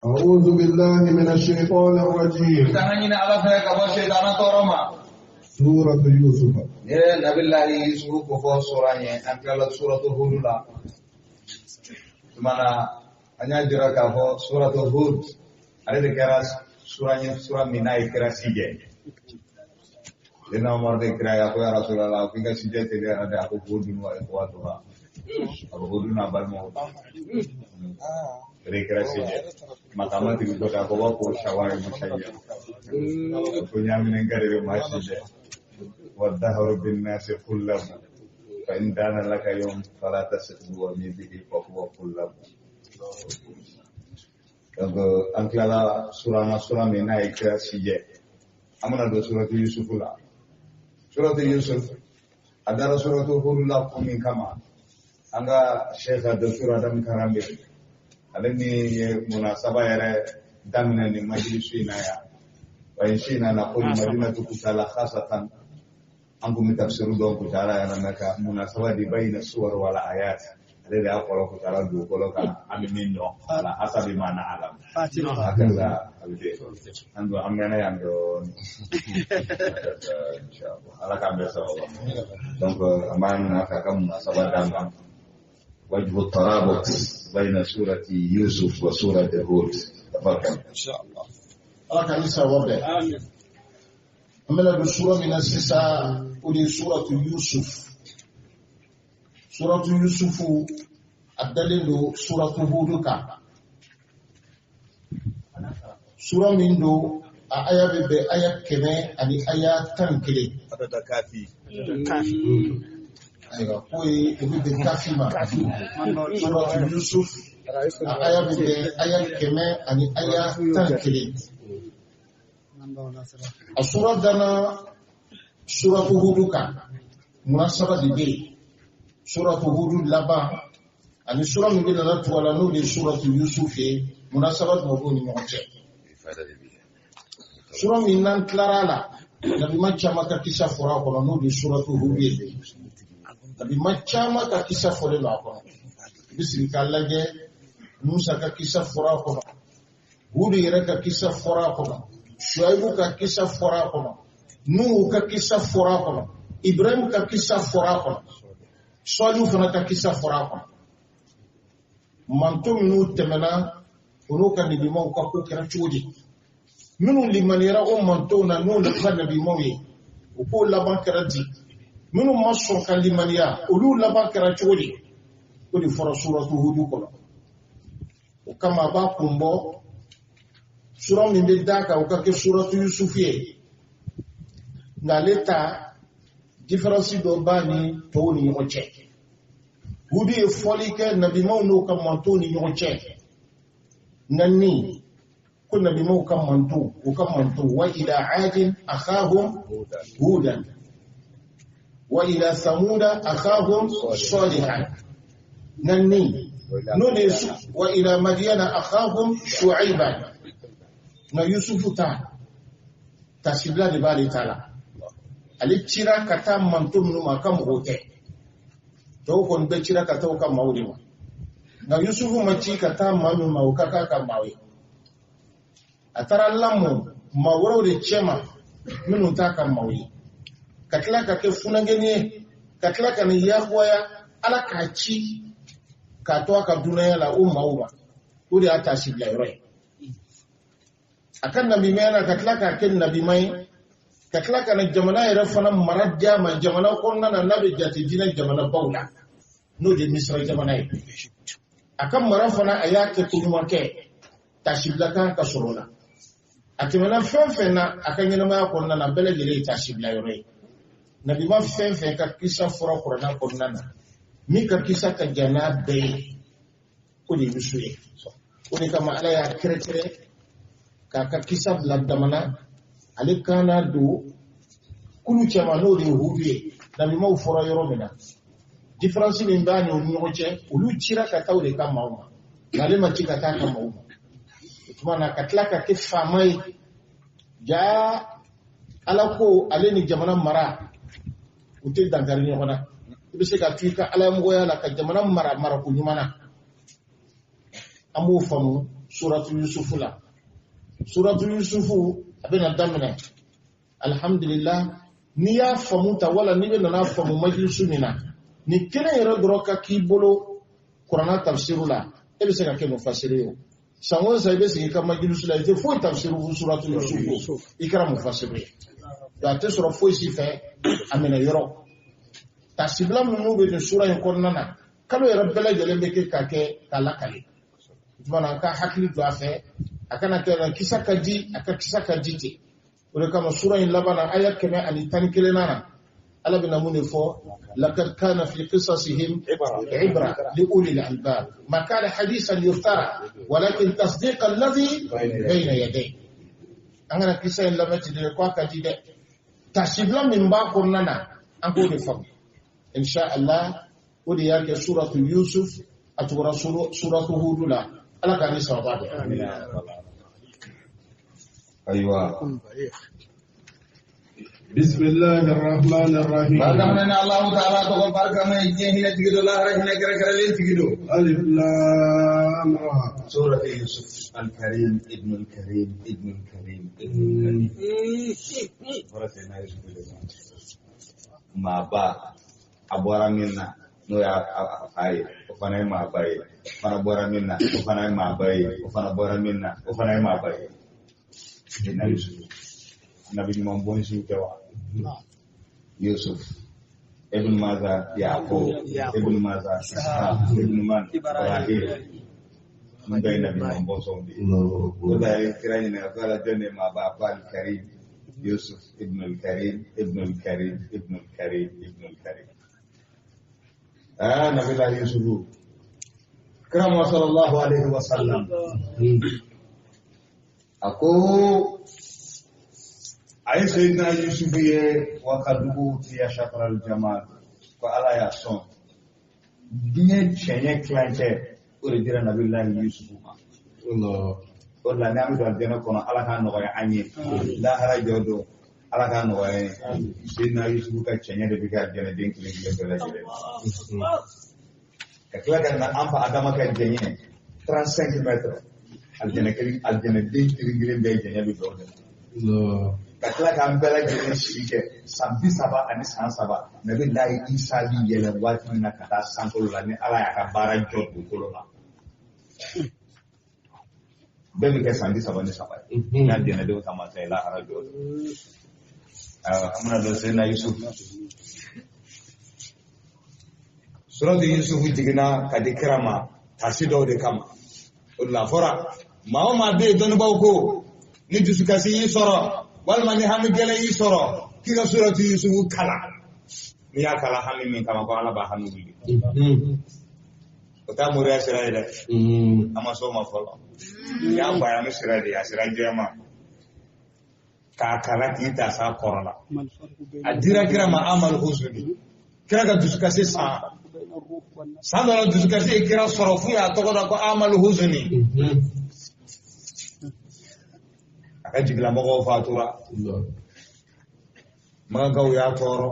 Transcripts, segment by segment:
أعوذ بالله من الشيطان الرجيم. Tanga ɲini Ala fɛ ka bɔ shetana tɔɔrɔ ma. سورة يوسف. Ni ye Nabilahi Yusufu ko fɔ sura ye, an tilala suratu Hud la. Tuma na an y'a jira k'a fɔ suratu Hud ale de kɛra sura ye, sura min n'a ye kira sijɛ. Sayyidina Umar de kira ya ko ya Rasulallah, k'i ka sijɛ teliyara dɛ. A ko Hudun wa ikhwatuha, a ko Hudu n'a balimaw o de kɛra sijɛ. Makama tigi ko ta ko ba ko shawari musayya ko ɲaminen ka de bɛ maa sijɛ. والدهر بالناس كلهم فإن دان لك يوم فلا تثق بوميده فهو كلهم. Donc an tilala sura na, sura min n'a ye kira sijɛ, an bɛna don suratu Yusufu la. Suratu Yusuf a dara suratu Hudu la kun min kama, an ka Sheikh Docteur Adam Karambe, ale min ye munasaba yɛrɛ daminɛ nin majilisu in na yan, wa in shi'na naqulu madinatu Kucala khasatan, an kun bɛ tafsiru dɔn Kucala yɛrɛ mɛ ka munasaba di bayna suwar wal ayat, ale de y'a fɔlɔ Kucala dugukolo kan an bɛ min dɔn ala hasabi ma na alam hakaza a bɛ ten. An don an mɛnna yan dɔɔni, inshallah Ala k'an bɛɛ sababa. Donc an b'a ɲini a fɛ a ka munasaba d'an ma, وجه الترابط بين سورة يوسف وسورة هود. تفضل. إن شاء الله Ala ka ni sababa bɛn. An bɛna don sura min na sisan, o de ye suratu Yusuf. Suratu Yusufu a dalen don suratu Hudu kan. Sura min don, a aya bɛ bɛn aya 111. عدد كافي. Ayiwa, k'o ye o bɛ bɛn kafi ma. Suratu Yusuf a aya bɛ bɛn aya 111. A sura danna suratu Hudu kan, munasaba de bɛ yen. Suratu Hudu laban ani sura min bɛ nana tugu a la, n'o de ye suratu Yusuf ye, munasaba jumɛn b'u ni ɲɔgɔn cɛ? Sura min n'an tilara a la, nabima caman ka kisa fɔra a kɔnɔ, n'o de ye suratu Hudu ye. Nabima caman ka kisa fɔlen don a kɔnɔ. I bɛ sigi k'a lajɛ, Musa ka kisa fɔra a kɔnɔ, Hudu yɛrɛ ka kisa fɔra a kɔnɔ, Shuaibu ka kisa fɔra a kɔnɔ, Nuhu ka kisa fɔra a kɔnɔ, Ibrahim ka kisa fɔra a kɔnɔ, Sɔlihu fana ka kisa fɔra a kɔnɔ. Manto minnu tɛmɛna, olu ka nabimaw ka ko kɛra cogo di? Minnu limaniyara o mantow na, n'olu ka nabimaw ye, o k'o laban kɛra di? Minnu ma sɔn ka limaniya, olu laban kɛra cogo di? O de fɔra suratu Hudu kɔnɔ. O kama a b'a kun bɔ sura min bɛ d'a kan, o ka kɛ suratu Yusufu ye. Nka ale ta, différence dɔ b'a ni tɔw ni ɲɔgɔn cɛ. Hudu ye fɔli kɛ nabimaw n'u ka mantow ni ɲɔgɔn cɛ, nka nin ko nabimaw ka mantow, u ka mantow, wa ila adin akhahum hudan wa ila samuda akhahum salihan, nka nin n'o de ye wa ila madiyana akhahum shu'aiban. Nka Yusufu ta, tasibila de b'ale ta la. Ale cira ka taa manto minnu ma, a ka mɔgɔw tɛ. Tɔw kɔni bɛɛ cira ka taa u ka maaw de ma, nka Yusufu ma ci ka taa maa min ma, o ka k'a ka maaw ye. A taara lamɔ maa wɛrɛw de cɛma minnu t'a ka maaw ye, ka tila ka kɛ funankɛnin ye, ka tila ka nin yakubaya, Ala k'a ci k'a to a ka dunanya la o maaw ma. O de y'a taasibila yɔrɔ ye. A ka nabimaya la, ka tila k'a kɛ nabima ye, ka tila ka na jamana yɛrɛ fana mara di a ma, jamana kɔnɔna na n'a bɛ jate diinɛ jamanabaw la, n'o de ye Misira jamana ye. A ka mara fana, a y'a kɛ koɲuman kɛ, taasibila kan ka sɔrɔ o la. A tɛmɛna fɛn fɛn na a ka ɲɛnamaya kɔnɔna na, bɛɛ lajɛlen ye taasibila yɔrɔ ye. Nabima fɛn fɛn ka kisa fɔra kuranna kɔnɔna na, min ka kisa ka jan n'a bɛɛ ye, o de ye Yusu ye. O de kama Ala y'a kɛrɛkɛrɛ k'a ka kisa bila damana, ale kan n'a don kulu cɛma, n'o de ye Hudu ye. Nabimaw fɔra yɔrɔ min na, différence min b'a ni olu ɲɔgɔn cɛ, olu cira ka taa o de ka maaw ma, nka ale ma ci ka taa a ka maaw ma. O tuma na, ka tila ka kɛ faama ye, jaa Ala ko ale ni jamana mara u tɛ dankari ɲɔgɔn na. I bɛ se ka to i ka alamɔgɔya la ka jamana mara marako ɲuman na. An b'o faamu. suratu Yusufu la. Suratu Yusufu a bɛna daminɛ alhamdulillah n'i y'a faamu ta wala n'i bɛ nana faamu majilisu min na nin kelen yɛrɛ dɔrɔn ka k'i bolo kuranna tafsiru la e bɛ se ka kɛ mufasiri ye o. San o san i bɛ sigi i ka majilisu la i tɛ foyi tafsiru fo suratu Yusufu i kɛra mufasiri ye. A tɛ sɔrɔ foyi si fɛ a minɛ yɔrɔ. Tasibila minnu bɛ nin sura in kɔnɔna na kalo yɛrɛ bɛɛ lajɛlen bɛ kɛ k'a kɛ k'a lakale. O tuma na a ka hakili to a fɛ a kana kɛ kisa ka di a ka kisa ka di ten. O de kama sura in laban na aya 111 na Ala bɛna mun de fɔ laqad kana fi qisasihim ibra li ulil albab ma kana hadisan yuftara walakin tasdiqa alladhi bayna yadayhi. An kana kisa in lamɛn ten dɛ ko a ka di dɛ. Tasibila min b'a kɔnɔna na an k'o de faamu. Insha Allah o de y'a kɛ suratu Yusuf a tugura suratu Hudu la. Ala k'a ni sababa bɛn. Ayiwa. بسم الله الرحمن الرحيم. بعد الله تعالى تقول بركة ما يجيه هنا تجدوا الله هنا كرا كرا لين تجدوا. ألف لام را. سورة يوسف الكريم ابن الكريم ابن الكريم ابن الكريم. سورة يوسف ما با أبورا منا نويا أي وفنا ما باي فنا بورا منا وفنا ما باي وفنا بورا منا وفنا ما باي. يوسف Nabi Muhammad Jawa Yusuf Ibn Maza Yaqub Ibn Maza Ishaq Ibn Man Ibrahim Ndai Nabi Muhammad Saudi Udah kiranya nak kala jane ma bapa al-Karim Yusuf Ibn al-Karim Ibn al-Karim Ibn al-Karim Ibn al-Karim. Nabi Allah Yusuf Kerama sallallahu alaihi wasallam. Aku ayi Sayyidina Yusuf ye wa kad utiya shatr al-jamal ko ala ya son diɲɛ cɛɲɛ tilancɛ o de dira Nabilahi Yusuf ma. Allah. O de la n'an bɛ don alijana kɔnɔ Ala k'a nɔgɔya an ye. Lahara jɔ don Ala k'a nɔgɔya an ye. Sayyidina Yusuf ka cɛɲɛ de bɛ kɛ alijanaden kelen kelen bɛɛ lajɛlen. Ka tila ka na an fa Adama ka jɛɲɛ 35 mètres alijana kelen alijanaden kelen kelen bɛɛ jɛɲɛ bɛ bɛn o de ma. Ka tila k'an bɛɛ lajɛlen sigi kɛ san 30 ani san 3 Nabilahi Isa bi yɛlɛ waati min na ka taa sankolo la ni Ala y'a ka baara jɔ dugukolo la. Bɛɛ bɛ kɛ san 33 ye. N'a jɛnɛdenw ta ma sa lahara jɔ don. An bɛna don Seyidina Yusuf. Suratu Yusuf jiginna ka di kira ma taasi dɔw de kama. O de la a fɔra maa o maa bɛ yen dɔnnibaaw ko ni dusukasi y'i sɔrɔ walima ni hami gɛlɛn y'i sɔrɔ k'i ka suratu Yusufu kalan n'i y'a kalan hami min kama ko Ala b'a hami wuli. O t'a moriya sira ye dɛ. An ma s'o ma fɔlɔ. N y'a bayani sira de ye a sira jɛman k'a kalan k'i ta s'a kɔrɔ la. A dira kira ma amal husuni kira ka dusukasi san san dɔ la dusukasi ye kira sɔrɔ f'u y'a tɔgɔ da ko amal husuni. A ka jigilamɔgɔw fatura. Makankaw y'a tɔɔrɔ.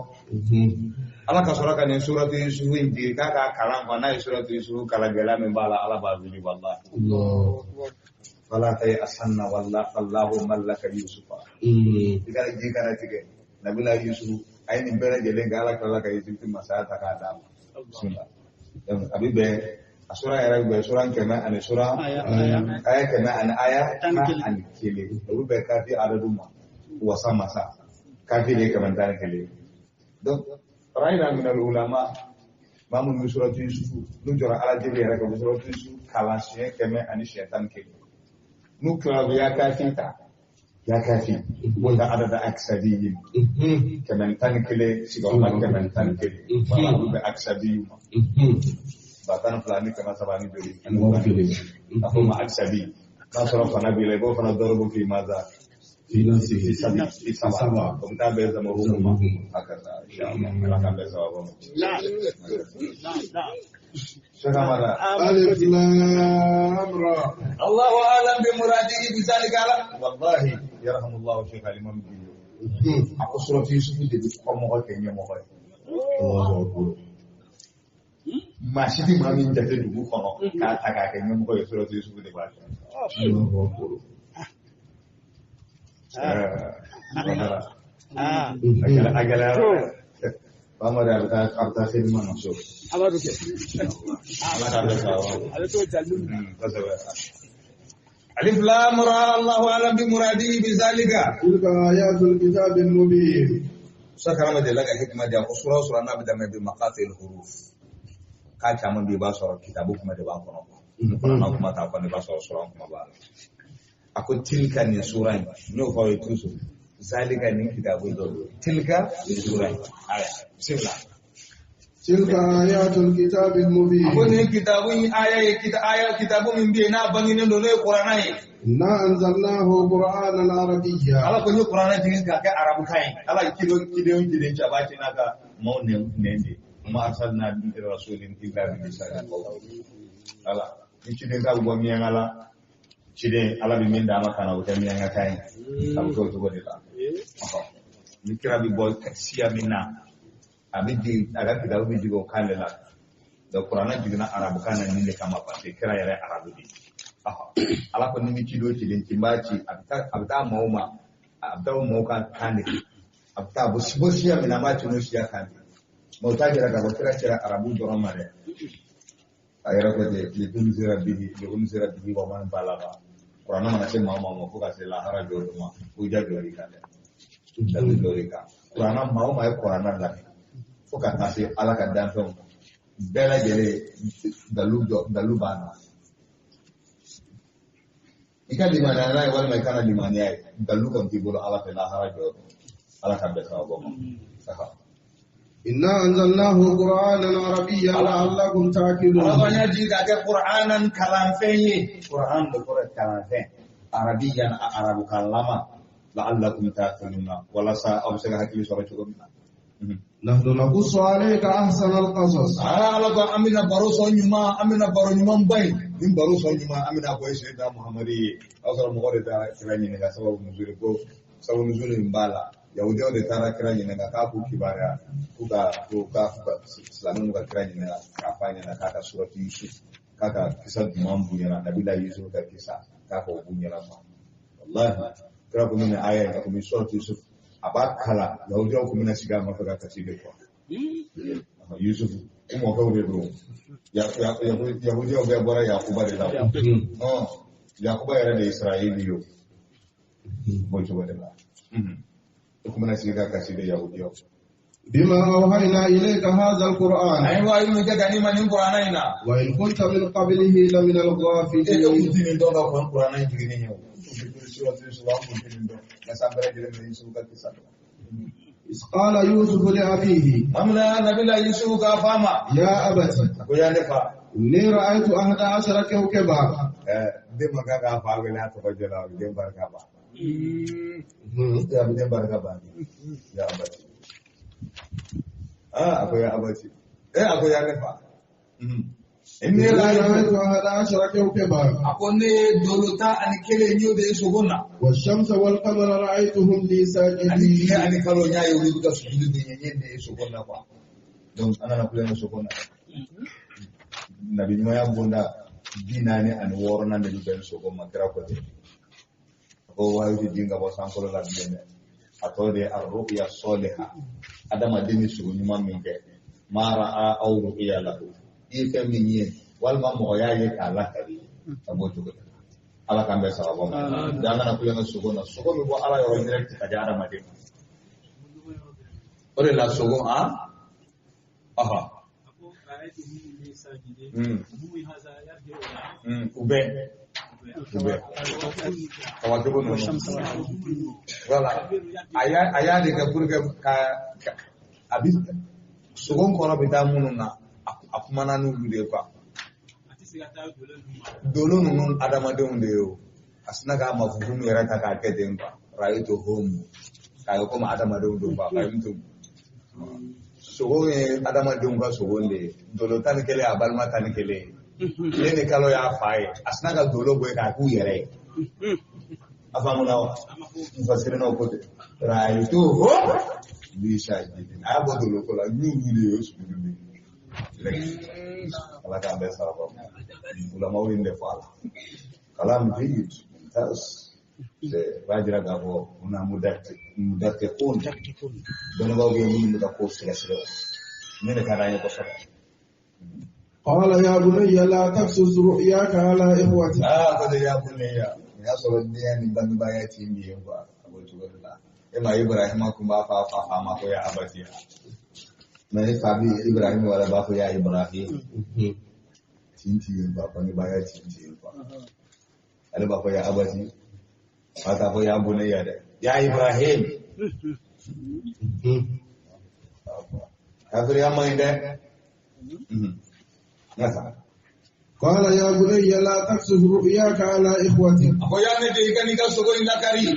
Ala ka sɔrɔ ka nin suratu Yusufu in jigin k'a k'a kalan kuwa n'a ye suratu Yusufu kalan gɛlɛya min b'a la Ala b'a wuli walahi. Fala tayasanna wallahu mallaka Yusufa. I kana ji kana tigɛ Nabila Yusufu a ye nin bɛɛ lajɛlen kɛ Ala tilala ka Egypte masaya ta k'a d'a ma. Bismillah. A bɛ bɛn a sura yɛrɛ bɛ sura 100 ani sura aya 100 ani aya 11 olu bɛɛ kafi adadu ma wasa masa kafi de ye 111. Donc ra'ayna min al-ulama maa minnu bɛ suratu Yusufu n'u jɔra Ala deli yɛrɛ kan u bɛ suratu Yusufu kalan siɲɛ 100 ani siɲɛ 11 n'u tilala u bɛ ya kafi ta ya kafi wala adada aksabiyin 111 sigiyɔrɔma 111 wala olu bɛ aksabiyin ma. 12 ni 300 ni joli a fɔ ma aksabi n'a sɔrɔ fana b'i la i b'o fana dɔrɔgu f'i ma za fi saba o bɛ taa bɛn zamaru ma a ka taa inshallah Ala k'an bɛn sababa ma. Seka mala. Alif lam ra. Allahu a'lam bi muradihi bi zalika ala wallahi yarhamullahu Sheikh al-Imam Biyo. A ko suratu Yusufu de bɛ kɔmɔgɔ kɛ ɲɛmɔgɔ ye. Allahu akbar. Maa si tɛ maa min jate dugu kɔnɔ k'a ta k'a kɛ ɲɛmɔgɔ ye suratu Yusufu de b'a kɛ. A gɛlɛyara. Famari a bɛ taa seli ma na so. Ala bɛ kɛ. Ala k'a bɛ sa wa. Ale t'o jalilu minɛ. Kosɛbɛ. Alif lam ra Allahu a'lam bi muradihi bi zalika. Tilka ayatul kitabil mubin. Sakarama de la ka hikma di a ko sura o sura n'a bɛ daminɛ bi maqatil huruf. K'a caman bɛ yen i b'a sɔrɔ kitabu kuma de b'a kɔnɔ. Kuranna kuma t'a kɔnɔ i b'a sɔrɔ sura kuma b'a la. A ko tilka nin sura in n y'o fɔ aw ye toujours. Zalika nin kitabu in tilka nin sura in. Aya bismillah. Tilka ayatul kitabil mubin. A ko nin kitabu in aya ye aya kitabu min bɛ yen n'a bangenen don n'o ye kuranna ye. Inna anzalnahu qur'anan arabiyya. Ala ko n ye kuranna jigin k'a kɛ arabukan ye. Ala ye kiden ci a b'a ci n'a ka maaw nɛn de. Ma arsalna min rasulin illa bi lisani qawli. Ala ni ciden ka bɔ miɲanka la ciden Ala bɛ min d'a ma ka na o kɛ miɲanka kan ye. A bɛ kɛ o cogo de la. Ni kira bɛ bɔ siya min na a bɛ jigin a ka kitabu bɛ jigin o kan de la. Donc kuranna jiginna arabukan na nin de kama parce que kira yɛrɛ arabu de ye. Ala ko ni bɛ ci dɔ ciden ci n b'a ci a bɛ taa maaw ma a bɛ taa maaw ka kan de a bɛ taa bɔ siya min na an b'a ci n'o siya kan de. Mais o t'a jira k'a fɔ kira sera arabu dɔrɔn ma dɛ. A yɛrɛ ko ten litunzira bihi wa man balagha. Kuranna mana se maa o maa ma fo ka se lahara jɔ don ma fo ja jɔ i kan dɛ. Dalu jɔ i kan. Kuranna maa o maa ye kuranna lamɛn fo ka taa se Ala ka danfɛnw ma bɛɛ lajɛlen dalu b'a na. I ka limaniya n'a ye walima i kana limaniya ye dalu kɔni t'i bolo Ala fɛ lahara jɔ don. Ala ka bɛn sababu ma. Inna anzalnahu qur'anan arabiyyan la'allakum ta'qilun. Ala y'a jigin k'a kɛ qur'anan kalanfɛn ye. Qur'an de kɔrɔ ye kalanfɛn. Arabiyyan arabukan lama la'allakum ta'qiluna walasa aw bɛ se ka hakili sɔrɔ cogo min na. Nahnu naqussu alayka ahsana al-qasas. Ala ko an bɛna baro sɔn ɲuman an bɛna baro ɲuman ba ye. Nin baro sɔn ɲuman an bɛna bɔ Seydina Muhamadu ye. O y'a sɔrɔ mɔgɔ de taara kira ɲininka sababu nuzuli ko sababu nuzuli in b'a la. Yahudiyaw de taara kira ɲininka k'a k'u kibaruya k'u ka silamɛw ka kira ɲininka k'a f'a ɲɛna k'a ka suratu Yusuf k'a ka kisa duman b'u ɲɛna nabila Yusuf ka kisa k'a k'o b'u ɲɛna quoi. Wallahi kira ko min aya in a ko min suratu Yusuf a b'a kalan yahudiyaw ko bɛna sigi a nɔfɛ ka kasi de quoi. Yusuf u mɔkɛw de don. Yahudiyaw bɛɛ bɔra Yakuba de la. Yakuba yɛrɛ de ye Israɛli ye o. B'o cogo de la. Kuma sigi ka kasi de yahudiyaw. Bima awhayna ilayka hadha alquran. An ye wahayu min kɛ ka n'i ma nin kuranna in na. Wa in kunta min qablihi la min al-ghafilin. E kun tɛ nin dɔn ka kɔn kuranna in jiginni ɲɛ o. Suratu Yusuf an kun tɛ nin dɔn. Nka san bɛɛ lajɛlen bɛ Yusuf ka kisa dɔn. Iz qala Yusuf li abihi. Amina nabila Yusuf k'a f'a ma. Ya abati. A ko ya ne fa. Inni ra'aytu ahada ashara kawkaba. Den man kan k'a fa wele a tɔgɔ jɛ la o den barika ban. Ya den barika ban. Ya abati. A ko ya abati. A ko ya ne fa. Inni ra'aytu ahada ashara kawkaba. A ko ne ye dolo 11 n y'o de ye sogo na. Wa shamsa wal qamara ra'aytuhum li sajidin. Ani tile ani kalo n y'a ye olu bɛ ka sujudi de ɲɛ n ye de ye sogo na quoi. Donc an nana kulonkɛ sogo na. Nabi ɲumanya bonda 46 de bɛ bɛn sogo ma kira ko ten. A ko wahayu tɛ jigin ka bɔ sankolo la bilen dɛ. A tɔ de ye ar-ru'ya saliha. Adamaden bɛ sogo ɲuman min kɛ. Ma ra'a aw ru'ya lahu. I ye fɛn min ye walima mɔgɔ y'a ye k'a lakali a b'o cogo de la. Ala k'an bɛɛ sababu ma. An kana kulonkɛ sogo na. Sogo bɛ bɔ Ala yɔrɔ direct ka di adamaden ma. O de la sogo aha. U bɛɛ kawacogo ninnu voilà a y'a de kɛ pour que ka a bi sogo kɔrɔ bɛ taa minnu na a kumana n'olu de ye quoi. Dolo ninnu adamadenw de ye o. A sina k'a mafuhumu yɛrɛ ta k'a kɛ ten quoi. Rayitu hum k'a ye komi adamadenw don quoi. Fahimtum. Sogo ye adamadenw ka sogo de ye. Dolo 11 a balima 11 ye. Ne ni kalo y'a fa ye. A sina ka dolo bɔ yen k'a k'u yɛrɛ ye. A faamuna wa? Mufasirinaw ko ten. Rayitu hum li sajidin. A y'a bɔ dolo ko la n'u de ye o sogo de ye. Ala k'an bɛɛ sara bɔ. Ulamaw ye nin de fɔ a la. Kalam jayyid, mumtaz. B'a jira k'a fɔ una mudakkikun. Dɔnnibaaw bɛ yen minnu bɛ ka ko sɛgɛsɛgɛ. Ne de ka d'an ye kosɛbɛ. قال يا بني لا تقصص رؤياك على إخوتك. Aa ko de ya bunayya. Ya sɔrɔ denya ni bangebaya ti min ye quoi. A b'o cogo de la. E ma Ibrahima kun b'a fɔ a fa ma ko ya abati. Mais e fa bi Ibrahima wala b'a fɔ ya Ibrahim. Tin ti yen quoi, bangebaya tin ti yen quoi. Ale b'a fɔ ya abati. Fa t'a fɔ ya bunayya dɛ. Ya Ibrahim. Kafiriya man ɲi dɛ. Nka. قال يا بني لا تقصص رؤياك على إخوتك. A ko ya ne de i ka n'i ka sogo in lakari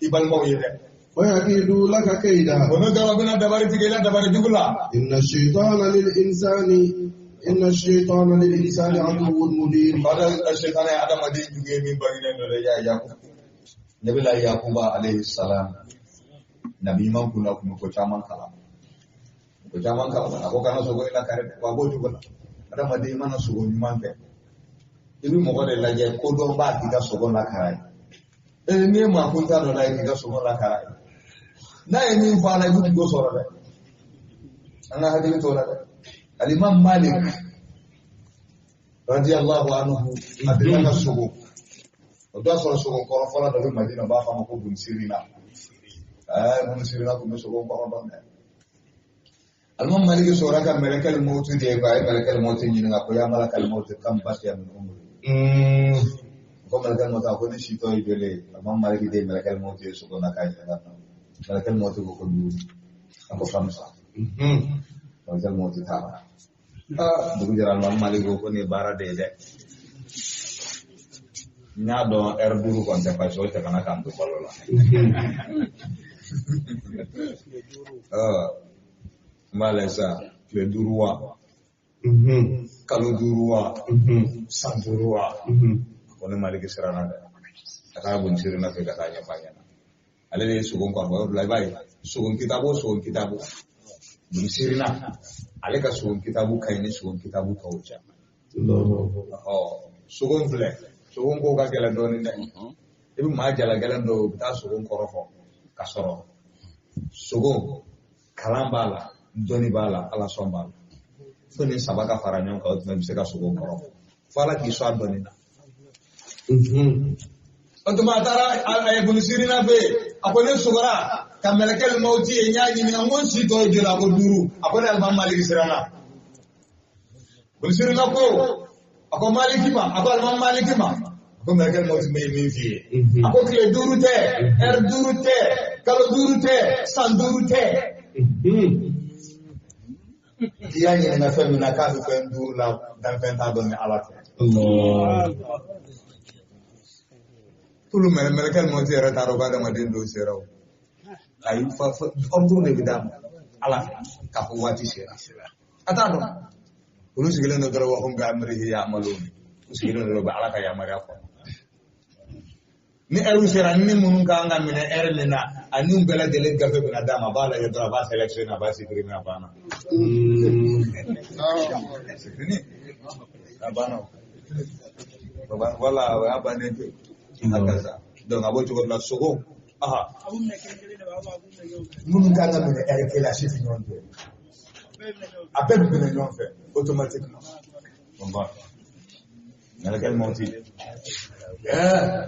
i balimaw ye dɛ. ويكيدوا لك كيدا. O n'o tɛ u bɛna dabari tigɛ i la dabari jugu la. إن الشيطان للإنسان عدو مبين. Bada shetani ye adamaden jugu ye min bangenen don dɛ ya Yakubu. Nabila Yakuba alayhi salam. Nabi ɲuman kun na kun bɛ ko caman kalan. Ko caman kalan a ko kana sogo in lakari dɛ wa a b'o cogo la. Adamaden i mana sogo ɲuman kɛ. I bɛ mɔgɔ de lajɛ ko dɔn b'a k'i ka sogo lakara ye. N'i ye maa kuntan dɔ lajɛ k'i ka sogo lakara ye. N'a ye min fɔ a la i bɛ kungo sɔrɔ dɛ. An ka hakili t'o la dɛ. Alimam Malik radiyallahu anhu a delila ka sogo. O dɔ sɔrɔ sogo kɔrɔ fɔlɔ dɔ bɛ Madina u b'a fɔ a ma ko Bunsirina. Bunsirina tun bɛ sogo kɔrɔ dɔn dɛ. Alimam Malik sɔrɔla ka mɛlɛkɛli mawuti de ye quoi, a ye mɛlɛkɛli mawuti ɲininka ko ya malakal mawuti kam baqiya min umri. Ko mɛlɛkɛli mawuti a ko ne si tɔ ye joli ye. Alimam Malik de ye mɛlɛkɛli mawuti ye sogo na k'a ɲininka. Mɛlɛkɛli mawuti ko ko duuru. A ko khamsa. Mɛlɛkɛli mawuti taara. Dugu jɛra Alimam Malik ko ko nin ye baara de ye dɛ. N y'a dɔn ɛri duuru kɔni tɛ parce que o tɛmɛna k'an to balo la. N b'a lajɛ sisan tile duuru wa kalo duuru wa san duuru wa ko ne Maliki siranna dɛ. A taara Bunsirina fɛ ka taa ɲɛfɔ a ɲɛna. Ale de ye sogo kɔrɔbɔ yɔrɔ la i b'a ye sogo kitabu o sogo kitabu Bunsirina ale ka sogo kitabu ka ɲi ni sogo kitabu tɔw cɛ. Sogo filɛ sogo ko ka gɛlɛn dɔɔnin dɛ. I bɛ maa jala gɛlɛn dɔw ye u bɛ taa sogo kɔrɔfɔ ka sɔrɔ sogo kalan b'a la dɔnni b'a la ala sɔn b'a la. Fo ni saba ka fara ɲɔgɔn kan o tuma i bɛ se ka sogo kɔrɔfɔ. Fo ala k'i sɔn a dɔnni na. O tuma a taara Bunsirina fɛ yen a ko ne sogora ka mɛlɛkɛli mawuti ye n y'a ɲininka n ko n si tɔ ye joli a ko duuru a ko ne Alimam Maliki siranna. Bunsirina ko a ko Maliki ma a ko Alimam Maliki ma a ko mɛlɛkɛli mawuti ma ye min f'i ye. A ko tile duuru tɛ ɛri duuru tɛ kalo duuru tɛ san duuru tɛ. I y'a ɲininka fɛn min na k'a bɛ fɛn duuru la danfɛn t'a dɔn ni Ala tɛ. Tulu mɛlɛkɛli mawuti yɛrɛ t'a dɔn ko adamaden don sera o. Ayi fa ordre de bɛ d'a ma Ala fɛ k'a fɔ waati sera. A t'a dɔn. Olu sigilen don dɔrɔn wa hum bi amrihi ya'malun. U sigilen don dɔrɔn u bɛ Ala ka yamaruya kɔnɔ. Ni ɛri sera ni minnu ka kan ka minɛ ɛri min na ani bɛɛ lajɛlen gafe bɛna d'a ma a b'a lajɛ dɔrɔn a b'a sélectionner a b'a supprimer a banna. C'est fini. A banna o. Voilà o y'a bannen pewu. Hakaza. Donc a b'o cogo de la sogo. Minnu kan ka minɛ ɛri kelen a si tɛ ɲɔgɔn fɛ. A bɛɛ bɛ minɛ ɲɔgɔn fɛ automatiquement. Wallah. Mɛlɛkɛli mawuti.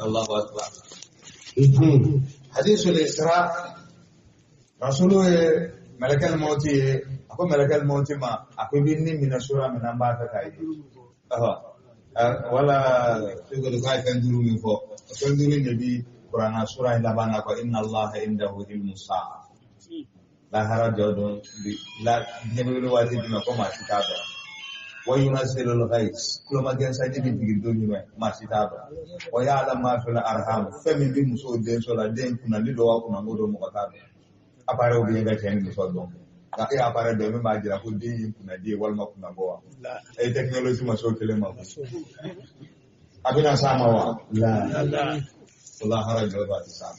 Allahu akbar. Hadisul Isra Rasulu ye mɛlɛkɛli mawuti ye a ko mɛlɛkɛli mawuti ma a ko i bɛ ni minɛ sura min na n b'a fɛ k'a ye. Wala ko k'a ye fɛn duuru min fɔ o fɛn duuru in de bi Kuranna sura in laban na ko inna Allaha indahu ilmu sa'a. Lahara jɔ don la diɲɛ bɛ wuli waati jumɛn ko maa si t'a dɔn. Wa yunazzilul ghais kulomagɛn sanji bɛ jigin don jumɛn maa si t'a dɔn. Wa ya'lamu ma fil arham fɛn min bɛ muso denso la den kunnandi don wa kunnango don mɔgɔ t'a dɔn. Appareil bɛ yen ka cɛ ni muso dɔn. Nka e appareil dɔ min b'a jira ko den ye kunnandi ye walima kunnango wa. E technologie ma s'o kelen ma. A bɛna s'a ma wa? La. Lahara jɔ don a tɛ s'a ma.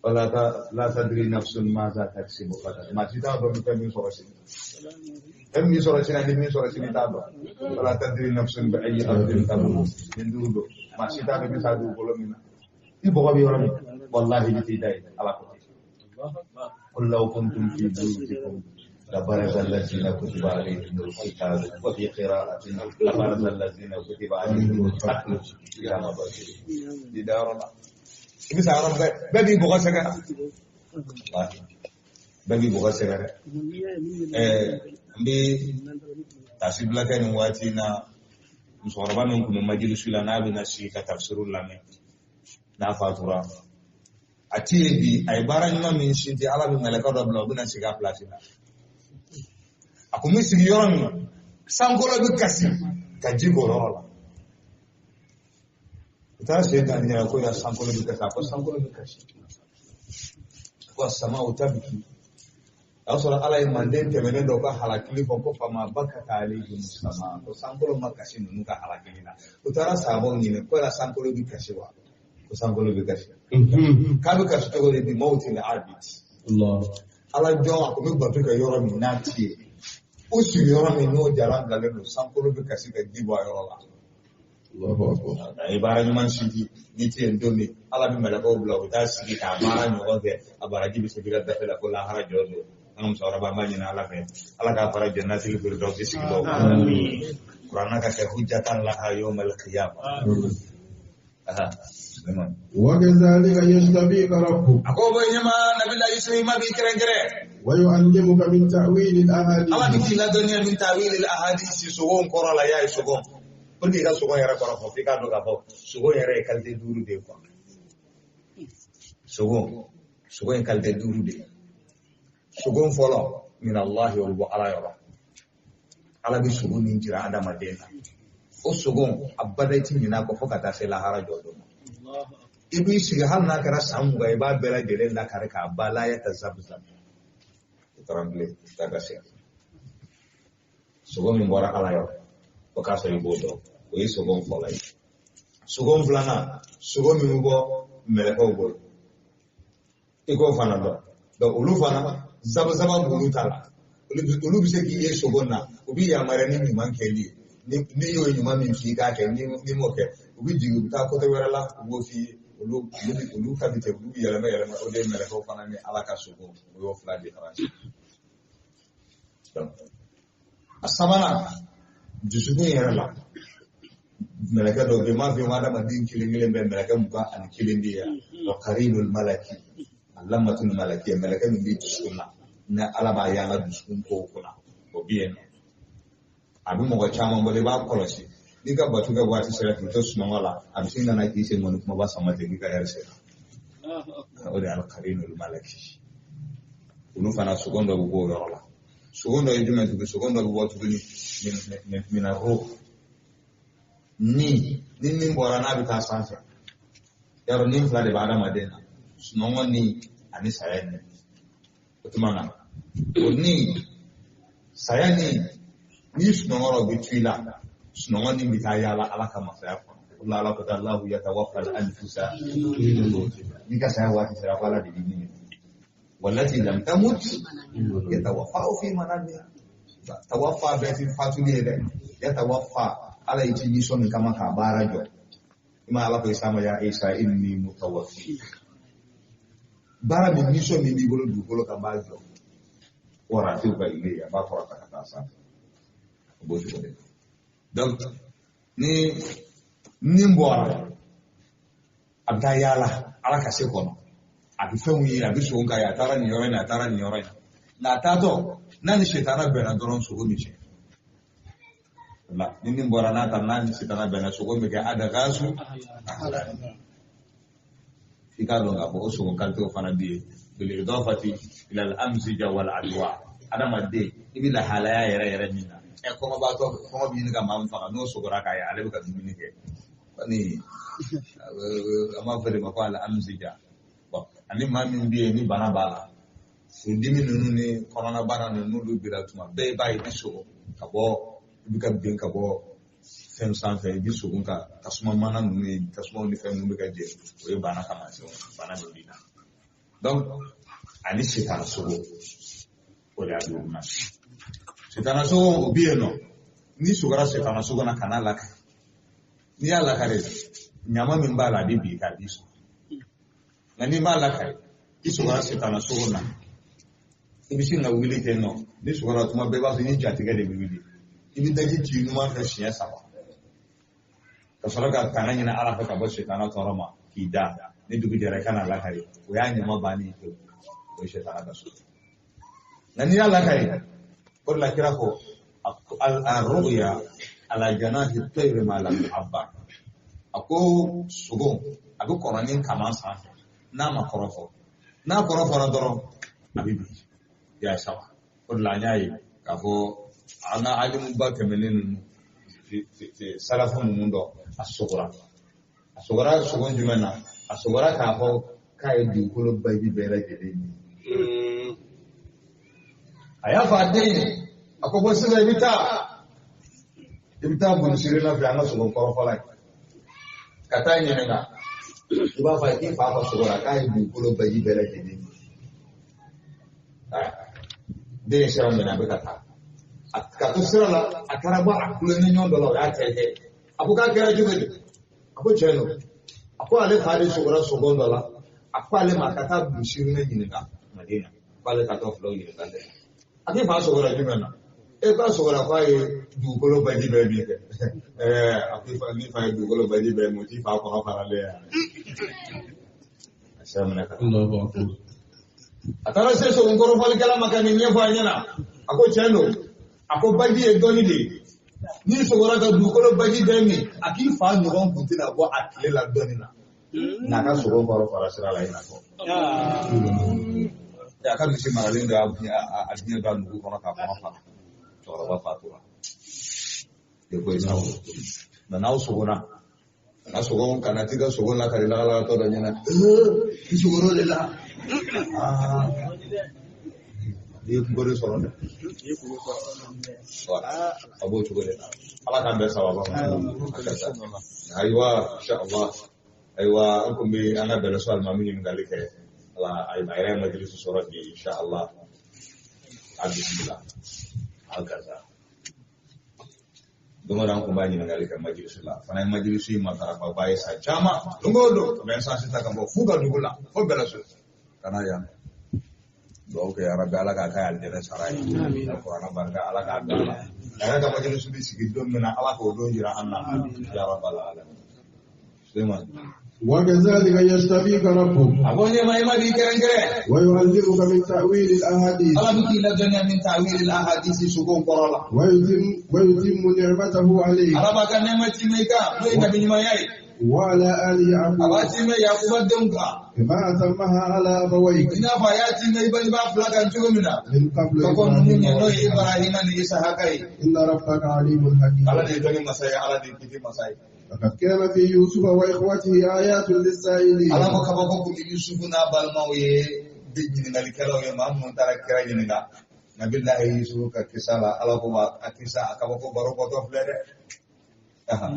Wala la tadri nafsun ma za taksibu ghadan. Maa si t'a dɔn ni fɛn min sɔrɔ sini. Fɛn min sɔrɔ sini ani min sɔrɔ sini t'a dɔn. Wala tadri nafsun bi ayyi ardin tamut. Nin duuru don. Maa si t'a dɔn i bɛ taa dugukolo min na. I bɔgɔ bɛ yɔrɔ min. Walahi i t'i da yen. Ala ko ten. Qul law kuntum fi buyutikum لبرز الذين كتب عليهم القتال وفي قراءة لبرز الذين كتب عليهم القتل إلى مضاجعهم. Di dayɔrɔ la. I bɛ sa yɔrɔ bɛɛ bɛɛ b'i bɔgɔ sɛgɛrɛ. Bɛɛ b'i bɔgɔ sɛgɛrɛ. N bɛ tasibila kɛ nin waati in na musokɔrɔba min tun bɛ majilisu la n'a bɛna sigi ka tafsiru lamɛn n'a fatura a ti ye bi a ye baara ɲuman min sinti Ala bɛ mɛlɛkɛ dɔ bila o bɛna sigi a pilasi la. A kun bɛ sigi yɔrɔ min sankolo bɛ kasi ka ji k'o yɔrɔ la. U taara sen kan ɲɛna ko ya sankolo bɛ kasi a ko sankolo bɛ kasi ko sama o ta biki a y'a sɔrɔ Ala ye manden tɛmɛnen dɔw ka halakili fɔ ko fama bakata alayhim sama ko sankolo ma kasi ninnu ka halakili la. U taara sahabaw ɲini ko ya sankolo bɛ kasi wa ko sankolo bɛ kasi k'a bɛ kasi cogo di bi mawtil abid. Ala jɔn a kun bɛ bato kɛ yɔrɔ min n'a ti ye o sigi yɔrɔ min n'o jalan bilalen don sankolo bɛ kasi ka ji bɔ a yɔrɔ la. A ye baara ɲuman sigi n'i tɛ yen don min Ala bɛ mɛlɛkɛw bila u bɛ taa sigi k'a baara ɲɔgɔn kɛ a baraji bɛ se ka dafe la ko lahara jɔ don. An ka musokɔrɔba an b'a ɲini Ala fɛ Ala k'a fara jannatil firdausi sigibaw kan. Kuranna ka kɛ hujjatan laha yawmal qiyamah. وكذلك يجتبيك ربك. A ko bɛ ɲɛma nabila Yusuf ma b'i kɛrɛnkɛrɛn. ويعلمك من تأويل الأحاديث. Ala bɛ k'i ladɔnniya min ta'wil al-ahadith sogo kɔrɔ la y'a ye sogo. Pour que i ka sogo yɛrɛ kɔrɔ fɔ f'i k'a dɔn k'a fɔ sogo yɛrɛ ye qualité 5 de ye quoi. Sogo ye qualité 5 de ye. Sogo fɔlɔ min Allahi o bɛ bɔ Ala yɔrɔ. Ala bɛ sogo min jira adamaden na. O sogo a bada i ti ɲinɛ a kɔ fo ka taa se lahara jɔ don ma. I b'i sigi hali n'a kɛra san 20 i b'a bɛɛ lajɛlen lakari k'a ban la ya tazabzab. O tremble taa ka se. Sogo min bɔra Ala yɔrɔ o k'a sɔrɔ i b'o dɔn o ye sogo fɔlɔ ye. Sogo filanan sogo min bɛ bɔ mɛlɛkɛw bolo i k'o fana dɔn. Donc olu fana zabazaba b'olu ta la. Olu bɛ se k'i ye sogo na u b'i yamaruya ni ɲuman kɛli ye. N'i y'o ɲuman min f'i k'a kɛ n'i m'o kɛ u bɛ jigin u bɛ taa côté wɛrɛ la u b'o f'i ye. Olu ka bi ten olu bɛ yɛlɛma yɛlɛma o de ye mɛlɛkɛw fana ni Ala ka sogo o y'o fila différence. Donc a sabanan dusukun yɛrɛ la mɛlɛkɛ dɔw bɛ yen n m'a f'i ye ko adamaden kelen kelen bɛɛ mɛlɛkɛ 21 bɛ yen wa qarinul malaki alamatul malaki mɛlɛkɛ min bɛ dusukun na ni Ala b'a y'an ka dusukun kow kunna o bɛ yen nɔ. A bɛ mɔgɔ caman bolo i b'a kɔlɔsi n'i ka bato kɛ waati sera k'i to sunɔgɔ la a bɛ sin ka na k'i sen kɔni kumaba sama ten k'i ka ɛri sera. O de ye alqarinul malaki. Olu fana sogo dɔ bɛ bɔ o yɔrɔ la. Sogo dɔ ye jumɛn tuguni sogo dɔ bɛ bɔ tuguni mina ruh ni min bɔra n'a bɛ taa sanfɛ. Yarɔ ni fila de bɛ adamaden na sunɔgɔ ni ani saya ni. O tuma na o ni saya ni n'i sunɔgɔra o bɛ to i la sunɔgɔ ni bɛ taa yaala Ala ka masaya kɔnɔ. O la Ala ko Allahu yatawaffa al-anfusa n'i ka saya waati sera ko Ala de b'i minɛ. Wallati lam tamut yatawaffa fi manamiha. Tawaffa bɛɛ ti fatuli ye dɛ. Yatawaffa Ala y'i ci nisɔn min kama k'a baara jɔ. I ma Ala ko Isa ma ya Isa inni mutawaffik. Baara min nisɔn min b'i bolo dugukolo kan b'a jɔ. Warafi'uka ilayya a b'a kɔrɔta ka taa sanfɛ. O b'o cogo de la. Donc ni nin bɔra a bɛ taa yaala Ala ka se kɔnɔ. A bɛ fɛnw ye a bɛ sogo k'a ye a taara nin yɔrɔ in na a taara nin yɔrɔ in na. Nka a taatɔ n'a ni sitana bɛnna dɔrɔn sogo bɛ tiɲɛ. Ni nin bɔra n'a taara n'a ni sitana bɛnna sogo bɛ kɛ adagasu. I k'a dɔn k'a fɔ o sogo kalitew fana bɛ yen. Bil idafati ila al amzija wal adwa. Adamaden i bɛ lahalaya yɛrɛ yɛrɛ min na. Kɔngɔbaatɔ kɔngɔ bɛ ɲini ka maa min faga n'o sogora k'a ye ale bɛ ka dumuni kɛ. Kɔni an b'a fɔ de ma ko al amzija. Bon ani maa min bɛ yen ni bana b'a la furudimi ninnu ni kɔnɔnabana ninnu n'olu b'i la tuma bɛɛ i b'a ye i bɛ sogo ka bɔ i bɛ ka bin ka bɔ fɛn sanfɛ i bɛ sogo ka tasuma mana ninnu ye tasumaw ni fɛn ninnu bɛ ka jɛ o ye bana taamasiyɛnw ye bana min b'i la. Donc ani sitana sogo o de y'a duurunan. Sitana sogo o bɛ yen nɔ, n'i sogora sitana sogo na, kana lakari. N'i y'a lakari, ɲama min b'a la, a bɛ bin k'a b'i sɔrɔ. Nka n'i m'a lakari, i sogora sitana sogo na, i bɛ sin ka wuli ten nɔ. N'i sogora tuma bɛɛ, i b'a sɔrɔ i ni jatigɛ de bɛ wuli. I bɛ daji ci ɲuman fɛ siɲɛ 3 ka sɔrɔ ka tanga ɲini Ala fɛ ka bɔ sitana tɔɔrɔ ma k'i da. Ni dugu jɛra, i ka na lakari, o y'a ɲama bannen ye pewu. O ye sitana ka so. Nka n'i y'a lakari, o de la kira ko الرؤيا على جناح الطير ما لم يعبر. A ko sogo a bɛ kɔrɔnin kaman sanfɛ n'a ma kɔrɔfɔ. N'a kɔrɔfɔra dɔrɔn, a bɛ bin. I y'a saba. O de la an y'a ye k'a fɔ an ka alimuba tɛmɛnen ninnu, salafu ninnu dɔ, a sogora. A sogora sogo jumɛn na? A sogora k'a fɔ k'a ye dugukolo baji bɛɛ lajɛlen min. A y'a fɔ a den ye, a ko sisan i bɛ taa Bunisiri nɔfɛ, an ka sogo kɔrɔfɔla ye, ka taa ɲininka. I b'a fɔ a ye k'i fa ka sogora k'a ye dugukolo baji bɛɛ lajɛlen min. Den ye sira minɛ, a bɛ ka taa. Ka to sira la, a taara bɔ a kulonkɛ ɲɔgɔn dɔ la, o y'a kɛ. A ko k'a kɛra cogo di? A ko tiɲɛ don. A ko ale fa de sogora sogo dɔ la. A ko ale ma a ka taa Bunisiri ɲininka Madina, k'ale ka taa filaw ɲininka dɛ. A k'i fa sogora jumɛn na? E k'a sogora k'a ye dugukolo baji bɛɛ min kɛ. Ɛɛ, a ko ni fa ye dugukolo baji bɛɛ min, o t'i fa kɔnɔ faralen ye. A sira minɛ ka taa. A taara se sogo kɔrɔfɔlikɛla ma ka nin ɲɛfɔ a ɲɛna. A ko tiɲɛ don. A ko baji ye dɔnni de ye. N'i sogora ka dugukolo baji bɛɛ min, a k'i fa ɲɔgɔn kun tɛna bɔ a tile la dɔnni na. N'a ka sogo kɔrɔ fara sira la, i n'a fɔ a ka misi maralen dɔ y'a diɲɛ don a nugu kɔnɔ k'a kɔnɔ fara. Cɛkɔrɔba fatura de ko ye sa. Nka n'aw sogora, ka sogo kana t'i ka sogo lakari lagalagatɔ dɔ ɲɛna. I sogoro de la, i ye kungo de sɔrɔ dɛ. Voilà, a b'o cogo de la. Ala k'an bɛɛ sababa ma. Ayiwa, inshallah. Ayiwa, an kun bɛ an ka bɛlɛso alimami ɲininkali kɛ. Ala a yɛrɛ ye majilisi sɔrɔ bi, inshallah. A bisimila hakaza. Don o don, an kun b'a ɲininkali kɛ majilisi la. Fana ye majilisi in matarafaba ye san caman. Don o don, a bɛ essence ta ka bɔ f'u ka dugu la fo bɛlɛso ka na yan. Dugawu kɛ yarabi, Ala k'a kɛ alijɛnɛ sara ye. Alikuranɛ barika, Ala k'a don a la. A yɛrɛ ka majilisi bɛ sigi don min na, Ala k'o don jira an na, ya rabbal alamin. Suleiman. وكذلك يجتبيك ربك. A ko ɲɛma i ma b'i kɛrɛnkɛrɛn. ويعلمك من تأويل الأحاديث. Ala bɛ k'i ladɔnniya min ta'wil al-ahadisi, sogo kɔrɔ la. ويتم نعمته عليك. Ala b'a ka nɛɛma timɛ i kan, n'o ye nabi ɲumanya ye. وعلى آل A يعقوب. b'a timɛ Yakuba denw kan. كما أتمها على أبويك. I n'a fɔ a y'a timɛ i bangebaa fila kan cogo min na. من قبل Ka kɔn ninnu إبراهيم ɲɛ, n'o ye وإسحاق. Ibrahima ni Isahaka ye. إن ربك عليم حكيم. Ala de ye dɔnni masa ye, Ala de ye kiti masa ye. لقد كان في يوسف وإخوته آيات للسائلين. Ala ko kabako kun bɛ Yusufu n'a balimaw ye bi ɲininkalikɛlaw ye, maa minnu taara kira ɲininka. Nabilahi Yusufu ka kisa la, Ala ko a kisa a kabako baro bɔtɔ filɛ dɛ. Aha.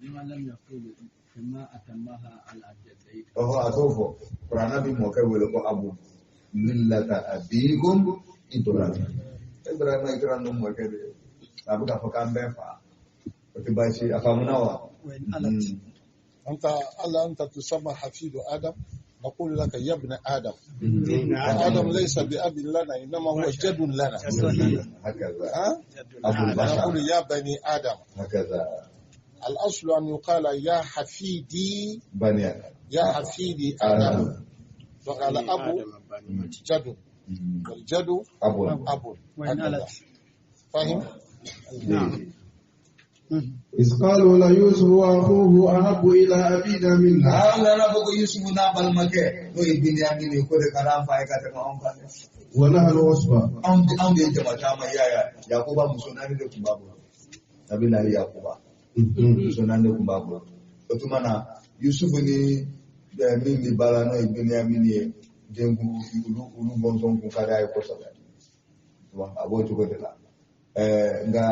لما لم يقول كما أتمها على جديك؟ Ɔhɔ, a t'o fɔ. Kuranɛ bi mɔkɛ wele ko abu millata abikum Ibrahim. Ibrahim ye kira ninnu mɔkɛ de ye. A bɛ k'a fɔ k'an bɛɛ fa. O tɛ baasi ye. A faamuna wa? وإن علت. أنت ألا أنت تسمى حفيد آدم، نقول لك يا ابن آدم. آدم ليس بأب لنا، إنما هو جد لنا. هكذا. ها؟ أبو البشر. نقول يا بني آدم. هكذا. الأصل أن يقال يا حفيدي. بني يا حفيدي آدم. فقال أبو جد، والجد أبو أب. وإن هكذا. علت. فاهم؟ نعم. إذ قالوا ليوسف وأخوه أحب إلى أبينا منا. Ala na fɔ ko Yusufu n'a balimakɛ, n'o ye Biniyamini ye, ko de ka d'an fa ye ka tɛmɛ anw kan dɛ. ونحن عصبة. Anw de ye jama caman ye yan. Yakuba muso naani de tun b'a bolo. Nabilahi Yakuba muso naani de tun b'a bolo. O tuma na, Yusufu ni min bɛ ba la, n'o ye Biniyamini ye, den olu bɔnsɔn kun ka d'a ye kosɛbɛ. A b'o cogo de la. Nka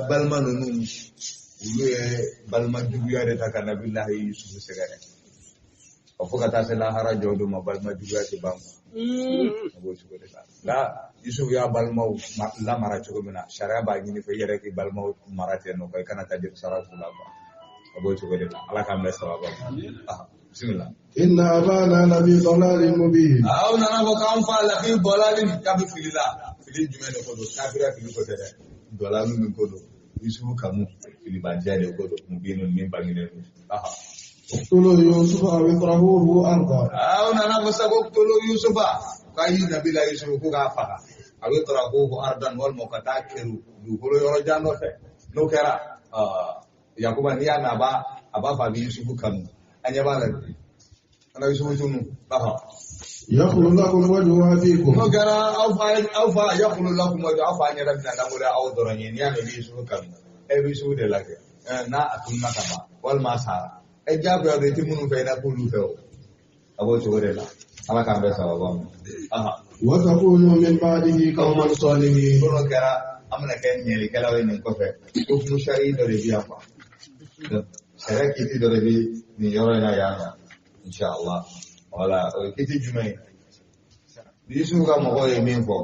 balima ninnu, olu ye balima juguya de ta ka Nabilahi Yusufu sɛgɛrɛ. Fo ka taa se lahara jɔ don ma balima juguya tɛ ban a b'o cogo de la nka Yusufu y'a balimaw lamara cogo min na sariya b'a ɲini fɛ i yɛrɛ k'i balimaw mara ten nɔ i kana taa jeli sara t'u la a b'o cogo de la Ala k'an bɛɛ sababa ma bisimila. Inna abana lafi dalalin mubin. Aw nana fɔ k'an fa lafi dalalin k'a bɛ fili la fili jumɛn de ko don kafiriya fili ko tɛ dɛ dalalin min ko don Yusufu kanu filibajɛ de ko don mubin min bangenen don. اقتلوا يوسف أو اطرحوه أرضا. Aw nana fɔ sa ko اقتلوا يوسف k'a yi nabila Yusufu ko k'a faga أو اطرحوه أرضا walima ka taa kɛru dugukolo yɔrɔ jan dɔ fɛ n'o kɛra Yakuba n'i y'a mɛn a b'a fɔ a bɛ Yusufu kanu an ɲɛ b'a la bi ana Yusufu tunu. يخل لكم وجه أبيكم. N'o kɛra aw fa يخل لكم وجه aw fa ɲɛda bɛna lankolon aw dɔrɔn ye n'i y'a mɛn i bɛ Yusufu kanu e bɛ Yusufu de lajɛ n'a a tununa ka ban walima a sara e diyagoya don i tɛ minnu fɛ i na k'olu fɛ o a b'o cogo de la Ala k'an bɛɛ sababa ma. وتكونوا من بعده قوما صالحين. N'o kɛra an bɛna kɛ ɲɛlikɛlaw ye nin kɔfɛ ko musari dɔ de bɛ yan quoi sariya kiti dɔ de bɛ nin yɔrɔ in na yan nɔ inshallah wala o ye kiti jumɛn ye Yusufu ka mɔgɔw ye min fɔ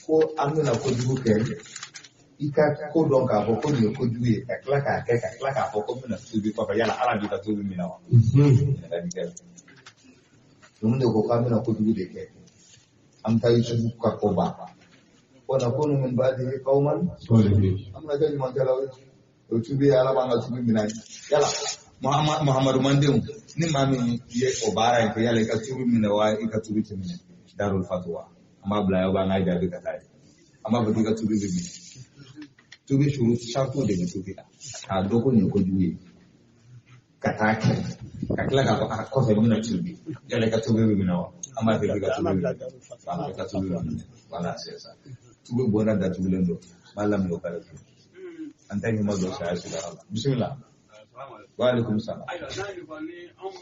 ko an bɛna kojugu kɛ i ka ko dɔn k'a fɔ ko nin ye kojugu ye ka tila k'a kɛ ka tila k'a fɔ ko n bɛna tuubi kɔfɛ yala Ala b'i ka tuubi minɛ wa ɲininkali kɛ ninnu de ko k'an bɛna kojugu de kɛ an bɛ taa Yusufu ka ko ban wa nakunu min ba'dihi qauman صالحين. An bɛna kɛ ɲumankɛlaw ye o tuubi ye Ala b'an ka tuubi minɛ yala Muhammadu mandenw ni maa min ye o baara in kɛ yala i ka tuubi minɛ wa i ka tuubi tɛ minɛ Darul Fatwa an b'a bila yen aw b'an ka jaabi ka taa ye an b'a fɔ k'i ka tuubi bɛ minɛ tuubi suru saritiw de bɛ tuubi la k'a dɔn ko nin ye kojugu ye ka taa kɛ ka tila k'a fɔ a kɔfɛ n bɛna tuubi yala i ka tuubi bɛ minɛ wa an b'a fɔ k'i ka tuubi bɛ minɛ wala i ka tuubi bɛ minɛ wala c'est ça tuubi bɔnda datugulen don n b'a laminɛ o ka de an tɛ ɲuman don saya sigiyɔrɔ la bisimila. Wa alaikum salam. Ayiwa n'a ye fɔ ni anw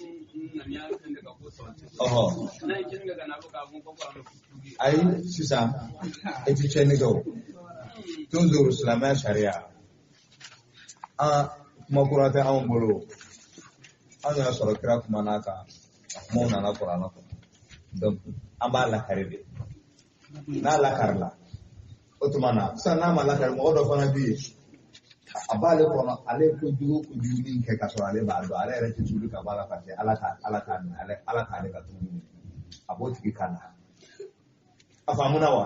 ŋaniya fɛn tɛ ka ko sabati. Ɔhɔ. N'a ye tiɲɛni kɛ ka na fɔ k'a fɔ ko an bɛ tuubi. Ayi sisan e ti tiɲɛni kɛ o toujours silamɛya sariya an kuma kura tɛ anw bolo anw y'a sɔrɔ kira kuma n'a kan a kumaw nana kuranɛ kɔnɔ donc an b'a lakari de n'a lakarila o tuma na sisan n'a ma lakari mɔgɔ dɔ fana bɛ yen a b'ale kɔnɔ ale ye kojugu kojugu min kɛ k'a sɔrɔ ale b'a dɔn ale yɛrɛ tɛ tuubi ka bɔ a la parce que Ala k'a minɛ ale Ala k'ale ka tuubi minɛ a b'o tigi kan na a faamuna wa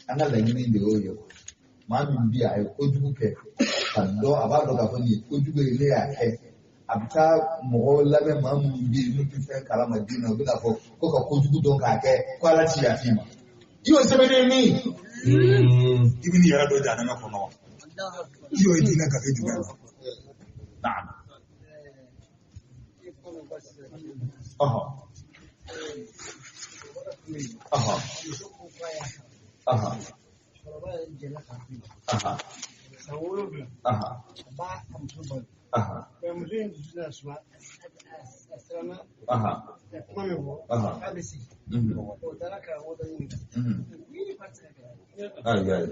an ka laɲini de y'o ye maa min bɛ yen a ye kojugu kɛ ka dɔn a b'a dɔn k'a fɔ nin ye kojugu ye ne y'a kɛ a bɛ taa mɔgɔw lamɛn maa minnu bɛ yen n'u tɛ fɛn kalama diinɛ na u bɛna fɔ ko ka kojugu dɔn k'a kɛ ko Ala ti yafa i ma i y'o sɛbɛnnen min i bɛ n'i yɛrɛ don jahanama kɔnɔ wa i y'o ye diinɛ gafe jumɛn na naam ɔhɔ ɔhɔ ɔhɔ ɔhɔ ɔhɔ ɔhɔ ɔhɔ ɔhɔ ayi ayi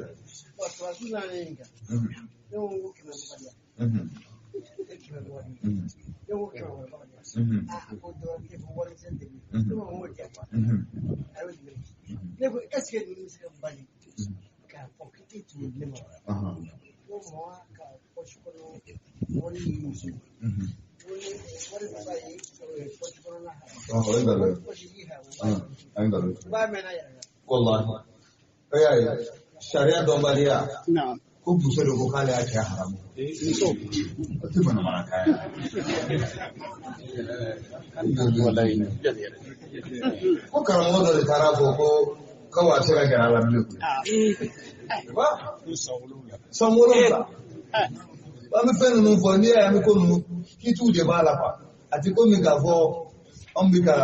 o ye nkalon ye a ye nkalon ye wallahi e y'a ye sariya dɔnbaliya ko muso de ko k'ale y'a cɛ haramu o tɛ manamanakan ye ko karamɔgɔ dɔ de taara fɔ ko a bɛ se ka gɛrɛ a la bilen koyi san 7 an bɛ fɛn ninnu fɔ n'i y'a ye an bɛ ko ninnu kitiw de b'a la quoi a tɛ komi k'a fɔ anw bɛ ka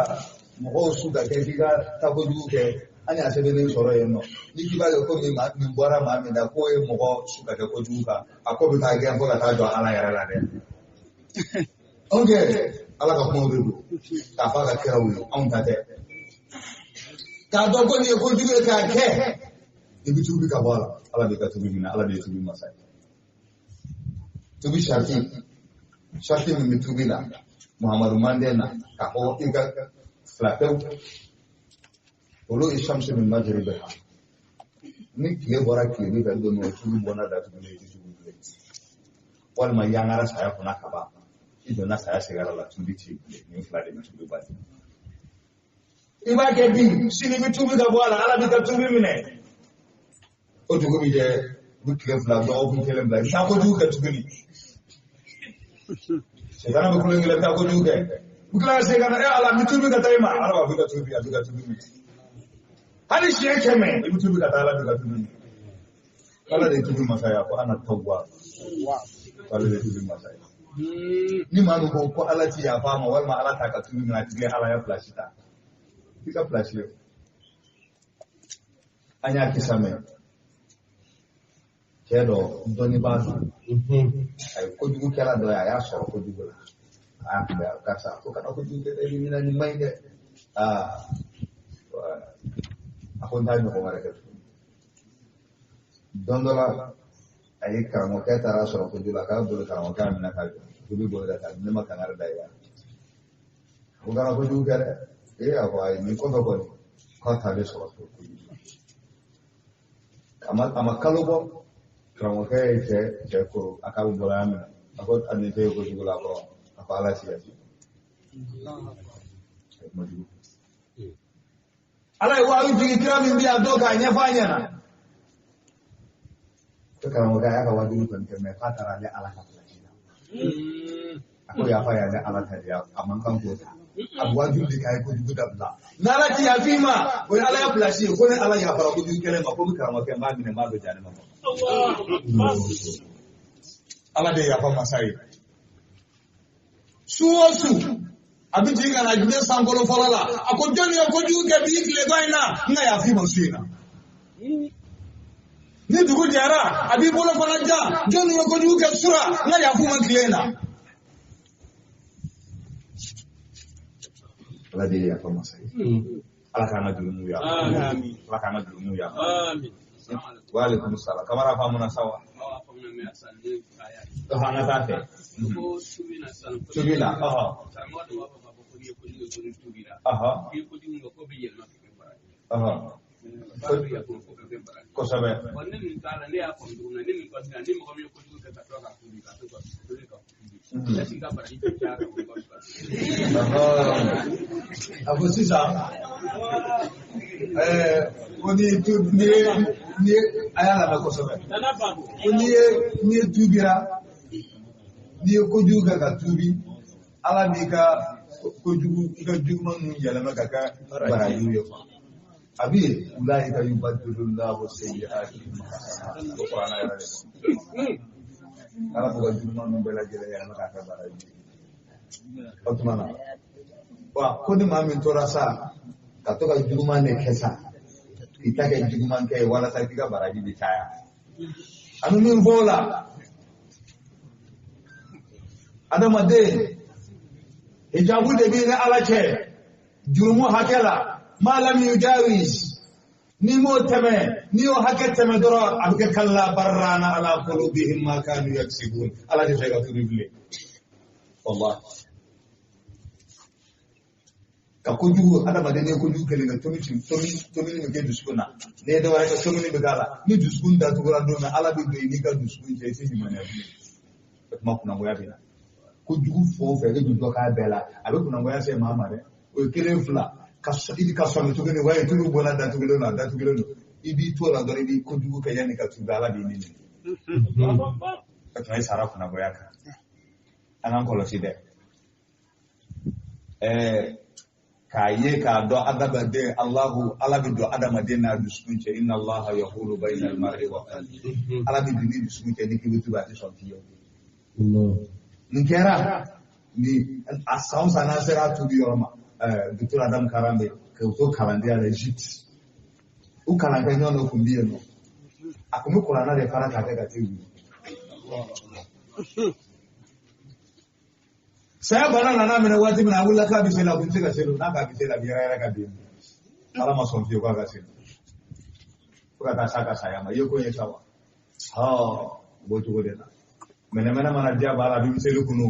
mɔgɔw su ka kɛ k'i ka takojugu kɛ an y'a sɛbɛnnen sɔrɔ yen nɔ n'i k'i b'a kɛ komi maa min bɔra maa min da k'o ye mɔgɔ su ka kɛ kojugu kan a ko bɛ taa gɛn fo ka taa jɔ Ala yɛrɛ la dɛ anw kɛ Ala ka kumaw de don k'a fɔ a ka kiraw ye anw ta tɛ k'a dɔn ko nin ye kojugu ye k'a kɛ i bɛ tuubi ka bɔ a la Ala b'i ka tuubi minɛ Ala de ye tuubi masa ye tuubi sariti min bɛ tuubi la Muhammadu Manden na k'a fɔ i ka fila pewu olu ye shamsi min magribiha ni tile bɔra tile fɛ don min o tubi bɔnna datugulen i tɛ tubi bilen walima yangara saya kunna ka ban i donna saya sigara la tubi t'i bilen nin fila de bɛ tubi bali i b'a kɛ bi sini i bɛ tubi ka bɔ a la ala b'i ka tubi minɛ o dugu bɛ jɛ i bɛ tile fila dɔgɔkun kelen bila i bɛ taa kojugu kɛ tuguni sitana bɛ kulonkɛ la i bɛ taa kojugu kɛ i bɛ tila ka segin ka na e ala n bɛ tubi ka taa i ma ala b'a fɔ i ka tubi a b'i ka tubi minɛ hali siɲɛ 100 i bɛ tubi ka taa ala b'i ka tubi minɛ ala de ye tubi masa ye a ko ana tawwab ale de ye tubi masa ye ni maa min ko ko ala ti yafa a ma walima ala t'a ka tubi minɛ a tigi ye ala ya pilasi ta i ka pilasi ye an y'a kisa mɛn cɛ dɔ dɔnnibaa don a ye kojugukɛla dɔ ye a y'a sɔrɔ kojugu la a y'a kunbɛn karisa ko kana kojugu kɛ dɛ i ɲinɛ nin man ɲi dɛ aa a ko n t'a ɲɔgɔn wɛrɛ kɛ tuguni don dɔ la a ye karamɔgɔkɛ taara sɔrɔ kojugu la k'a bolo karamɔgɔkɛ y'a minɛ k'a jɔ ko bɛ bolo ka taa ne ma kangari da i la ko kana kojugu kɛ dɛ ee a ko ayi nin kɔfɛ kɔni k'a t'ale sɔrɔ kojugu a ma kalo bɔ karamɔgɔkɛ ye cɛ koro a k'a bɛ bolo y'a minɛ a ko a nin tɛ ye kojugu la kɔrɔ a ko ala ti yafa ala ye waaju jigin kira min bi a dɔn k'a ɲɛfɔ a ɲɛna ko karamɔgɔkɛ y'a ka waajuli kɔni kɛ mɛ k'a taara ale ala ka pilasi la a ko yafa y'ale ala ta de ye a man kan k'o ta a bɛ waajuli de k'a ye kojugu dabila n'ala ti yafa i ma o ye ala ya pilasi ye ko ni ala yafara kojugu kɛlɛ ma ko bɛ karamɔgɔkɛ n b'a minɛ n b'a don jahanama kɔnɔ ala de ye yafa masa ye su o su a bɛ jigin ka na diɲɛ sankolo fɔlɔ la a ko jɔnni ye kojugu kɛ bi tileba in na n ka yafa i ma su in na ni dugu jɛra a b'i bolo fana jan jɔnni ye kojugu kɛ sura n ka yafa u ma tile in na ala de ye yafa masa ye ala k'an ka jurumu yafa ala k'an ka jurumu yafa wa alaikum salam kamara faamuna sawa ɔhɔ an ka taa fɛ tubi la ɔhɔ ɔhɔ ɔhɔ kosɛbɛ a ko sisan ko ni tu ni ye ni ye a y'a lamɛn kosɛbɛ ko n'i ye tubira n'i ye kojugu kɛ ka tubi ala b'i ka kojugu i ka juguman ninnu yɛlɛma ka kɛ baraji ye quoi a bɛ yen ulaika yubaddilu llahu sayyi'atihim hasanat o kuranɛ yɛrɛ de kɔnɔ ala b'u ka juguman ninnu bɛɛ lajɛlen yɛlɛma k'a kɛ baraji ye o tuma na wa ko ni maa min tora sa ka to ka juguman de kɛ sa k'i ta kɛ juguman kɛ ye walasa k'i ka baraji bɛ caya an bɛ min fɔ o la adamaden hijabu de b'i ni ala cɛ jurumu hakɛ la ma lam yujawiz n'i m'o tɛmɛ n'i y'o hakɛ tɛmɛ dɔrɔn a bɛ kɛ kalla barrana ala qulubihim ma kanu yaksibun ala tɛ fɛ ka tuubi bilen wallahi ka kojugu adamaden n'i ye kojugu kelen kɛ tomi tomi tomini bɛ kɛ dusukun na n'i ye dɔ wɛrɛ kɛ tomini bɛ k'a la ni dusukun datugura don min ala bɛ don i n'i ka dusukun cɛ i tɛ limaniya bilen o tuma kunangoya bɛ na kojugu fɛn o fɛn e bɛ dɔ k'a bɛɛ la a bɛ kunangoya se maa ma dɛ o ye kelen fila ka i ka sɔmi tuguni wa tulu bɔra datugulen don a datugulen don i b'i to la dɔrɔn i b'i kojugu kɛ yanni ka tuubi ala b'i nini o tuma i sara kunangoya kan an k'an kɔlɔsi dɛ ɛɛ k'a ye k'a dɔn adamaden alahu ala bɛ don adamaden n'a dusukun cɛ inna allaha yahulu bayna almar'i wa qalbi ala bɛ don n'i dusukun cɛ ni k'i bɛ tuubi a tɛ sɔn fiyewu nin kɛra ni a san o san n'an sera a tuubi yɔrɔ ma docteur Adam Karambe k'u to kalandenya la Egypte u kalankɛ ɲɔgɔn dɔ tun bɛ yen nɔ a tun bɛ kuranɛ de fara k'a kɛ ka te wuli saya bana nana minɛ waati min na a wulila k'a bɛ seli a kun tɛ se ka seli n'a k'a bɛ seli a bɛ yɛrɛ yɛrɛ ka bin ala ma sɔn fiyewu k'a ka seli fo ka taa s'a ka saya ma i ye ko in ye sa wa hɔn o b'o cogo de la. Mɛnɛmɛnɛ mana diya b'a la a bɛ miseli kunu.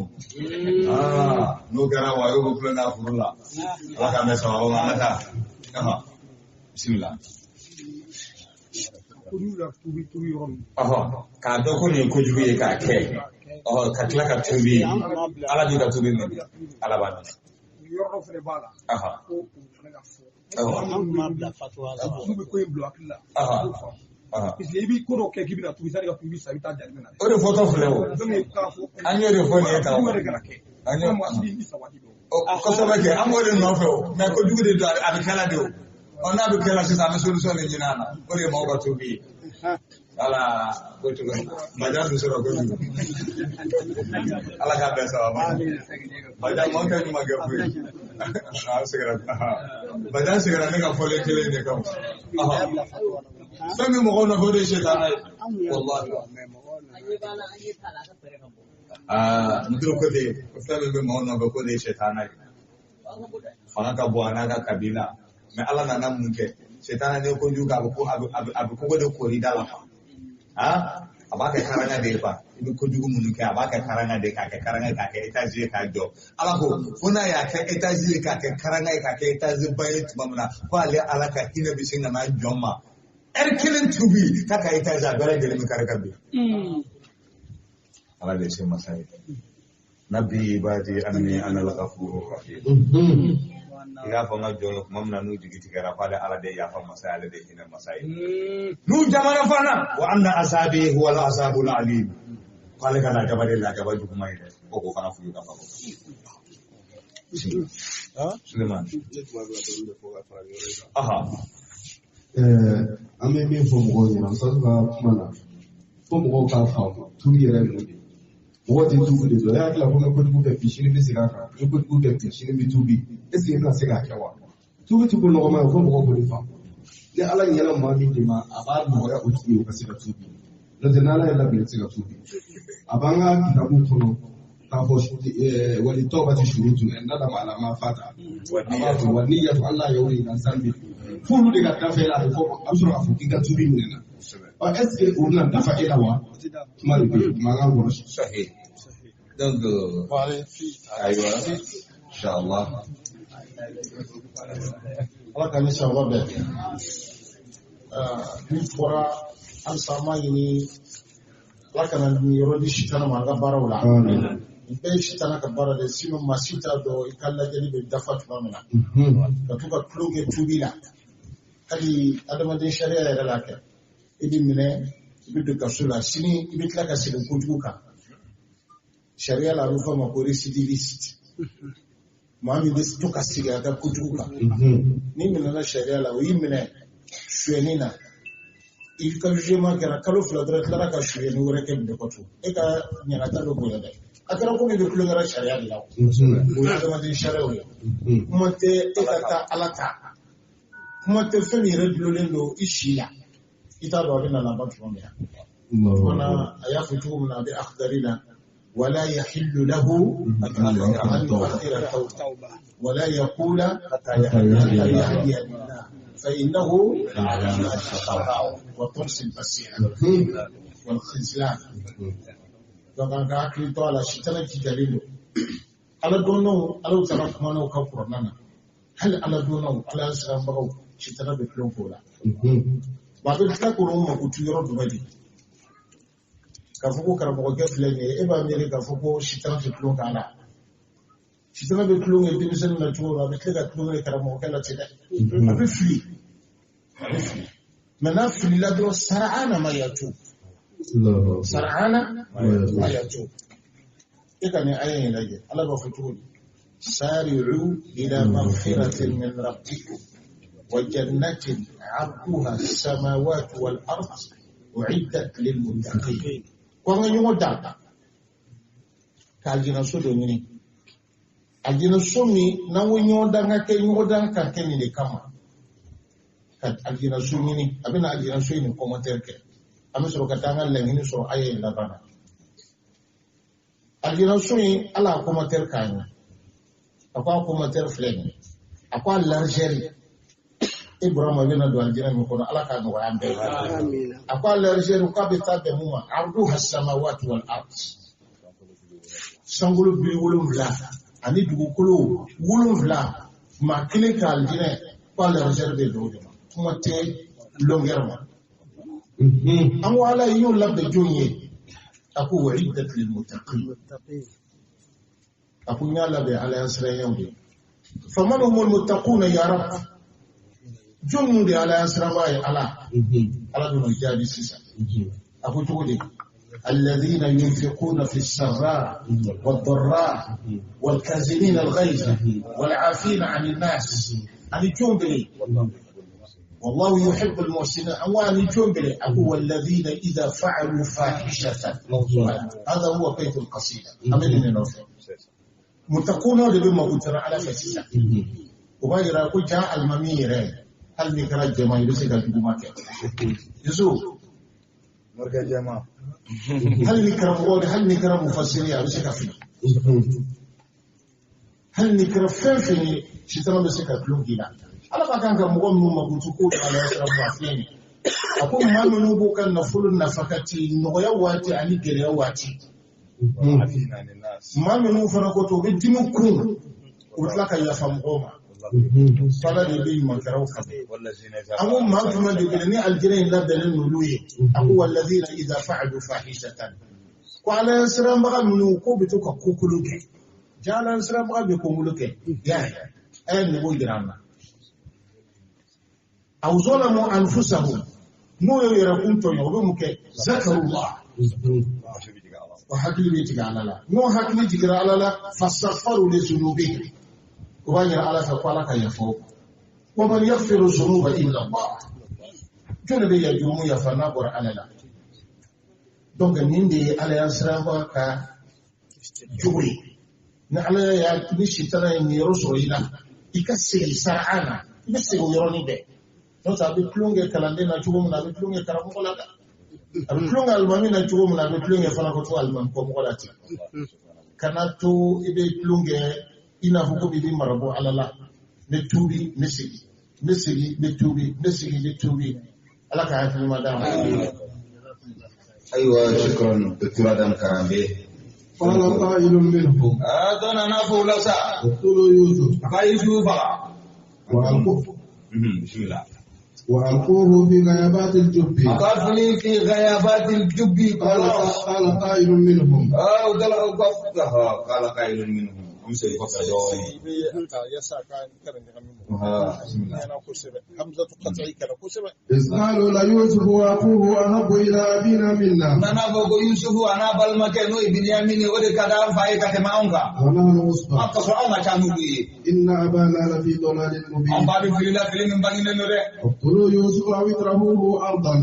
Aa n'o kɛra wayo bɛ kulonkɛ a furu la. Ala k'an bɛn sababu ma an ka taa. Bisimila. Ɔhɔ k'a dɔn ko nin ye kojugu ye k'a kɛ. Ɔhɔ ka tila ka tuubi. Ala b'i ka tuubi minɛ. Ala b'a minɛ. Yɔrɔ dɔ fana b'a la. Ko o fana ka fɔ. Awɔ. An tun b'a bila fatuwa la. N'u bɛ ko in bila hakili la. Parce que i bɛ ko dɔ kɛ k'i bɛna tuubi sani ka tuubi sa i bɛ taa jahanama na. O de fɔtɔ filɛ o. An y'o de fɔ nin ye tan. Jugu de kana kɛ. An y'o sabati dɔn. Kosɛbɛ kɛ an b'o de nɔfɛ o mais kojugu de don a bɛ kɛla de o. Ɔ n'a bɛ kɛla sisan an bɛ solution de ɲini a la o de ye maaw ka tuubi ye. Wala ko cogo bajan dun sɔrɔ kojugu. Ala k'a bɛn sababa ma. Bajan maaw tɛ ɲuman kɛ foyi. An seginna bajan seginna ne ka fɔlen kelen de kan. Fɛn min mɔgɔw nɔfɛ o de ye sɛtana ye. Walahi. Aa n ko ten ko fɛn min bɛ maaw nɔfɛ k'o de ye sɛtana ye. Fanga ka bon a n'a ka kabila. Mais Ala nana mun kɛ sɛtana ni kojugu kɛ a bɛ ko a bɛ kogo de kori da la quoi. A b'a kɛ karanga de ye quoi. I bɛ kojugu minnu kɛ a b'a kɛ karanga de ye k'a kɛ karanga ye k'a kɛ étage ye k'a jɔ. Ala ko fo n'a y'a kɛ étage ye k'a kɛ karanga ye k'a kɛ étage ba ye tuma min na ko ale Ala ka hinɛ bɛ sin ka na jɔn ma. Ɛri kelen tubi k'a ka étage a bɛɛ lajɛlen bɛ kari ka bin. Ala de ye se masa ye. Nabi ibadi anni ana al-ghafurur rahim. I k'a fɔ n ka jɔn ye tuma min na n'u jigi tigɛra k'ale Ala de ye yafa masa ye ale de ye hinɛ masa ye. N'u jamana fana wa anna azabi huwa al-azabul alim. K'ale ka lajaba de lajaba juguman ye dɛ. Ko k'o fana f'u ye ka fɔ. Suleiman. Aha. An bɛ min fɔ mɔgɔw ɲɛna Musa ka kuma na fo mɔgɔw k'a faamu tuubi yɛrɛ ye mun de ye. Mɔgɔ tɛ tuubi de dɔn e hakili la ko n bɛ kojugu kɛ bi sini bɛ segin a kan n bɛ kojugu kɛ bi sini bɛ tuubi est ce que i bɛna se k'a kɛ wa? Tuubi tɛ ko nɔgɔma ye fo mɔgɔw k'o de faamu. Ni Ala ɲɛna maa min de ma a b'a nɔgɔya o tigi ye o ka se ka tuubi. N'o tɛ n'Ala ye labila i tɛ se ka tuubi. A b'an ka kitabu kɔnɔ k'a fɔ wali tawbati shurutun nadama ala ma fata. A b'a fɔ wa niyatu alla yauda ila zambi. F'olu de ka dafa e la a bɛ fɔ a bɛ sɔrɔ k'a fɔ k'i ka tuubi minɛ na. Ɔ est ce que o bɛna dafa e la wa? Kuma de bɛ yen mankan kɔlɔsi. Sahih. Donc ayiwa inshallah. Ala ka ni sababa bɛn. Min fɔra halisa an b'a ɲini Ala kana nin yɔrɔ di sitana ma an ka baaraw la. Nin bɛɛ ye sitana ka baara de ye sinon maa si t'a dɔn i ka lajɛli bɛ dafa tuma min na. Ka to ka tulon kɛ tuubi la. Hali adamaden sariya yɛrɛ la kɛ. I bɛ minɛ i bɛ don kaso la sini i bɛ tila ka segin kojugu kan. Sariya la a bɛ fɔ a ma ko récidiviste. Maa min bɛ to ka segin a ka kojugu kan. N'i minɛna sariya la o y'i minɛ suyɛnni na. I ka jugement kɛra kalo 2 dɔrɔn i tilara ka suyɛnni wɛrɛ kɛ minɛ kɔtɔ e ka ɲangata bɛ bonya dɛ. A kɛra komi i bɛ tulonkɛ sariya de la o. O ye adamaden sariyaw ye. Kuma tɛ e ka taa Ala ta. Kuma tɛ fɛn min yɛrɛ dulonlen don i si la. I t'a dɔn a bɛ na laban tuma min na. Fana a y'a fɔ cogo min na a bɛ akidari la. Wala yahillu lahu an yuakhira tawba. Wala yaqula hatta yahdiya lillah. Fa innahu ala wa tumsi al-basira wal khizlan. Donc an ka hakili to a la sitana jijalen don. Ala dɔnnaw Ala taara kumanaw ka kuranna na. Hali Ala dɔnnaw Ala siranbagaw sitana bɛ tulon k'o la. Wa a bɛ tila k'olu makutu yɔrɔ jumɛn de? K'a fɔ ko karamɔgɔkɛ filɛ nin ye e b'a miiri k'a fɔ ko sitana tɛ tulon k'a la. Sitana bɛ tulon kɛ denmisɛnnin na cogo min a bɛ tila ka tulon kɛ karamɔgɔkɛ la ten dɛ. A bɛ fili. A bɛ fili. Mais n'a filila dɔrɔn sara'ana ma yatu. Sara'ana ma yatu. E ka nin aya in lajɛ Ala b'a fɔ cogo di? Sari'u ila maghfiratin min rabbikum wa jannatin 'arduha as-samawati wal ard u'iddat lil muttaqin. Ko an ka ɲɔgɔn dan k'a jina so dɔ ɲini. A jina so min n'an ko ɲɔgɔn dan ka kɛ ɲɔgɔn dan ka kɛ nin de kama. Ka alijina so ɲini a bɛna alijina so in ni commentaire kɛ. An bɛ sɔrɔ ka taa an ka laɲini sɔrɔ aya in laban na. Alijina so in Ala y'a commentaire k'a ɲɛ. A ko a commentaire filɛ nin ye. A ko a largeur e Burama bɛna don alijina min kɔnɔ Ala k'a nɔgɔya an bɛɛ ye. A ko a largeur k'a bɛ taa bɛn mun ma arduha samawati wal ard. Sankolo 70 ani dugukolo 7 maa kelen ka alijinɛ ko ale réservé don o de ma. Kuma tɛ longueur ma. An ko Ala y'o labɛn jɔn ye? A ko uiddat lil muttaqin. A ko n y'a labɛn Ala ya siranyaw de. Faman humul muttaquna ya rab? Jɔn minnu de ye Ala ya siranbaa ye Ala? Ala bɛn'o jaabi sisan. A ko cogo di? الذين ينفقون في السراء والضراء والكاظمين الغيظ والعافين عن الناس. أن جنبلي والله يحب المحسنين. أو أن جنبلي هو الذين إذا فعلوا فاحشة. هذا هو بيت القصيدة. أمين نوفل متقون لبما قلت على فسيسة وبايرا يقول جاء الممير هل نكرا الجماعة يبسك الجماعة يسوع مركز جماعة هل نكرا هل نكرا مفسرين يبسك فيه هل نكرا فين فين شيطان بسك كلون ala ka kan ka mɔgɔ minnu makutu ko ala ya sira filɛ nin a ko maa minnu b'u ka nafolo nafakati nɔgɔya waati ani gɛlɛya waati maa minnu fana ko to u bɛ dimi kun u bɛ tila ka yafa mɔgɔw ma fala de bɛ ɲumankɛlaw kan a ko maa jumɛn de bɛ ni alijinɛ in labɛnnen n'olu ye a ko walazina iza fa'alu fahishatan ko ala ya siranbaga minnu k'o bɛ to ka ko kolon kɛ ja ala ya siranbaga bɛ ko kolon kɛ y'a ye a ye nin ko jira an na. Aw zalamu anfusahum n'o y'o yɛrɛkun tɔɲɔ o bɛ mun kɛ zakarullah o hakili bɛ jigin Ala la n'o hakili jiginra Ala la fastaghfaru li zunubihim o b'a yira Ala fɛ ko Ala ka yafa o ma wa man yaghfiru zunuba illa Allah jɔn de bɛ jurumu yafa n'a bɔra Ala la donc nin de ye Ala ya siranbaga ka jogo ye ni Ala y'a ni sitana ye nin yɔrɔ sɔrɔ i la i ka segin sara na i bɛ segin o yɔrɔnin bɛɛ. N'o tɛ a bɛ tulon kɛ kalanden na cogo min na a bɛ tulon kɛ karamɔgɔ la dɛ a bɛ tulon kɛ alimami na cogo min na a bɛ tulon kɛ fana ko to alimami kɔmɔgɔ la ten kana to i bɛ tulon kɛ i n'a fɔ ko i bɛ marabɔ Ala la n bɛ tuubi n bɛ segin n bɛ segin n bɛ tuubi n bɛ segin n bɛ tuubi Ala ka hakilima d'an ma. Ayiwa shukran docteur Adam Karambe. قال قائل منهم dɔ nana fɔ o la sa. اقتلوا يوسف A ka Yusufu faga. Bismillah. وألقوه في غيابات الجب. أقفني في غيابات الجب. قال قائل منهم. قال قائل منهم. إذ قالوا ليوسف وأخوه أحب إلى أبينا منا. ونحن عصبة. إن أبانا لفي ضلال مبين. اقتلوا يوسف أو اطرحوه أرضا.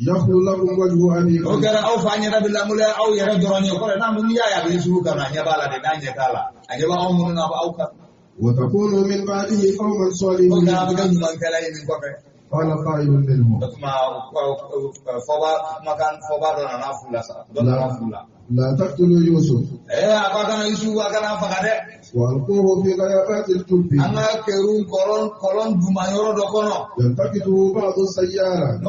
يخلو لكم وجه أبيكم. وتكونوا من بعده قوما صالحين. قال قائل منهم لا تقتلوا يوسف وألقوه في غيابات الجب يلتقطه بعض السيارة.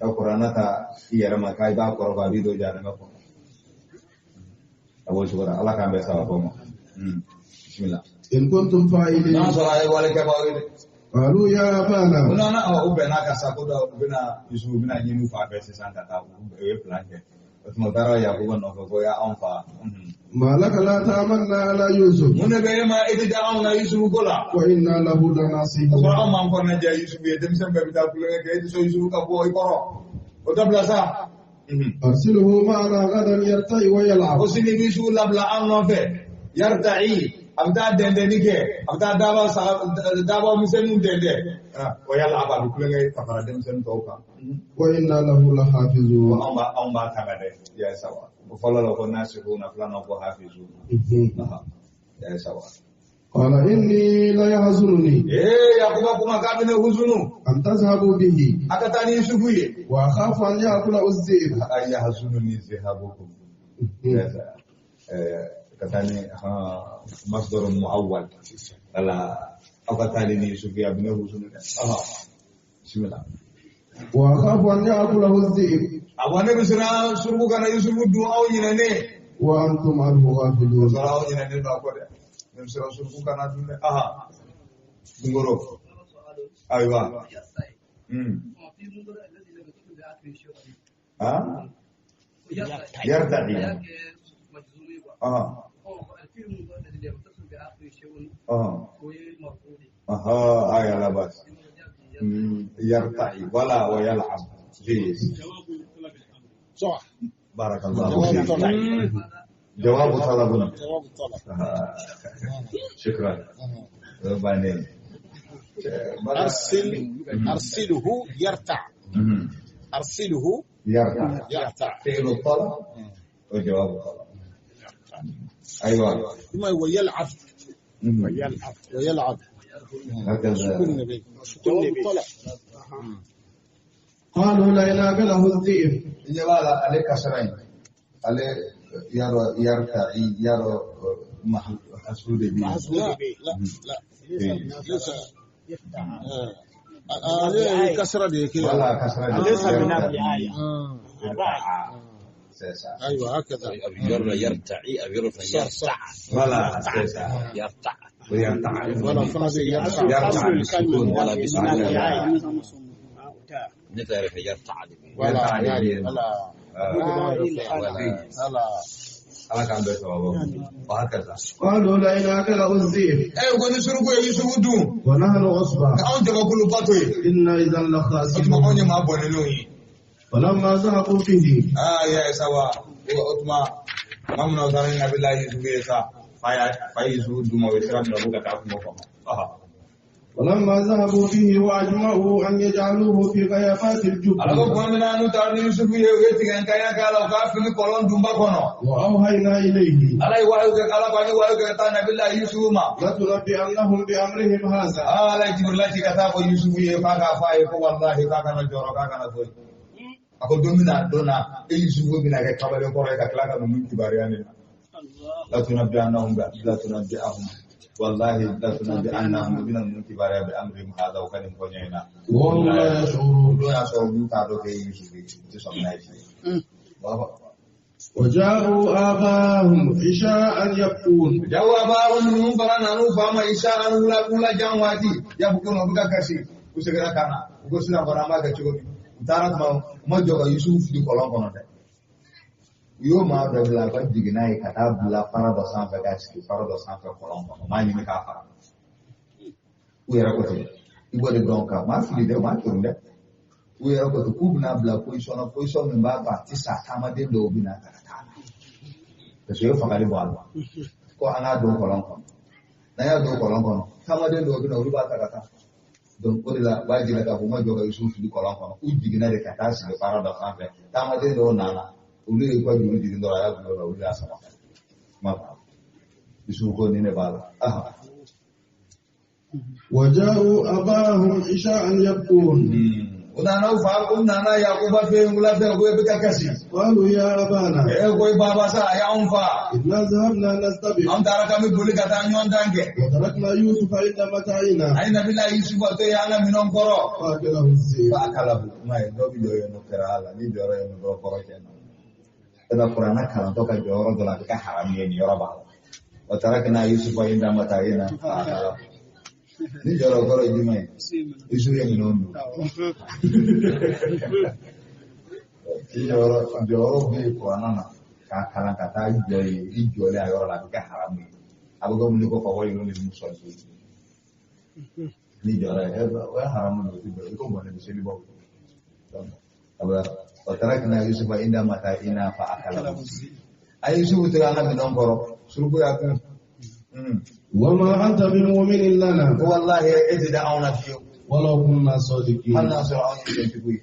Ka kuranna ta i yɛrɛ ma k'a b'a kɔrɔ a b'i don jahanama kɔnɔ a b'o cogo la Ala k'an bɛɛ sababa ma. Bismillah. In kuntum fa'ilin. N'a sɔrɔ a ye wale kɛbaaw ye dɛ. Qalu ya abana. U nana u bɛnna ka sa ko dɔ u bɛna Yusufu bɛna ɲini u fa fɛ sisan ka taa u ye plan kɛ. O tuma u taara Yakuba nɔfɛ ko ya anw fa. Ma laka la ta'amanna ala Yusuf. Mun de bɛ e ma e tɛ da anw na Yusufu ko la. Wa inna lahu lanasihun. O sɔrɔ anw m'an kɔnɔna jɛ Yusufu ye denmisɛn bɛɛ bɛ taa tulonkɛ kɛ e tɛ sɔn Yusufu ka bɔ i kɔrɔ. O dabila sa. Arsilhu ma'ana gadan yarta'i wa yal'ab. Ko sini bɛ Yusufu labila an nɔfɛ yarta'i a bɛ taa dɛndɛnni kɛ a bɛ taa daba misɛnninw dɛndɛn wa yal'ab a bɛ tulonkɛ ka fara denmisɛnnin tɔw kan. Wa inna lahu lahafizun. Anw b'a tanga dɛ ya sawa. O fɔlɔ la ko nasihuna filanan ko hafizuna. Ya sawa. قال إني ليحزنني Yakuba kuma k'a bɛ ne huzunu أن تذهبوا به a ka taa ni Yusufu ye وأخاف أن يأكله الذئب يحزنني ذهابكم ka taa ni مصدر مؤول wala aw ka taa ni Yusufu ye a bɛ ne huzunu dɛ بسم الله وأخاف أن يأكله الذئب a ko ne bɛ siran suruku kana Yusufu dun aw ɲinɛnen وأنتم عنه غافلون sɔrɔ aw ɲinɛnen don a kɔ dɛ ne bɛ siran suruku kana dun dɛ Ngoro ayiwa يرتعي آية لا بأس يرتعي ولا ويلعب جيد صح بارك الله فيك جواب طلب جواب الطلب شكرا بعدين أرسله يرتع أرسله يرتع يرتع فعل الطلب وجواب الطلب أيوة ثم هو يلعب ويلعب هكذا سكون النبي جواب الطلب قالوا لئن أكله الذئب جواب عليك كسرين عليه يرتعي يرى محسود به لا لا لا ليس عليه كسرة دي كده ولا كسرة ليس من آية أيوة هكذا يرتعي يرتع ولا يرتع ويرتع ولا فرنسي يرتع يرتع بالسكون ولا بسكون نتعرف يرتع ولا ولا ولا ala k'an bɛɛ sababu وهكذا قالوا لئن أكله الذئب ko ni suruku ye Yusufu dun ونحن عصبة anw jamakulu bato ye إنا إذا o tuma لخاسرون anw ye maa bɔnɛlenw ye فلما ذهبوا به ya sawa o tuma maa min na o taara ni Nabila Yusufu ye sa fa ye Yusufu d'u ma o ye sira minɛ k'u ka taa kungo kɔnɔ ولما ذهبوا به وأجمعوا أن يجعلوه في غيابات الجب ala ko tuma min na n'u taara ni Yusufu ye u ye tigɛnkanya k'a la u k'a fili kɔlɔn dunba kɔnɔ وأوحينا إليه ala ye wahayu kɛ ala ko an ye wahayu kɛ ka taa Nabila Yusufu ma لتنبئنهم بأمرهم هذا ala ye Jibrila ci ka taa fɔ Yusufu ye k'a k'a fɔ a ye ko walahi k'a kana jɔrɔ k'a kana foyi a ko don bɛna don na e Yusufu bɛna kɛ kabalen kɔrɔ ye ka tila ka ninnu kibaruya nin na لتنبئنهم لتنبئهم والله لتنبئنهم بنا ninnu kibaruya بأمرهم هذا o ka nin fɔ ɲɛna وهم لا يشعرون don y'a sɔrɔ olu t'a dɔn k'e ye Yusufu ye u tɛ sɔn n'a ye fiyewu وجاءوا آباهم عشاء يبكون jawo abaaru ninnu fana nan'u fa ma isa an wula jan waati yabukun u bɛ ka kasi u seginna ka na u ko sisan kɔni an b'a kɛ cogo di u taara tuma u ma jɔ ka Yusufu fili kɔlɔn kɔnɔ dɛ u y'o maa dɔ bila a ka jigin n'a ye ka taa bila fara dɔ sanfɛ k'a sigi fara dɔ sanfɛ kɔlɔn kɔnɔ u m'a ɲini k'a fara u yɛrɛ ko ten i b'o de dɔn ka maa fili dɛ u m'a turu dɛ u yɛrɛ ko ten k'u bɛna bila position na position min b'a to a tɛ sa taamaden dɔw bɛna ta ka taa parce que u ye fagali bɔ a la ko an k'a don kɔlɔn kɔnɔ n'an y'a don kɔlɔn kɔnɔ taamaden dɔw bɛna olu b'a ta ka taa donc o de la u b'a jira k'a fɔ u ma jɔ ka Yusufu fili kɔlɔn kɔnɔ u jiginna de ka taa sigi fara dɔ sanfɛ taamaden dɔw nana olu ye ka juru jigin dɔrɔn a y'a bila o la olu y'a sama kuma banna Yusufu ko nin de b'a la وجاءوا أباهم عشاء يبكون u nana u fa u nana Yakuba fɛ yen wula fɛ ko e bɛ ka kasi قالوا يا أبانا ko e baba sa a y'anw fa إنا ذهبنا نستبق an taara k'an bɛ boli ka taa ɲɔgɔn dan kɛ وتركنا يوسف عند متاعنا a ye Nabila Yusufu to yen an ka minɛnw kɔrɔ فأكله الذئب fa kala kuma ye dɔw bɛ jɔ yen nɔ kɛra a la ni jɔyɔrɔ yen nɔ dɔrɔn kɔrɔ tiɲɛna e bɛ kuranɛ kalantɔ ka jɔyɔrɔ dɔ la a bɛ kɛ haramu ye nin yɔrɔ b'a la wa tarakna Yusufa inda mata'ina fa akalahu ni jɔyɔrɔ kɔrɔ ye jumɛn ye Yusufu ye minɛnw dun jɔyɔrɔ bɛ yen kuranɛ na k'a kalan ka taa jɔ yen i jɔlen a yɔrɔ la a bɛ kɛ haramu ye a bɛ kɛ mun ko fa wali ni musɔli ni jɔyɔrɔ ye o ye haramu ye o ti bɛn i ko mɔne bɛ seli bɔ wa tarakna Yusufa inda mata'ina fa akalahu a Yusufu tora an ka minɛnw kɔrɔ suruku y'a kun وما أنت بمؤمن لنا ko wallahi e tɛ da anw na fiyewu ولو كنا صادقين hali n'a sɔrɔ anw ye tiɲɛtigiw ye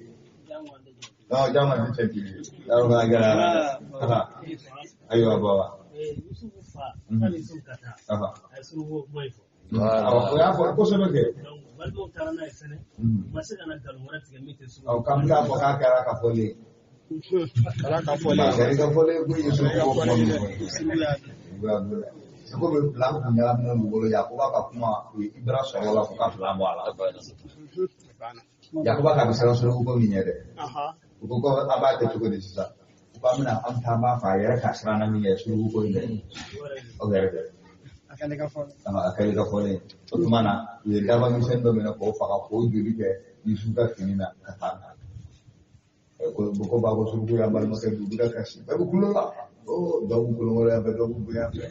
jama tɛ tiɲɛtigi ye yarɔ ka gɛlɛya ayiwa baba Yusufu fa k'ale Yusufu ka taa ye suruku kuma in fɔ. Awɔ, o y'a fɔ kosɛbɛ kɛ. Donc balimaw taara n'a ye fɛnɛ, u ma se ka na nkalon wɛrɛ tigɛ min tɛ suruku. Awɔ, k'an bɛ k'a fɔ k'a kɛra ka fɔlen ye. Kɛra ka fɔlen A kɛra ka fɔlen ye ko Yusufu ko kuma min fɔ. Suruku y'a Seko bɛ plan kun ɲagaminen b'u bolo Yakuba ka kuma u ye ibra sɔrɔ o la k'u ka plan bɔ a la. Yakuba ka bɛ siran suruku ko min ɲɛ dɛ. U ko ko a b'a kɛ cogo di sisan? U ko an bɛna an taa an b'a fɔ a yɛrɛ ka siran na min kɛ suruku ko in dɛ. O yɛrɛ dɛ. A kɛlen ka fɔlen. A kɛlen ka fɔlen. O tuma na u ye daba misɛnnin dɔ minɛ k'o faga k'o joli kɛ Yusufu ka fini na ka taa. Ko ba ko suruku y'a balimakɛ dugu ka kasi. Bɛɛ bɛ kulo la. Dɔw b'u kolonkolo yan fɛ, dɔw b'u bonya fɛ.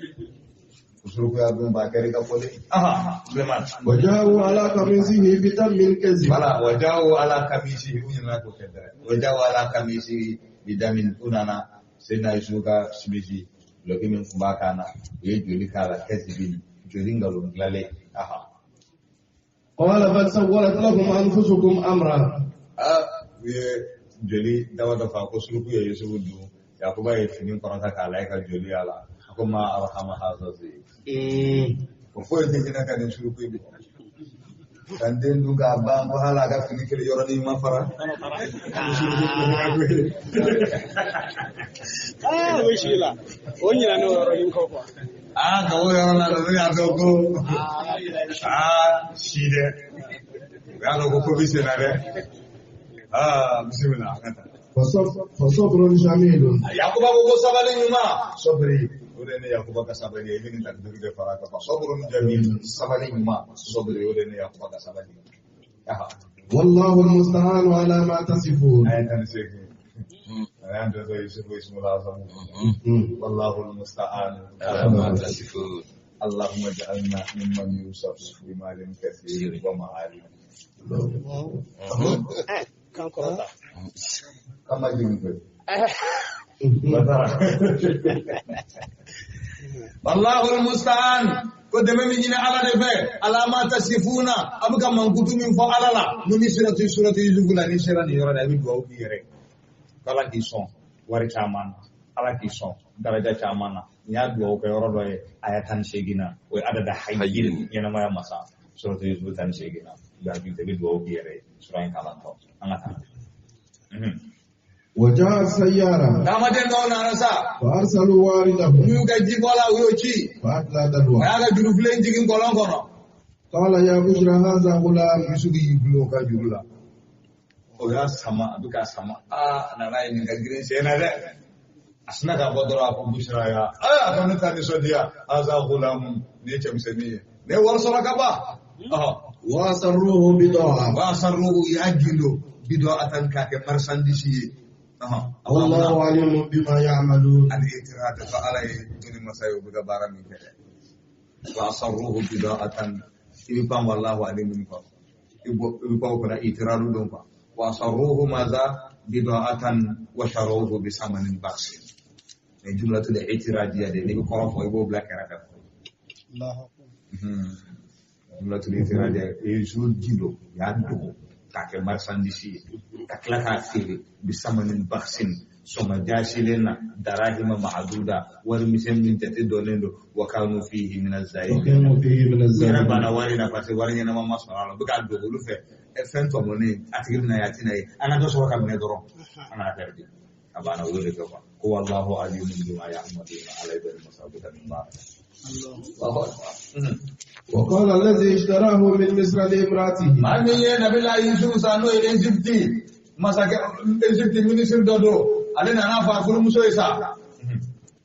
Suruku y'a dun ba kɛra ka fɔlen. Aha, Suleiman. وجاءوا على قميصه بدم كذب. Voilà, wajahu ala kamisi u ɲinɛna k'o kɛ dɛ. Wajahu ala kamisi bidamin u nana Seydina Yusufu ka simisi duloki min tun b'a kan na u ye joli k'a la kɛsibin joli nkalon dilanlen. Aha. قال بل سولت لكم أنفسكم أمرا. Aa u ye joli daba dɔ fa ko suruku ye Yusufu dun Yakuba ye fini kɔrɔta k'a lajɛ ka joli y'a la a ko ma arahama haza o foyi tɛ hinɛ ka nin suruku in bɔ. Ka n den dun k'a ban ko hali a ka fini kelen yɔrɔnin ma fara. Aa, o si la. O ɲinɛna o yɔrɔnin kɔ quoi. Aa ka o yɔrɔ la dɛ, y'a dɔn ko aa si dɛ. U y'a dɔn ko ko bɛ sen na dɛ. Aa bisimila an ka taa. فصبر جميل. Yakuba ko ko sabali ɲuman. Sabiri o de ye ne Yakuba ka sabali ye i bɛ nin takidiri de fara a kan. Sabirun jamil sabali ɲuman sabiri o de ye ne Yakuba ka sabali ye. Aha. والله المستعان على ما تصفون. Aya 18. Aya dɔ Yusufu ismul azam. والله المستعان على ما تصفون. اللهم اجعلنا ممن يوصف بمال كثير ومعالي. Kan kɔrɔta. Kama jigin koyi. Wallahu almusta'an ko dɛmɛ min ɲini Ala de fɛ ala ma tasifuna a bɛ ka mankutu min fɔ Ala la ni sera suratu Yusufu la n'i sera nin yɔrɔ la i bɛ dugawu k'i yɛrɛ ye k'Ala k'i sɔn wari caman na Ala k'i sɔn daraja caman na nin y'a dugawu kɛ yɔrɔ dɔ ye aya 18 na o ye adada hayyin ɲɛnamaya masa suratu Yusufu 18 na i bɛ hakili to i bɛ dugawu k'i yɛrɛ ye sura in kalantɔ an ka taa. وجاءت سيارة. Taamaden dɔw nana sa. فأرسلوا واردهم. U y'u ka ji bɔla u y'o ci. فأدلى O دلوه. y'a ka jurufilen jigin kɔlɔn kɔnɔ. قال يا بشرى هذا غلام. Yusufu y'i gulon o ka juru la. O y'a sama a bɛ k'a sama. Aa a nana ye nin ka girin sen na dɛ. A sinna k'a bɔ dɔrɔn a ko Busira ya. Aa a ko ne ta nisɔndiya. Haza gulamu nin ye cɛmisɛnnin ye. Ne ye wari sɔrɔ ka ban. وأسروه بضاعة. Wa asarruhu u y'a gindo bida'atan k'a kɛ marchandise ye. والله عليم بما يعملون. Al-i'tirad fa ala ye duni masa ye u bɛ ka baara min kɛ dɛ. Wa asarruhu bida'atan i bɛ pan wallahu alimun kɔ. I bɛ pan o kunna i'tiradu don quoi. Wa asarruhu maza bida'atan wa sharawhu bi samanin baksin. Nin jumlatul i'tiradiyya de n'i bɛ kɔrɔ fɔ i b'o bila kɛrɛfɛ. Jumlatul i'tiradiyya i ye zo ji don u y'a dogo k'a kɛ marchandise ye ka tila k'a feere bi samanin baksin sɔngɔ jaasilen na darahima ma'aduda wari misɛn min jate dɔnnen don wa kanu fihi min az-zahidin. وكانوا فيه من U yɛrɛ الزاهدين. banna wari la parce que wari ɲɛnama ma sɔrɔ a la u bɛ k'a dogo olu fɛ fɛn tɔmɔnen a tigi bɛna ye a tɛna ye an ka dɔ sɔrɔ ka minɛ dɔrɔn an kana pɛrɛdi a banna o y'o de kɛ quoi ko wallahu alimun bima ya'maluna ala ye bɛn masa bɛ ka nin baara kɛ. Allahu akbar. وقال الذي اشتراه من مصر لامرأته. Maa min ye Nabila Yusufu san n'o ye Egypte masakɛ Egypte minisiri dɔ don ale nana fɔ a furumuso ye sa.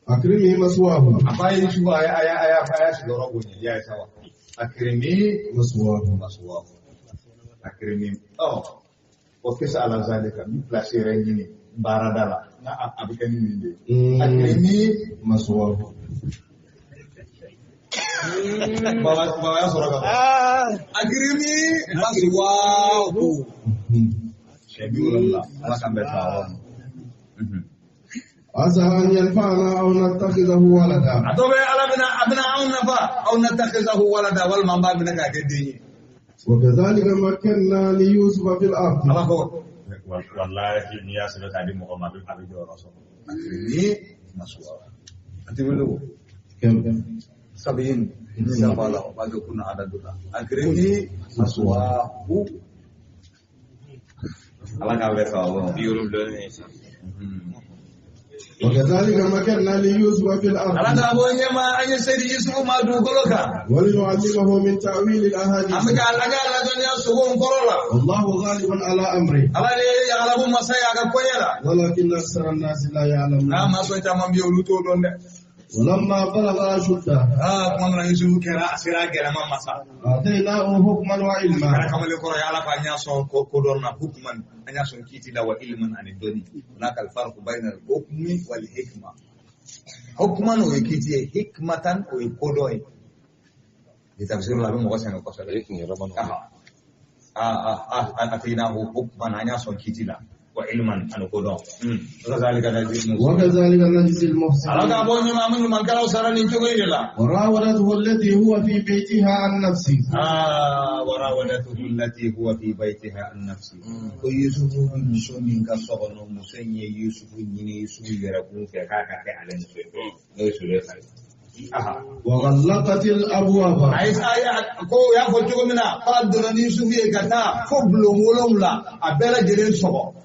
أكرمي مثواه. A fa ye Yusufu a y'a a y'a a y'a sigiyɔrɔ bonya i y'a ye sa wa. Akirimi مثواه. masuwa akirimi ɔ o kisa ala zalika n bɛ place yɛrɛ ɲini baarada la n ka a bɛ kɛ ni nin de ye. Akirimi مثواه. Baba baba y'a sɔrɔ ka ban. Akirimi masuwa. Siɲɛ 70 Ala k'an bɛɛ taa yɔrɔ ma. عسى أن ينفعنا أو نتخذه ولدا. A dɔ bɛ Ala bɛna a bɛna anw nafa aw natakhizahu walada walima an b'a minɛ k'a kɛ den ye. وكذلك مكنا ليوسف في الأرض. Ala ko walahi n'i y'a sɛbɛn k'a di mɔgɔ ma a bɛ jɔyɔrɔ sɔrɔ. Akirimi masuwa. A tɛ wele o. كم؟ 70. Siga b'a la, o b'a kɛ kunna adadu la. Akirimi masuwahu. Ala k'a bɛɛ sababu ma. 74 ni sa. وكذلك مكنا ليوسف في Ala الأرض k'a bɔ ɲɛma an ye seri Yusufu ma dugukolo kan. ولنعلمه من تأويل An bɛ الأحاديث ka ala ka ladɔnniya sogo kɔrɔ la. والله غالب على أمره Ala de ye yagalabu masa ye a ka koɲɛ la. ولكن أكثر الناس لا N'a يعلمون ma sɔn caman bɛ yen olu t'o dɔn dɛ. ولما بلغ أشده Aa tuma min na Yusufu kɛra a sera a gɛlɛma masa. آتيناه حكما Kɛra وعلما kamalen kɔrɔ ye Ala k'a ɲɛ sɔn ko kodɔn na hukman an y'a sɔn kiiti la wa ilman ani dɔnni. Hunaka alfarqu bayna al-hukmi wal hikma. Hukman o ye kiiti ye hikmatan o ye kodɔn ye. Ni tafsir la a bɛ mɔgɔ sɛgɛn kosɛbɛ. Ale tun yɛrɛ ma nɔgɔn. Aha. Atainahu hukman an y'a sɔn kiiti la wa ilman ani kodɔn. Kazalika najzi al-muhsinin. وكذلك نجزي Ala المحسنين k'a bɔ ɲuman an bɛ ɲumankɛlaw sara nin cogo in de la. وراودته التي هو في بيتها عن نفسه وراودته التي هو في بيتها عن نفسه. Ko Yusufu muso min ka so kɔnɔ muso in ye Yusufu ɲini Yusufu yɛrɛ kun fɛ k'a ka kɛ ale muso ye n'o ye Sulefa ye. Aha. وغلقت الأبواب A ye ko o y'a fɔ cogo min na k'a donna ni Yusufu ye ka taa fo bulon 7 a bɛɛ lajɛlen sɔgɔ.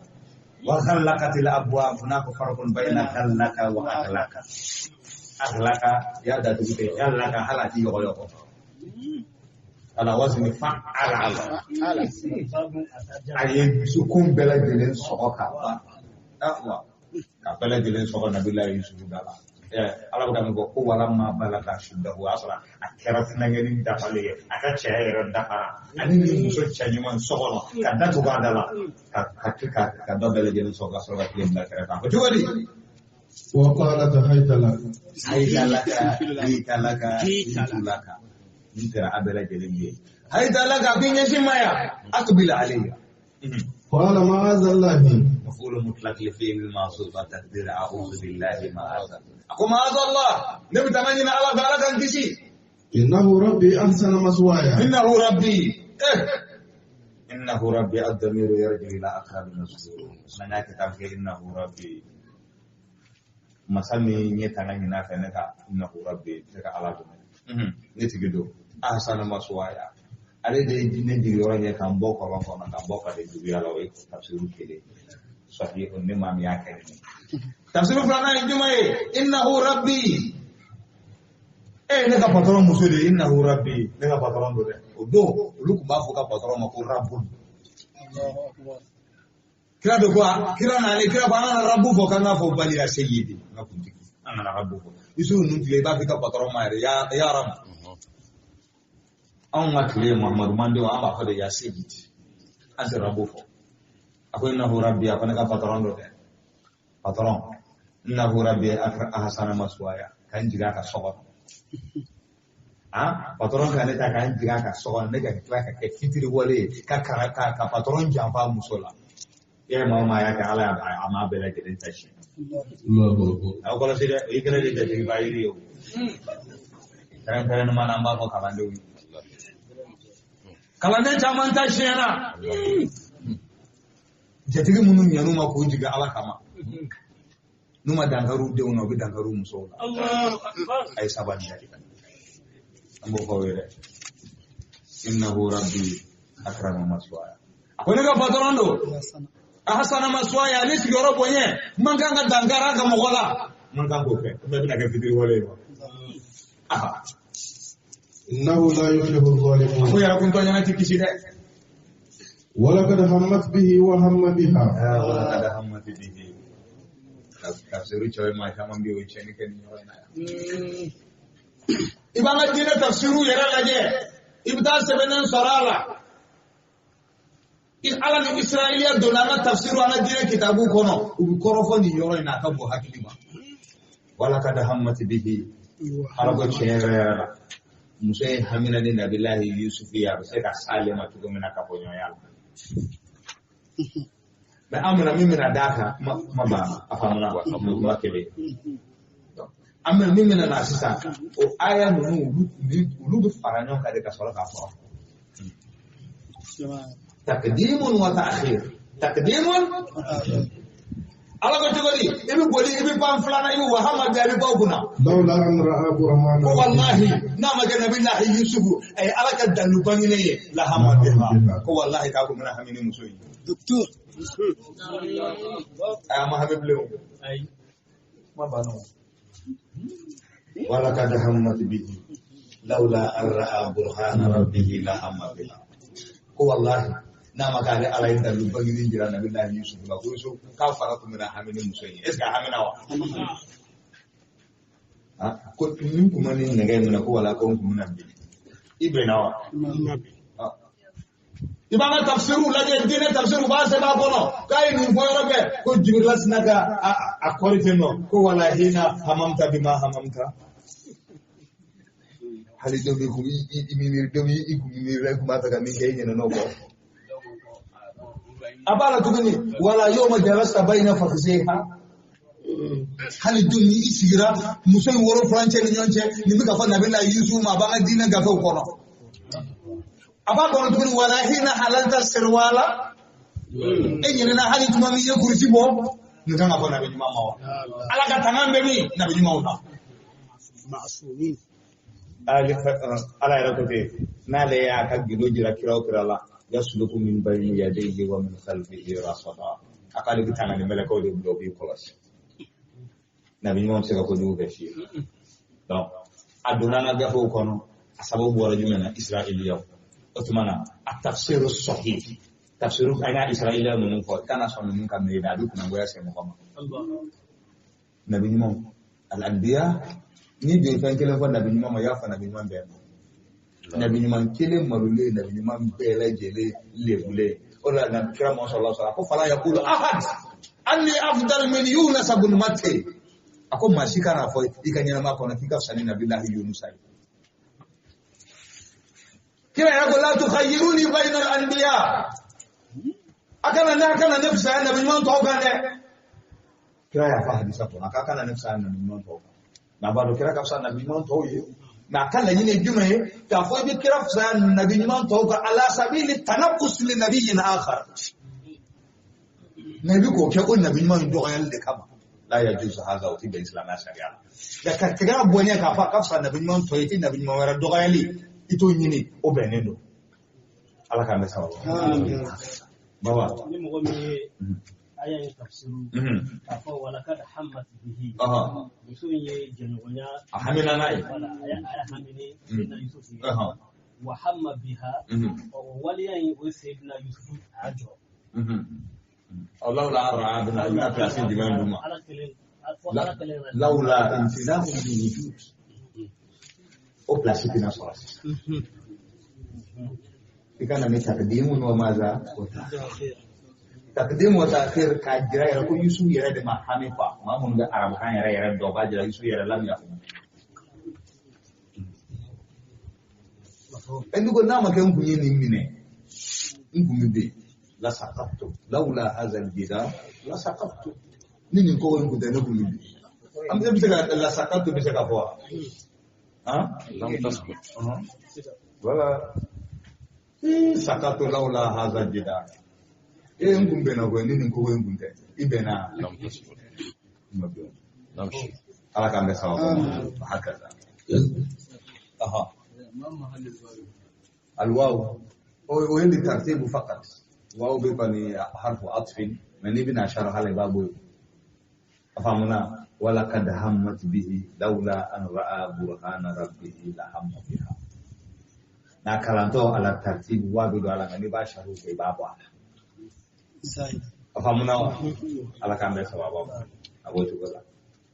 وغلقت الأبواب هناك فرق بين غلق وأغلق. أغلق ya datugu tɛ غلق hali a ti yɔgɔyɔgɔ. على وزن فعل a ye dusukun bɛɛ lajɛlen sɔgɔ ka ban awa ka bɛɛ lajɛlen sɔgɔ nabilayi Yusufu da la Ala bɛ ka min fɔ ko ولما بلغ أشده o y'a sɔrɔ a kɛra funankɛnin dafalen ye a ka cɛya yɛrɛ dafara ani ni muso cɛ ɲuman so kɔnɔ ka datugu a da la ka ka ka ka dɔ bɛɛ lajɛlen sɔgɔ ka sɔrɔ ka tile bila kɛrɛfɛ a ko cogo di. وقالت هيت لك هيت لك هيت لك هيت لك nin kɛra a bɛɛ lajɛlen ye هيت لك a ko i ɲɛsin ma yan أقبل علي. قال معاذ الله مفعول مطلق لفعل المحذوف تقدير أعوذ بالله معاذ أقول معاذ الله نبي تمني على فعلك كيسي إنه ربي أحسن مثواي إنه ربي إيه. إنه ربي الضمير يرجع إلى أقرب المذكور من كتاب إنه ربي masa min ye tanga ɲini a fɛ ne ka إنه ربي ne ka ala dɔn ne tigi don أحسن مثواي ale de ye ne jigi yɔrɔ ɲɛ k'an bɔ kɔlɔn kɔnɔ k'an bɔ ka de juguya la o ye tafsiru kelen sahihu ne maa min y'a kɛ nin ye tafsiru filanan ye jumɛn ye إنه ربي e ne ka patɔrɔn muso de ye إنه ربي ne ka patɔrɔn don dɛ o don olu tun b'a fɔ ka patɔrɔn ma ko رب. Kira de ko kira n'ale kira ko an kana رب fɔ k'an k'a fɔ بل يا سيدي n ka kuntigi an kana رب fɔ Yusufu ninnu tile i b'a fɔ i ka patɔrɔn ma yɛrɛ ya رب anw ka tile Muhammadu mandenw an b'a fɔ de يا سيدي an tɛ رب fɔ a ko إنه ربي a ko ne ka patɔrɔn don dɛ patɔrɔn إنه ربي أحسن مثواي k'an jigin a ka so kɔnɔ ah patɔrɔn ka ne ta k'an jigin a ka so kɔnɔ ne ka tila ka kɛ fitiriwale ye ka ka ka patɔrɔn janfa muso la e ye maa o maa y'a kɛ Ala y'a a m'a bɛɛ lajɛlen ta si الله أكبر aw kɔlɔsi dɛ o y'i kɛlen de jatigiba yiri ye o kɛrɛnkɛrɛnnenya la an b'a fɔ kalandenw ye kalanden caman ta siɲɛna jatigi minnu ɲan'u ma k'u jigin Ala kama n'u ma dankari u denw na u bɛ dankari u musow la a ye sabali dɛ an b'o fɔ aw ye dɛ إنه ربي أكرم مثواي a ko ne ka patɔrɔn don أحسن مثواي ne sigiyɔrɔ bonya n man kan ka dankari a ka mɔgɔ la n man kan k'o kɛ ou bien bɛna kɛ fitiriwale ye wa aha. إنه لا يفلح A ko الظالمون yɛrɛ kun tɔɲɔna ti kisi dɛ. ولقد همت به وهم بها ولقد همت به tafsiru cɛ maa caman bɛ yen o ye tiɲɛni kɛ nin yɔrɔ in na yan. I b'an ka diinɛ tafsiru yɛrɛ lajɛ i bɛ taa sɛbɛnnen sɔrɔ a la Ala ni Israɛliya donna an ka tafsiru an ka diinɛ kitabu kɔnɔ u bɛ kɔrɔfɔ nin yɔrɔ in na a ka bon hakili ma. ولقد همت به Ala ko tiɲɛ yɛrɛ yɛrɛ la muso in hamina ni Nabilahi Yusufu ye a bɛ se ka s'ale ma cogo min na ka bɔ ɲɔgɔnya la. Mais an bɛna min bɛna d'a kan kuma kuma banna a faamuna kuma kelen. An bɛna min bɛna na sisan o aya ninnu olu bɛ fara ɲɔgɔn kan de ka sɔrɔ k'a fɔ. تقديم وتأخير تقديم. Ala ko cogo di i bɛ boli i bɛ pan filanan i bɛ wahama bɛɛ a bɛ bɔ kunna. Lawla an ra'a burhana. Ko walahi n'a ma kɛ nabilahi Yusufu a ye Ala ka dalilu bangenen ye lahama biha ko walahi k'a kun bɛna hami ni muso ye. Docteur. A ma hami bilen o. Kuma banna o. Walaqad hammat bihi lawla an ra'a burhana rabbihi lahama biha. Ko walahi n'a ma k'ale Ala ye dalilu bangenen jira nabilahi Yusufu la ko Yusufu k'a fara tun bɛna hami ni muso in ye est ce que a hamina wa? Ko ni kun ma nin nɛgɛ in minɛ ko wala ko n kun bɛna bin i bɛnna wa? I b'an ka tafsiriw lajɛ diinɛ tafsiriw b'a sɛbɛn a kɔnɔ k'a ye nin fɔ yɔrɔ bɛɛ ko Jibirila sina ka a kɔri ten nɔ ko wala hina hamamta bima hamamta. Hali dɔ bɛ kun i miiri dɔ b'i kun miiri la i kun b'a fɛ ka min kɛ i ɲinɛna o kɔ. A b'a la tuguni wala yawma jalasta bayna fakhzayha. Hali don ni i sigira muso in woro furancɛ ni ɲɔgɔn cɛ nin bɛ ka fɔ nabila Yusufu ma a b'an ka diinɛ gafew kɔnɔ. A b'a kɔnɔ tuguni wala hina halalta sirwala. E ɲinɛna hali tuma min i ye kurusi bɔ nin kan ka fɔ nabi ɲuman ma wa? Ala ka tanga bɛ min nabi ɲumanw na. Ala yɛrɛ ko ten n'ale y'a ka gindo jira kira o kira la yasluku min bayni yadayhi wa min khalfihi rasada. A k'ale bɛ tanga ni mɛlɛkɛw de bila u b'i kɔlɔsi. Nabi ɲumanw tɛ se ka kojugu kɛ fiyewu. Donc a donna an ka gafew kɔnɔ a sababu bɔra jumɛn na Israiliyaw. O tuma na a tafsiru sahih tafsiru an y'a Israiliya ninnu fɔ kana sɔn ninnu ka miiri a bɛ kunnagoya se mɔgɔ ma. Nabi ɲumanw al-anbiya ni de ye fɛn kelen fɔ nabi ɲuman ma i y'a fɔ nabi ɲuman bɛɛ ma. Nabi ɲuman kelen malolen nabi ɲuman bɛɛ lajɛlen lebulen. O de la nabi kira Muhammad sallallahu alaihi wasallam ko fala yaqulu ahad anni afdal min Yunus ibn Matta. A ko maa si kana fɔ i ka ɲɛnama kɔnɔ k'i ka fisa ni nabilahi Yunusa ye. Kira yɛrɛ ko la tukhayyiruni bayna al-anbiya. A kana ne fisaya nabi ɲuman tɔw kan dɛ. Kira y'a fɔ hadisa kɔnɔ a k'a kana ne fisaya nabi ɲuman tɔw kan. Nka a b'a dɔn kira ka fisa nabi ɲuman tɔw ye. Nka a ka laɲini ye jumɛn ye k'a fɔ i bɛ kira fisaya nabi ɲuman tɔw kan ala sabili tanaqus li nabiyyin akhar. Nka i bɛ k'o kɛ o nabi ɲuman in dɔgɔyali de kama. La yajuzu hadha o tɛ bɛn silamɛya sariya la. Nka ka tigɛ a bonya k'a fɔ a ka fisa nabi ɲuman tɔ ye i tɛ nabi ɲuman wɛrɛ dɔgɔyali i t'o ɲini o bɛnnen don. Ala k'an bɛ sababu. Baba. Ni mɔgɔ min ye aya in tafsiru k'a fɔ walakad hammat bihi. Muso in ye jɛɲɔgɔnya. A hamina n'a ye. Wala a y'a hami ni Seydina Yusufu ye. Wa hamma biha. O waleya in o ye Seydina Yusufu a y'a jɔ. Lawla ra'a bina i bɛna place jumɛn d'u ma? Lawla imtinahu bi wujud. O place tɛna sɔrɔ sisan. I ka na ni takdimun wa maza wa ta'khir. Takdim wa ta'khir k'a jira yɛrɛ ko Yusufu yɛrɛ de ma hami quoi. Maa minnu bɛ arabukan yɛrɛ yɛrɛ dɔn o b'a jira Yusufu yɛrɛ lam yakun. N'i ko n'a ma kɛ n kun ye nin minɛ n kun bɛ bin. La saqattu lawla hadha al-jidar la saqattu. Ni nin kɔgɔ in kun tɛ ne kun bɛ bin. An bɛ se ka la saqattu bɛ se ka fɔ wa? Han? Lam tasqut. Voilà. Saqattu lawla hadha al-jidar. N kun bɛnna koyi ni nin kɔgɔ in kun tɛ. I bɛnna. Lam tasqut. Ma bɛn. Namshi. Ala k'an bɛ sababu ma. Hakaza. Aha. الواو هو اللي ترتيبه فقط. واو بيبقى حرف عطف من ابن عشر على بابه أفهمنا ولقد همت به لولا أن رأى برهان ربه لهم بها نكلمته على الترتيب وابد على من باشر في بابه أفهمنا على كم بسبب أبو تقول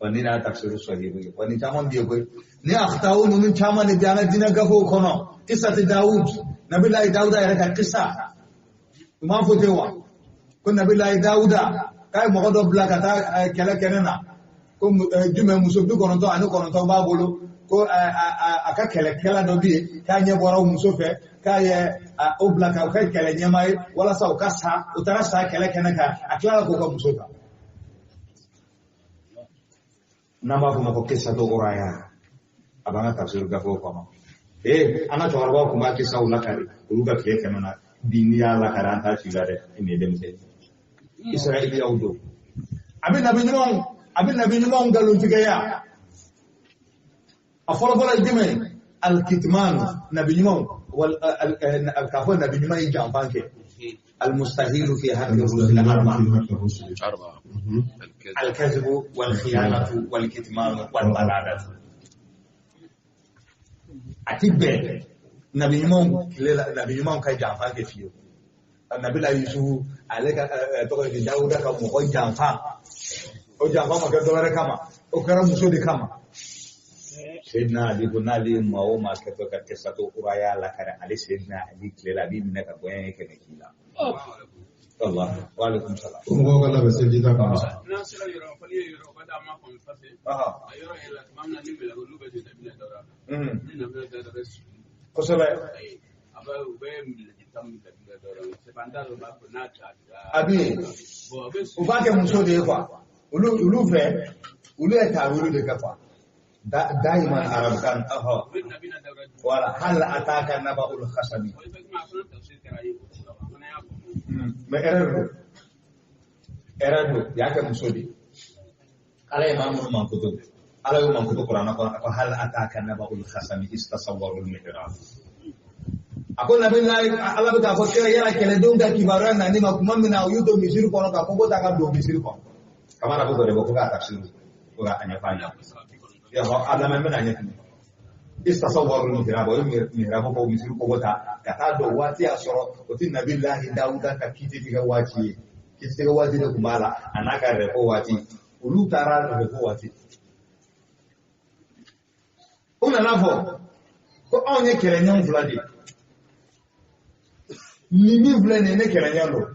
وني لا تفسير صحيح وني تمام بيقول ني أخطأوا من تمام ديانا دينا قفوا كنا قصة داود نبي الله داود يركب قصة u m'a fɔ ten wa ko nabilayi Dawuda k'a ye mɔgɔ dɔ bila ka taa kɛlɛ kɛ ne na ko jumɛn muso 99 b'a bolo ko a ka kɛlɛkɛla dɔ bɛ yen k'a ɲɛ bɔra o muso fɛ k'a ye o bila ka o kɛ kɛlɛ ɲɛmaa ye walasa u ka sa u taara sa kɛlɛ kɛnɛ kan a tilala k'o ka muso ta. N'an b'a fɔ o ma ko kisatu Uraya a b'an ka tafsir gafew kɔnɔ. An ka cɛkɔrɔbaw tun b'a kisaw lakari olu ka tile kɛmɛ na. Bi n'i y'a lakari an t'a ci la dɛ i ni denmisɛnnin. Israiliyaw don. A bɛ nabi ɲumanw a bɛ nabi ɲumanw nkalontigiya a fɔlɔfɔlɔ ye jumɛn ye alikitiman nabi ɲumanw wal k'a fɔ nabi ɲuman ye janfa kɛ almustahilu fi haqqi rusul arba alkazibu walkhiyanatu walkitmanu walbaladatu a ti bɛn nabi ɲumanw tile la nabi ɲumanw ka janfa kɛ fiyewu nabila Yusufu ale ka tɔgɔ ye Dawuda ka mɔgɔ janfa o janfa ma kɛ dɔwɛrɛ kama o kɛra muso de kama Seydina Ali ko n'ale ye maa o maa kɛtɔ ka kɛsato kuraya lakari ale Seydina Ali tile la a b'i minɛ ka gɔɲɛ kɛmɛ k'i la. Allah wa alaikum salam. Ko mɔgɔw ka labɛn seliji ta kama. N'an sera yɔrɔ fɔ n'i ye yɔrɔ ka d'a ma kɔni parce que a yɔrɔ yɛrɛ la tuma min na ni mɛlɛkɛ olu bɛ don Nabila Dawuda kan. Ni Nabila Dawuda bɛ sigi. Kosɛbɛ. A bɛ u bɛ minɛ tan min Nabila Dawuda c'est pas n t'a dɔn u b'a fɔ n'a ta. A bɛ yen. U b'a kɛ muso de ye quoi. Olu fɛ olu ye taawili de kɛ quoi. دائما عرب كان اهو ولا هل اتاك نبأ الخصم ما erreur ya kɛ muso de ala ye maa minnu mankutu ala y'o mankutu kuranɛ kɔnɔ a ko hal ataka naba'ul khasami istasawwaru al-mihrab a ko nabi ala bɛ k'a fɔ kira yala kɛlɛdenw ka kibaruya nani ma kuma min na u y'u don misiri kɔnɔ ka kogo ta ka don misiri kɔnɔ kamara bɛ k'o de bɔ ko k'a tafsiru ko k'a ɲɛfɔ a ɲɛna yafa adama bɛna ɲɛfɔ istasawwaru al-mihrab o ye mihrab ko misiri kogo ta ka taa don waati y'a sɔrɔ o ti nabi lahi dawuda ka kiti tigɛ waati ye kiti tigɛ waati de tun b'a la a n'a ka rɛko waati olu taara rɛko waati u nana fɔ ko anw ye kɛlɛɲɔgɔn fila de ye nin min filɛ nin ye ne kɛlɛɲɔgɔn don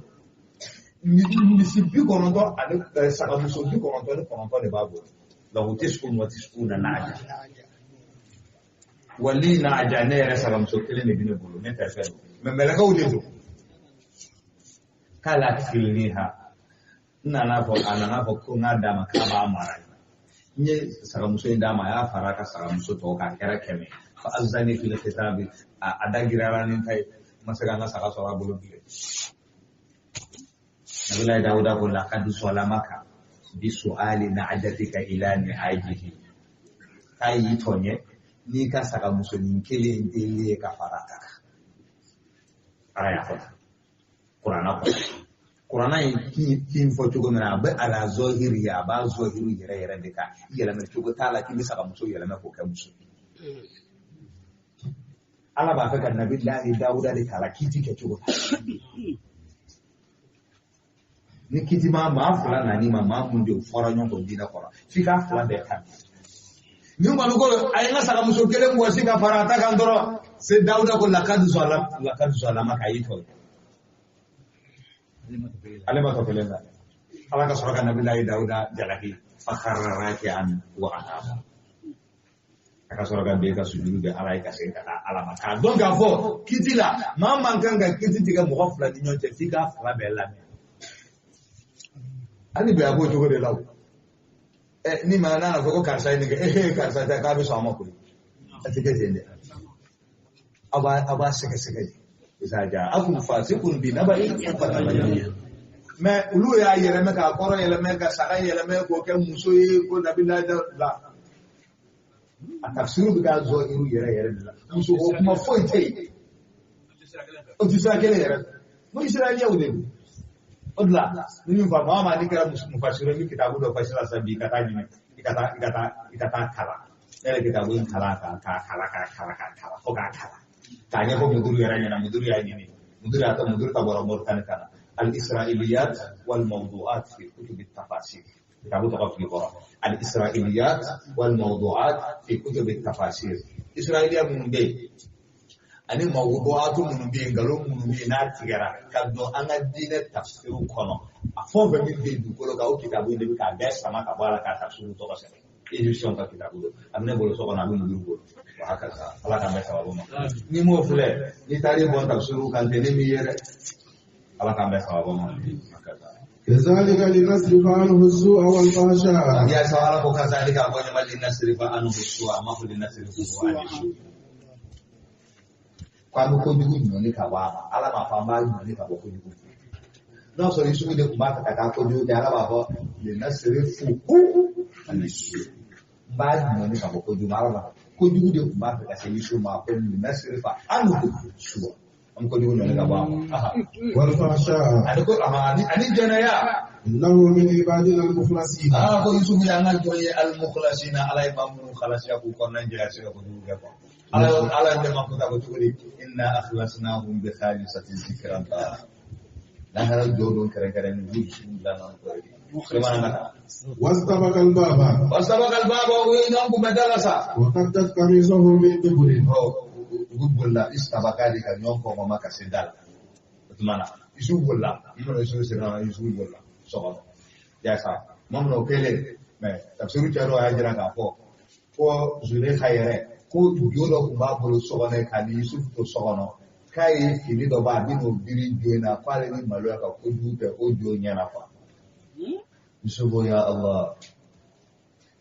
misi 90 ani sagamuso 99 de b'a bolo lahu tis'un wa tis'una na'ja wali na'ja ne yɛrɛ sagamuso kelen de bɛ ne bolo ne tɛ fɛn don mɛ mɛlɛkɛw de don k'ala filiniha n nana fɔ a nana fɔ ko n k'a d'a ma k'a b'a mara n ye sagamuso in d'a ma a y'a fara a ka sagamuso tɔw kan a kɛra 100 fa azani fil khitabi a da giriyara ni n ta ye n ma se ka n ka saga sɔrɔ a bolo bilen Nabilayi Dawuda ko laqad zalamaka bi su'ali na'jatika ila ni'ajihi k'a y'i tɔɲɛ n'i ka sagamusonin kelen deli ye ka fara a kan ala y'a fɔ kuranna kɔnɔ kuranna ye kin fɔ cogo min na a bɛ ala zɔhiri ye a b'a zɔhiri yɛrɛ yɛrɛ de kan yɛlɛmɛ cogo t'a la k'i bɛ sagamuso yɛlɛmɛ k'o kɛ muso ye ala b'a fɛ ka nabilahi Dawuda de k'a la kiti kɛ cogo la ni kiti ma maa fila nani ma maa mun de fɔra ɲɔgɔn kɔ diinɛ kɔnɔ f'i k'a fila bɛɛ ta ni kɔni ko a ye n ka sagamuso kelen gosi ka fara a ta kan dɔrɔn se Dawuda ko lakadi zɔlama k'a y'i tɔ ye ale ma tɔ kelen la ala ka sɔrɔ ka nabilahi Dawuda jalaki fa kharra raki'an wa anaba a ka sɔrɔ ka ben ka sujudu kɛ ala ye ka segin ka taa ala ma k'a dɔn k'a fɔ kiti la maa man kan ka kiti tigɛ mɔgɔ fila ni ɲɔgɔn cɛ f'i k'a fila bɛɛ lamɛn hali bi a b'o cogo de la o ni maa nana fɔ ko karisa ye nin kɛ karisa tɛ k'a bɛ sɔn a ma koyi a tɛ kɛ ten dɛ aw b'a sɛgɛsɛgɛ de iza ja'akum fasiqun bi naba'in fatabayyanu mɛ olu y'a yɛlɛmɛ k'a kɔrɔ yɛlɛmɛ ka saga yɛlɛmɛ k'o kɛ muso ye ko nabilahi la a tafsiru bɛ k'a zɔhiru yɛrɛ yɛrɛ de la muso ko kuma foyi tɛ yen o tɛ sira kelen yɛrɛ mo israɛliyaw de don o de la ni min fa maa maa n'i kɛra mufasiru ni kitabu dɔ fasira sisan bi i ka taa ɲini i ka taa kalan ne yɛrɛ kitabu in kalan k'a kalan k'a kalan k'a kalan fo k'a kalan k'a ɲɛfɔ muduru yɛrɛ ɲɛna muduru y'a ɲini muduru y'a ta muduru ta bɔra Moritani ka na al-israiliyat wal mawdu'at fi kutub at-tafasir kitabu tɔgɔ fili kɔrɔ al-israiliyat wal mawdu'at fi kutub at-tafasir israiliya minnu bɛ yen ani mawdu'atu minnu bɛ yen nkalon minnu bɛ yen n'a tigɛra ka don an ka diinɛ tafsiru kɔnɔ a fɛn o fɛn min bɛ yen dugukolo kan o kitabu in de bɛ k'a bɛɛ sama ka bɔ a la k'a tafsiru tɔgɔ sɛbɛn égyptien ka kitabu don a bɛ ne bolo so kɔnɔ a bɛ muduru bolo wa hakaza ala k'an bɛɛ sababu ma n'i m'o filɛ n'i taar'i bɔn tafsiru kan tɛ ne m'i ye dɛ ala k'an bɛɛ sababu ma hakaza كذلك لنصرف عنه السوء والفحشاء يا سؤال كذلك أقول ما لنصرف عنه السوء ما هو لنصرفه عن السوء ko an bɛ kojugu ɲɔni ka bɔ a ma ala m'a fɔ an b'a ɲɔni ka bɔ kojugu N'a sɔrɔ Yusufu de tun b'a fɛ ka taa kojugu kɛ, Ala b'a fɔ linasrifuhu ani su. N b'a ɲɔni ka bɔ kojugu ma, Ala b'a fɔ kojugu de tun b'a fɛ ka se Yusufu ma, ko linasrifa anhu su. An bɛ kojugu ɲɔni ka bɔ a ma. والفحشاء Ani ko ani jɛnɛya. إنه من عبادنا المخلصين. Ko Yusufu y'an ka jɔn ye al-mukhlasina, Ala ye maa minnu khalasiya k'u kɔnɔna jɛya se ka kojugu kɛ quoi. Ala ye ma ko ta ko cogo di? Inna akhlasnahum bi khalisati zikra dar. Lahara jɔ don kɛrɛnkɛrɛnnen u dusukun dilanna n'o ye. واستبق الباب. واستبق الباب u ye ɲɔgɔn kunbɛn da la sa. وقدت قميصه من دبر. U bolila istabaka de ka ɲɔgɔn kɔngɔma ka se da la. O tuma na Yusufu bolila, minnu Yusufu sera Yusufu bolila so kɔnɔ. Yaasa tuma min na o kɛlen mɛ tafsiru cɛ dɔw y'a jira k'a fɔ ko Zulekha yɛrɛ ko jo dɔ tun b'a bolo so kɔnɔ ka ni Yusufu to so kɔnɔ k'a ye fini dɔ bɔ a bɛ n'o biri jo in na k'ale ni maloya ka kojugu kɛ o jo ɲɛna quoi. Yusufu ya Allah,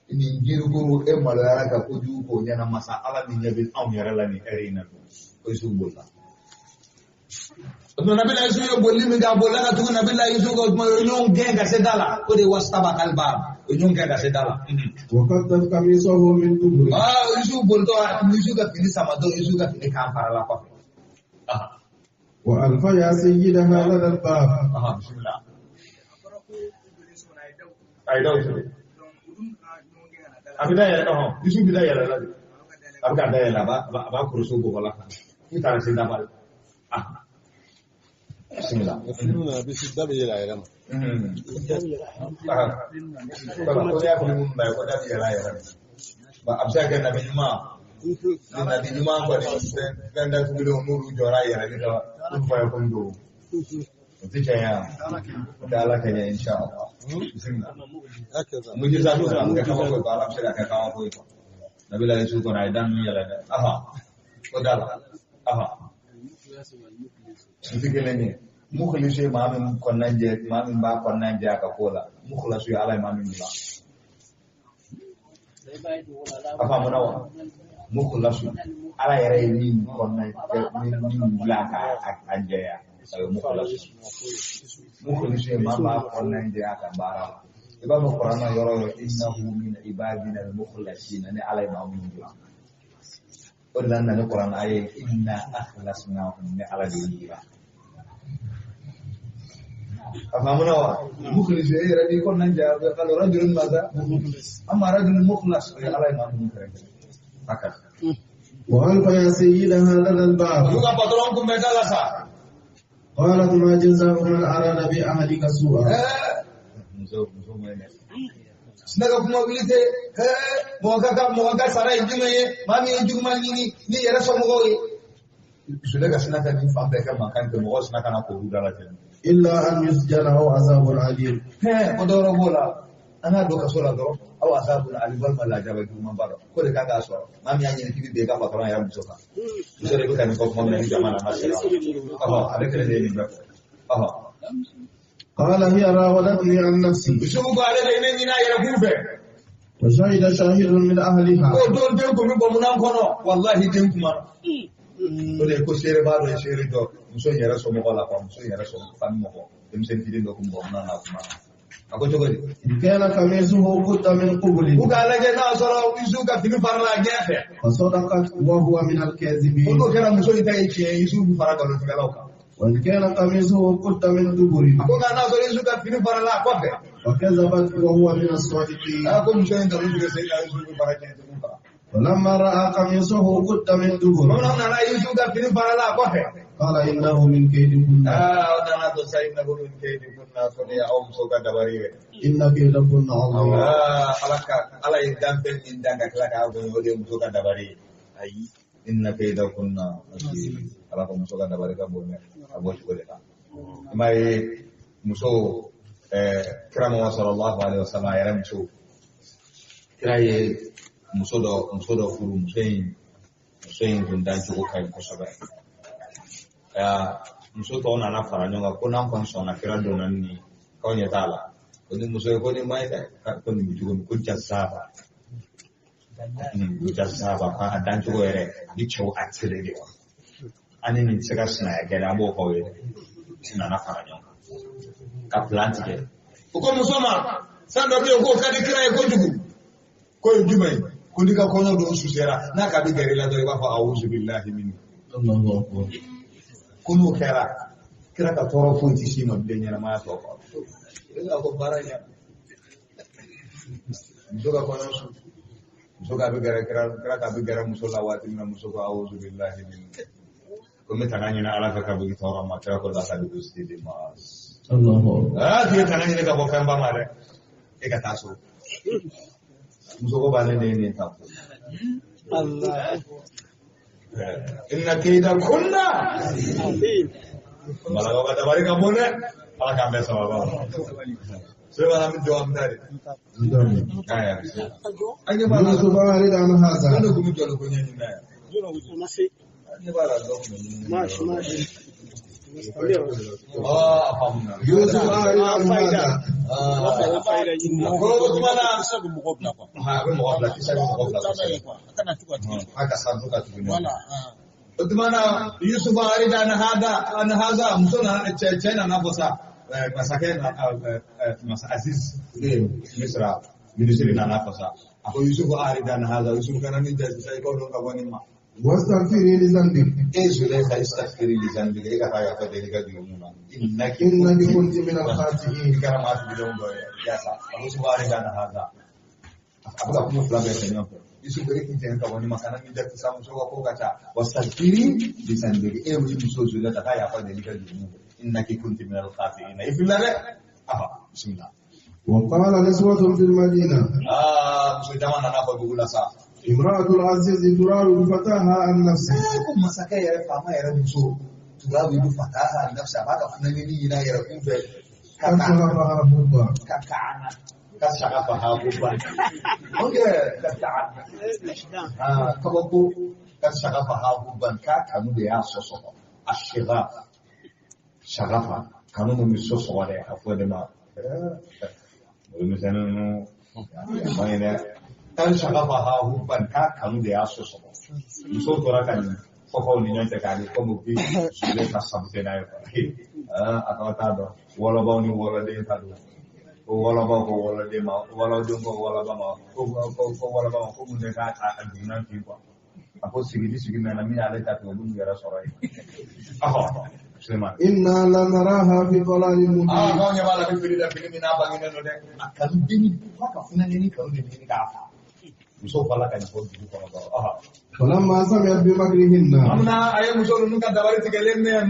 nin jirikuru e maloyara ka kojugu k'o ɲɛna masa Ala min ɲɛ bɛ anw yɛrɛ la nin ɛri in na dun ko Yusufu bolila. O tuma Nabila Yusufu ye bolili min kɛ, a bolila ka tugu Nabila Yusufu kɔ, o tuma u ye ɲɔgɔn gɛn ka se da la, o de ye wastabaka al-bab, u ye ɲɔgɔn gɛn ka se da la. وقدت قميصه من دبر. Yusufu bolitɔ, Yusufu ka fini samatɔ, Yusufu ka fini kan farala kɔfɛ. وألف يا سيدها لدى الباب. Bisimilah. A ye daw sɔrɔ. A bɛ da yɛlɛ, Yusufu bɛ da yɛlɛ la de. A bɛ ka da yɛlɛ, a b'a koroso bɔgɔ la. F'u taara se daba la. Bisimilah. Fini a bɛ se da bɛ yɛlɛ a yɛrɛ ma. Ko n'i y'a fili minnu na ye, ko da bɛ yɛlɛ a yɛrɛ ma. A bɛ se ka kɛ nabi ɲuman. Ni nabi ɲuman kɔni fɛn datugulenw n'olu jɔra a yɛrɛ de kan, olu fa ye ko n don. O tɛ tiɲɛ ye wa? O tɛ Ala kɛɲɛ inshallah. Bisimilah. Mujiza t'o la, a bɛ kɛ kabako ye quoi, Ala bɛ se ka kɛ kabako ye quoi. Nabila Yusufu kɔni a ye da ninnu yɛlɛ dɛ. O da la. O tɛ kelen ye. Mukhlisu ye maa min kɔnɔna jɛ, maa min b'a kɔnɔna jɛ a ka ko la. Mukhlasu ye Ala ye maa min bila. A faamuna wa? Mukhlasu Ala yɛrɛ ye min kɔnɔna min bila ka a jɛya, o ye mukhlasu. Mukhlisu ye maa b'a kɔnɔna jɛ a ka baara la. I b'a fɔ Kuranɛ yɔrɔ o yɔrɔ innahu min ibadina al-mukhlasina, ni Ala ye maa minnu bila. O de la nana ni Kuranɛ ye inna akhlasnahum, ni Ala de y'u bila. A faamuna wa? Mukhlisu e yɛrɛ b'i kɔnɔna jɛ, qala rajulun maza amma rajulun mukhlas, o ye Ala ye maa minnu kɛrɛnkɛrɛn. Haka. وألف يا سيدها لدى الباب. Olu ka patron kun bɛ da la sa. قالت ما جزاء من أراد بأهلك سوءا. Muso ma ɲi dɛ. Sina ka kuma wuli tɛ, mɔgɔ ka sara ye jumɛn ye, maa min ye juguman ɲini ni yɛrɛ somɔgɔw ye. Zule ka sina ka nin fan bɛɛ kɛ mankan kɛ, mɔgɔw sina ka na k'olu da la ten. إلا أن يسجن أو عذاب أليم. Ko dɔwɛrɛ b'o la, an k'a don kaso la dɔrɔn, aw azabun alim walima lajaba juguman b'a dɔn, k'o de kan k'a sɔrɔ. Maa min y'a ɲini k'i bɛ bin i ka patɔrɔn yɛrɛ muso kan. Muso de bɛ ka nin fɔ kuma min na ni jama nana sera. Ale kelen de ye nin bɛɛ fɔ. قال هي راودتني عن نفسي. Yusufu ko ale de ye ne ɲini a yɛrɛ kun fɛ. وشهد شاهد من أهلها. Ko don den kun bɛ bɔ munna kɔnɔ, walahi den kuma. O de ye ko seere b'a dɔ ye seere dɔ muso in yɛrɛ somɔgɔ la quoi, muso in yɛrɛ fami mɔgɔ denmisɛnnin fitinin dɔ kun bɔ munna na kuma. A ko cogo di? إن كان قميصه قد من قبل. U k'a lajɛ n'a sɔrɔ Yusufu ka fini farala a ɲɛ fɛ. فصدقت وهو من الكاذبين. Ko n'o kɛra muso in ta ye tiɲɛ ye, Yusufu fara nkalontigɛlaw kan. وإن كان قميصه قد من دبر. A ko nka n'a sɔrɔ Yusufu ka fini farala a kɔfɛ. فكذبت وهو من الصادقين. A ko muso in nkalon tigɛ Seyidina Yusufu fara tiɲɛtigiw kan. ولما رأى قميصه قد من دبر. Bamananw nana Yusufu ka fini farala a kɔfɛ. قال إنه من كيدكن. O nana to sa innahu min kaydikunna, ko ne y'aw muso ka dabali ye. إن كيدكن عظيم. Ala ye danfɛn min dan ka tila k'a bonya, o de ye muso ka dabali ye. Ayi. Inna kaydakunna azim. Ala ko muso ka dabali ka bon dɛ, a b'o cogo de la. I m'a ye muso kira Muhammad sallallahu alaihi wasallam a yɛrɛ muso. Kira ye muso dɔ furu, muso in kun dancogo ka ɲi kosɛbɛ. Muso tɔw nana fara ɲɔgɔn kan ko n'an kɔni sɔnna kira donna nin k'aw ɲɛ t'a la. Ko ni muso ye ko nin ma ɲi dɛ, ko nin bɛ cogo min, ko jazaaba. Jazaaba ko a dancogo yɛrɛ a bɛ cɛw attiré de wa. An ni nin tɛ se ka sinaya kɛ dɛ, an b'o fɔ aw ye dɛ. Nana fara ɲɔgɔn kan. Ka plan tigɛ. O ko muso ma fɛn dɔ bɛ yen k'o ka di kira ye kojugu. K'o ye jumɛn ye? Ko n'i ka kɔɲɔ don su sera n'a ka bi gɛrɛ i la dɔrɔn i b'a fɔ awuzu bilahi min. Ko n'o kɛra kira ka tɔɔrɔ foyi tɛ s'i ma bilen ɲɛnamaya tɔ kɔnɔ. E b'a ko baara ɲɛna. Muso ka kɔɲɔ su. Muso ka bɛ gɛrɛ kira ka bɛ gɛrɛ muso la waati min na muso ko awuzu bilahi min. Ko n bɛ tanga ɲini Ala fɛ ka bɔ i tɔɔrɔ ma kira ko la ka dugu sidi ma. Aa k'i ye tanga ɲini ka bɔ fɛnba ma dɛ. E ka taa so. Muso ko b'ale de ye nin ta ko. Inna kayda kunna. Malakaw ka dabali ka bon dɛ. Ala k'an bɛɛ sababa ma. Sulemana an bɛ jɔ an bɛ taa de. An ɲɛ b'a la. Yusuf arid an hadha. An de kun bɛ jɔ ko ɲɛɲini na yan. An ɲɛ b'a la dɔ kun bɛ ɲini. Mashi mashi. A faamuna. Yusuf arid an hadha. A ko o tuma na. Kisa bɛ mɔgɔ bila quoi. A bɛ mɔgɔ bila kisa bɛ mɔgɔ bila. A kana to ka tigɛ. A ka sa to ka tugu. Voilà. O tuma na Yusuf arid an hadha an hadha muso nana cɛ nana fɔ sa masakɛ na masa Aziz Misra minisiri nana fɔ sa a ko Yusuf arid an hadha Yusuf kana ni jate sa i k'o dɔn ka bɔ nin ma. Wastaghfiri li dhanbik. E Zulekha istaghfiri li dhanbika e ka taa yafa deli ka jurumu na. Innaki kunti min al-khati'in. I kɛra maa fililenw dɔ ye yaasa a ko Yusuf arid an hadha a bɛ ka kuma fila bɛɛ kɛ ɲɔgɔn fɛ. Yusuf e k'i jɛn ka bɔ nin ma kana ni jate sa muso ka ko ka ca wastaghfiri li dhanbika e ye muso Zulekha ka taa yafa deli ka jurumu na. Innaki kunti min al-khati'in. I filila dɛ. Aha bismillah. Wa qala niswatun fil madina. Muso caman nana fɔ dugu la sa. امرأة العزيز تراود فتاها عن نفسه. Ko masakɛ yɛrɛ faama yɛrɛ muso turawidu fataha an nafsi a b'a ka funanini ɲini a yɛrɛ kun fɛ. Ka shagafaha hubba. Ka kaana. Ka shagafaha hubba. Ok ka kaana. Kabako ka shagafaha hubban k'a kanu de y'a sɔsɔgɔ. A shagaf. Shagafa kanu mun bɛ sɔsɔgɔ dɛ a fɔ de ma. O misɛnnin ninnu a man ɲi dɛ. Kan shagafaha hubban k'a kanu de y'a sɔsɔgɔ. Musow tora ka nin fɔfɔw ni ɲɔgɔn cɛ k'a kɛ komi u bɛ sule ka sabute n'a ye quoi. A tɔgɔ t'a dɔn wɔlɔbaw ni wɔlɔden ta don. Ko wɔlɔbaw ko wɔlɔden ma wɔlɔden ko wɔlɔba ma ko wɔlɔba ma ko mun de k'a a juguman kin quoi. A ko sigi ni sigi mɛnna min y'ale ta tigɛ olu yɛrɛ sɔrɔ yen. Ɔhɔ Sulemana. Inna lanaraha fi dalalin mubin. K'anw ɲɛ b'a la bi fili la fili min n'a bangenen don dɛ. A kanu denni f'a ka funaneni kanu de ɲini k'a fa. Musow fala ka nin fɔ dugu kɔnɔ dɔrɔn. Falamma sami'at bi makrihinna. Amina a ye muso ninnu ka dabali tigɛlen mɛn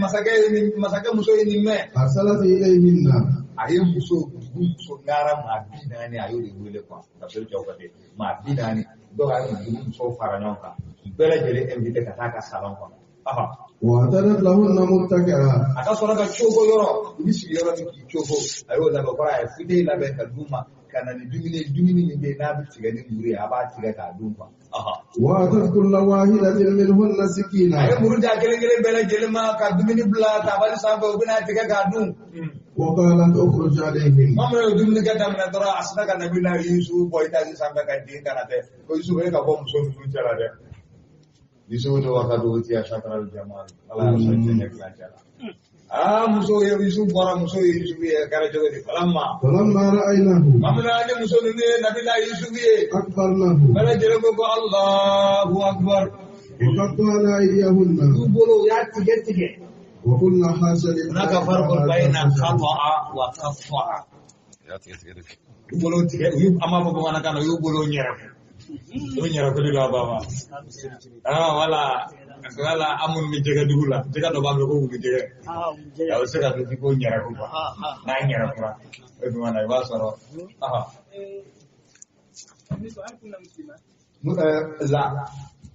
masakɛ muso ye nin mɛn. Arsalat ilayhinna. A ye muso dugu muso nara maa 40 a y'o de wele quoi. Ka sɔrɔ cɛw ka den maa 40 dɔw y'a dugu musow fara ɲɔgɔn kan. U bɛɛ lajɛlen invité ka taa ka salon kɔnɔ. Wa atadat lahunna muttaki'a. A ka sɔrɔ ka cogo yɔrɔ u bɛ sigi yɔrɔ min k'i cogo a y'o labɛn kɔrɔ a ye fute labɛn ka d'u ma. Ka na ni dumuni min bɛ yen n'a bɛ tigɛ ni muru ye a b'a tigɛ k'a dun quoi. Wa atat kulla wahidatin minhunna sikina. A ye muru di a kelen kelen bɛɛ lajɛlen ma ka dumuni bila tabali sanfɛ u bɛna tigɛ k'a dun. Wa qalat ukhruj alayhim. Maa min ye dumuni kɛ daminɛ dɔrɔn a sinna ka Nabila Yusufu bɔ etazi sanfɛ ka den ka na tɛ ko Yusufu e ka bɔ muso ninnu cɛ la dɛ. Yusufu de wa ka dugu tiya shakara jamal Ala y'a sɔn cɛ ɲɛ kilancɛ la. Muso ye Yusuf bɔra muso ye Yusuf ye a kɛra cogo di falamma. Falamma ra'aynahu. Mamuna ni muso ninnu ye Nabila Yusuf ye. Akbarnahu. Bɛɛ lajɛlen ko Allahu akbar. Wa qatta'na aydiyahunna. U bolo u y'a tigɛ tigɛ. Wa qulna hasha lillahi. Hunaka farqun bayna khata'a wa qatta'a. U bolo tigɛ u an b'a fɔ bamanankan na u y'u bolo ɲɛrɛ. O ɲɛrɛ ko de don a ba ma. Wala. Wala an minnu bɛ jɛgɛ dugu la jɛgɛ dɔ b'an bolo ko wulu jɛgɛ a bɛ se ka dun ko ɲɛrɛ ko quoi n'a ɲɛrɛ kura o tuma na i b'a sɔrɔ la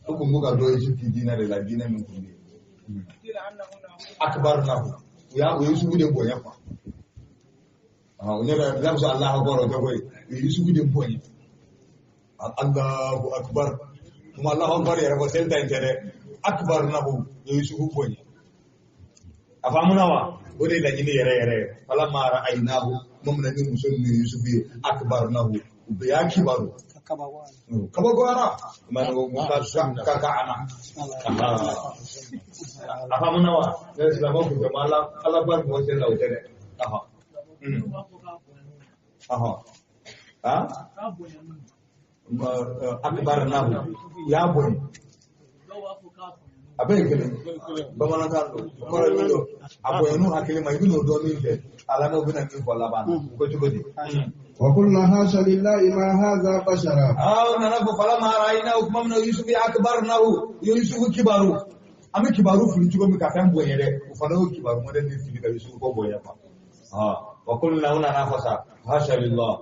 o kun b'u ka dɔ Egypte diinɛ de la diinɛ min kun bɛ yen akibaru nahu u ye Yusufu de bonya quoi o ne bɛ n'a sɔrɔ Alahu akbar o tɛ koyi u ye Yusufu de bonya Allahu akbar kuma Allahu akbar yɛrɛ fɔ seli ta in tɛ dɛ. Akbar nahu Yusufu bonya a faamuna wa o de ye laɲini yɛrɛ yɛrɛ ye falamma ra'aynahu mamuna ni muso ninnu ye Yusufu ye akbar nahu u bɛɛ y'a kibaru kabakoyara ka ka ana a faamuna wa ne silamɛw kun tɛ ma Ala ba mɔgɔ seli la o tɛ dɛ. Ah akbarnahu y'a bonya a bɛɛ ye kelen bamanankan don kɔrɔ min don a bonyanu hakili ma i bɛn'o dɔn min fɛ a lamɛn u bɛna min fɔ laban na u ko cogo di. وقلنا حاشا لله ما هذا بشرا. nana fɔ falamma ra'aynahu tuma min na Yusufu akbarnahu Yusufu kibaru an bɛ kibaru fili cogo min ka fɛn bonya dɛ o fana y'o kibaru mɔdɛli de fili ka Yusufu ko bonya quoi. Wa qulna u nana fɔ sa hasha lillah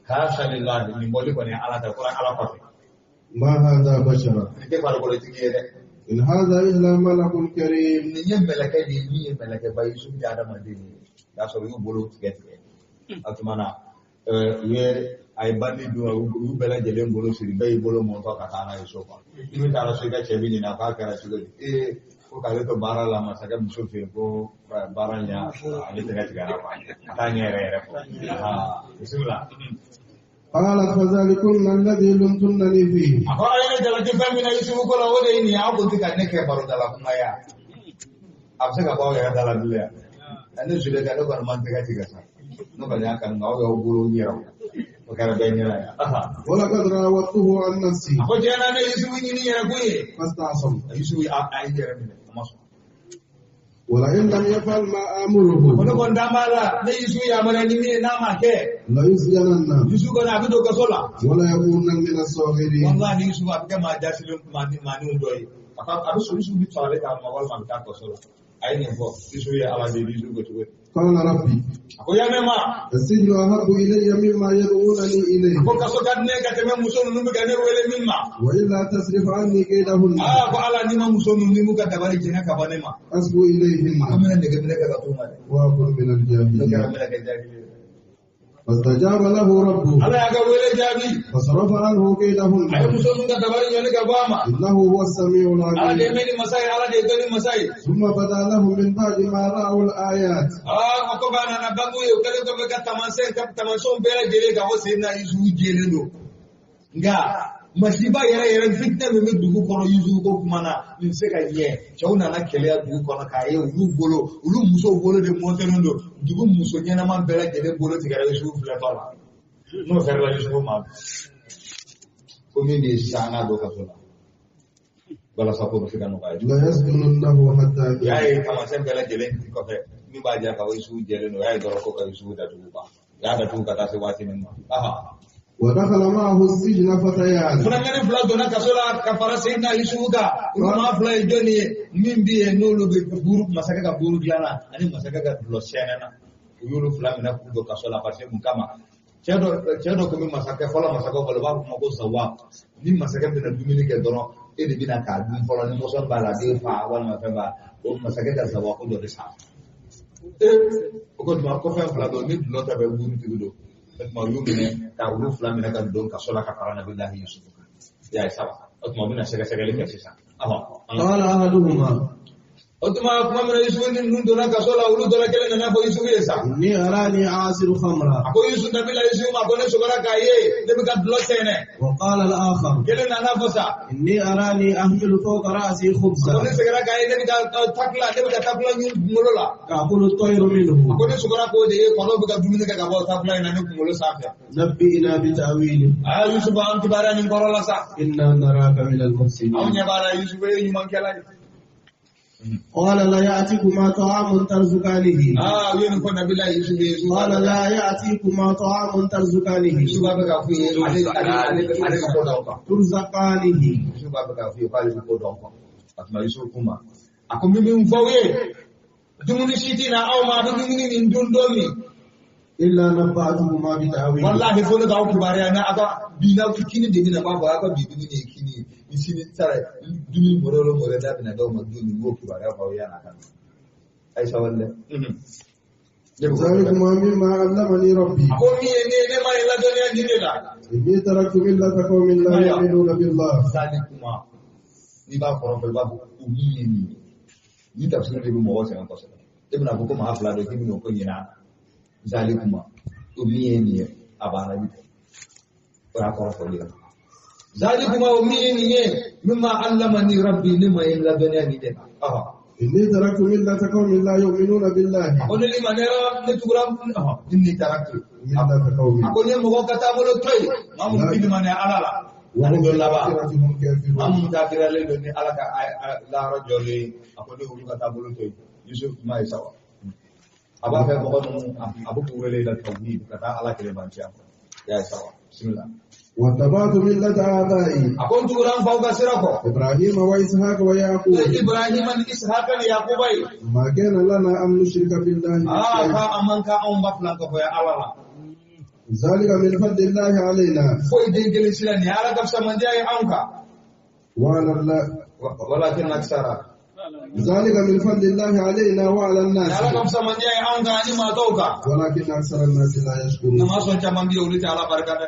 hasha lillah nin bɔli kɔni ye Ala ta kɔrɔ Ala kɔfɛ. ما هذا بشرا. Nin tɛ farikolotigi ye dɛ. إن هذا إلا ملك كريم. Nin ye mɛlɛkɛ de ye min ye mɛlɛkɛba Yusufu tɛ adamaden ye o y'a sɔrɔ u y'u bolo tigɛ tigɛ o tuma na u ye a ye bandi dun u y'u bɛɛ lajɛlen bolo siri bɛɛ y'i bolo mɔntɔ ka taa n'a ye so kɔnɔ i bɛ taa so i ka cɛ bɛ ɲininka k'a kɛra cogo di ee ko k'ale to baara la masakɛ muso fɛ yen ko baara ɲɛ ale tɛgɛ tigɛra quoi a t'a ɲɛ yɛrɛ yɛrɛ fɔ bisimila. قالت فذلكن الذي لمتنني فيه. A ko aw ye ne jalaki fɛn min na Yusufu ko la o de ye nin ye aw kun tɛ ka ne kɛ barodala kuma ye a bɛ se ka bɔ aw yɛrɛ da la bilen yan ne Zuleka ne kɔni ma n tɛgɛ tigɛ sa ne kɔni y'a kanu nka aw y'aw bolo n yɛrɛw o kɛra bɛɛ ɲɛna yan. ولقد راودته عن نفسي. A ko tiɲɛ na ne Yusufu ɲini yɛrɛ kun ye. فاستعصم. Yusufu a ye yɛrɛ minɛ a ma sɔn. ولئن لم يفعل ما آمره. Ko ne kɔni da b'a la ne Yusufu yamaruya ni min ye n'a ma kɛ. ليسجنن. Yusufu kɔni a bɛ don kaso la. وليكونن من الصاغرين. Walahi Yusufu a bɛ kɛ maa jasilen maaninw dɔ ye. A bɛ sɔrɔ Yusufu bɛ sɔrɔ ale k'a ma walima a bɛ taa kaso la. A ye nin fɔ Yusufu ye Ala deli Yusufu ko cogo di. قال ربي. A ko ya ne ma. السجن أحب إلي مما يدعونني إليه. A ko kaso ka di ne ka tɛmɛ muso ninnu bɛ ka ne wele min ma. وإلا تصرف عني كيدهن. Aa ko Ala n'i ma muso ninnu ni m'u ka dabali jɛngɛ ka bɔ ne ma. أصب إليهن. A ko n bɛna nɛgɛ minɛ kɛ ka t'u ma dɛ. وأكن من Ne kɛra الجاهلين. mɛnɛ kɛ jahili ye. فاستجاب له ربه. Ala y'a ka wele jaabi. فصرف عنه كيدهن. A ye muso ninnu ka dabali ɲɔni ka bɔ a ma. إنه هو السميع Ala de ye العليم. mɛnni masa ye Ala de ye dɔnni masa ye. ثم بدا لهم من بعد ما رأوا الآيات. O kɔfɛ a nana bange u ye u kɛlen kɔfɛ ka taamasiyɛn ka taamasiyɛnw bɛɛ lajɛlen k'a fɔ Seyidina Yusufu jɛlen don. Nka masiba yɛrɛ yɛrɛ fitinɛ min bɛ dugu kɔnɔ Yusufu ko kuma na nin tɛ se ka ɲɛ cɛw nana kɛlɛya dugu kɔnɔ k'a ye olu bolo olu musow bolo de mɔntɛlen don dugu muso ɲɛnama bɛɛ lajɛlen bolo tigɛra Yusufu filɛtɔ la n'o kɛra Yusufu ma ko min de ye sisan an k'a don kaso la walasa ko bɛ se ka nɔgɔya. ليسجننه حتى U y'a ye taamasiyɛn bɛɛ lajɛlen kɔfɛ min b'a jira k'a fɔ Yusufu jɛlen don u y'a ye dɔrɔn ko ka Yusufu datugu ban u y'a datugu ka taa se waati min ma. ودخل معه السجن فتيان. Funankɛnin fila donna kaso la ka fara Seyidina Yusufu kan olu maa fila ye jɔnni ye min bɛ yen n'olu bɛ buru masakɛ ka buru dilan na ani masakɛ ka dulɔ sɛnɛ na u y'olu fila minɛ k'u don kaso la parce que mun kama cɛ dɔ tun bɛ masakɛ fɔlɔ masakɛw bolo u b'a fɔ o ma ko zawa ni masakɛ bɛna dumuni kɛ dɔrɔn e de bɛna k'a dun fɔlɔ ni mɔsɔn b'a la a b'e fa walima fɛn b'a o masakɛ ka zawa ko dɔ de sa. O ko tuma ko fɛn fila don ni dulɔ ta bɛ buru tigi don. O tuma u y'u minɛ ka olu fila minɛ ka don kaso la ka fara Nabilahi Yusufu kan. I y'a ye saba o tuma u bɛna sɛgɛsɛgɛli kɛ sisan. قال أحدهما. O tuma kuma min na Yusufu ni ninnu donna kaso la olu dɔ la kelen nana fɔ Yusufu ye sa. إني أراني أعصر خمرا. A ko Yusufu Nabila Yusufu ma ko ne sɔgɔra k'a ye ne bɛ ka dulɔ sɛnɛ. وقال الآخر. Kelen nana fɔ sa. إني أراني أحمل فوق رأسي A ko خبزا. ne sɛgɛra k'a ye ne bɛ ka takula ne bɛ ka takula ɲun kunkolo la. تأكل الطير منه. A ko ne sɔgɔra k'o de ye kɔnɔw bɛ ka dumuni kɛ ka bɔ takula in na ne kunkolo sanfɛ. نبئنا بتأويله. Aa Yusufu an kibaruya nin kɔrɔ la sa. إنا نراك من المحسنين. Anw ɲɛ b'a la Yusufu ye ɲumankɛla ye. قال لا يأتيكما طعام ترزقانه. U ye nin fɔ Nabila Yusufu ye. قال لا يأتيكما طعام ترزقانه. Yusufu b'a fɛ k'a f'u ye ale bɛ ko dɔn quoi. ترزقانه. Yusufu b'a fɛ k'a f'u ye k'ale bɛ ko dɔn quoi. A tuma Yusufu k'u ma a ko min bɛ n fɔ aw ye dumuni si tɛ na aw ma a bɛ dumuni nin dun don min. إلا نبأتكما بتأويله. Walahi fo ne k'aw kibaruya n'a ka bi n'aw kini de bɛna b'a fɔ aw ka bi dumuni ye kini ye ni sini sara dumuni mɔrɛ o mɔrɛ n'a bɛna d'aw ma don min n b'o kibaruya fɔ aw ye a ka na. A ye sabali dɛ. ذلكما مما علمني ربي. A ko min ye ne ye ne ma ye ladɔnniya nin de la. إني تركت ملة قوم لا يؤمنون بالله. Zalikuma n'i b'a kɔrɔ fɔ i b'a fɔ o min ye nin ye ni tafsiri de bɛ mɔgɔ sɛgɛn kosɛbɛ e bɛna fɔ ko maa fila don k'i bɛna o ko ɲin'a zalikuma o min ye nin ye a banna bi o y'a kɔrɔ fɔli ye. Zalikuma o min ye nin ye mimma allamani rabbi ne ma ye ladɔnniya nin de la. إني تركت ملة قوم لا يؤمنون بالله. A ko ne limaniyara ne tugura إني تركت ملة قوم. A ko ne mɔgɔ ka taabolo to yen maa mun ti limaniya Ala la. Ani don laban. وهم كافرون. Maa mun kafiralen don ni Ala ka lahara jɔlen a ko ne olu ka taabolo to yen. Yusuf kuma ye sawa. A b'a fɛ mɔgɔ ninnu a bɛ k'u wele la tawhid ka taa Ala kelebanciya kɔ. Ya ye sawa. Bismillah. واتبعت ملة آبائي. A ko n tugura n faw ka sira kɔ. إبراهيم وإسحاق ويعقوب. Ibrahim ni Ishaq ni Yakuba ye. ما كان لنا أن نشرك بالله من Aa شيء. ka a man ka anw ba filan ka fɔ Ala la. ذلك من فضل الله علينا. Foyi den kelen sira nin ye Ala ka fisamandiya ye anw kan. وعلى الله. Walakin aksara. ذلك من فضل الله علينا وعلى الناس. Ala ka fisamandiya ye anw kan ani maa tɔw kan. ولكن أكثر الناس لا يشكرون. Nka maa sɔn caman bɛ yen olu tɛ Ala barika dɛ.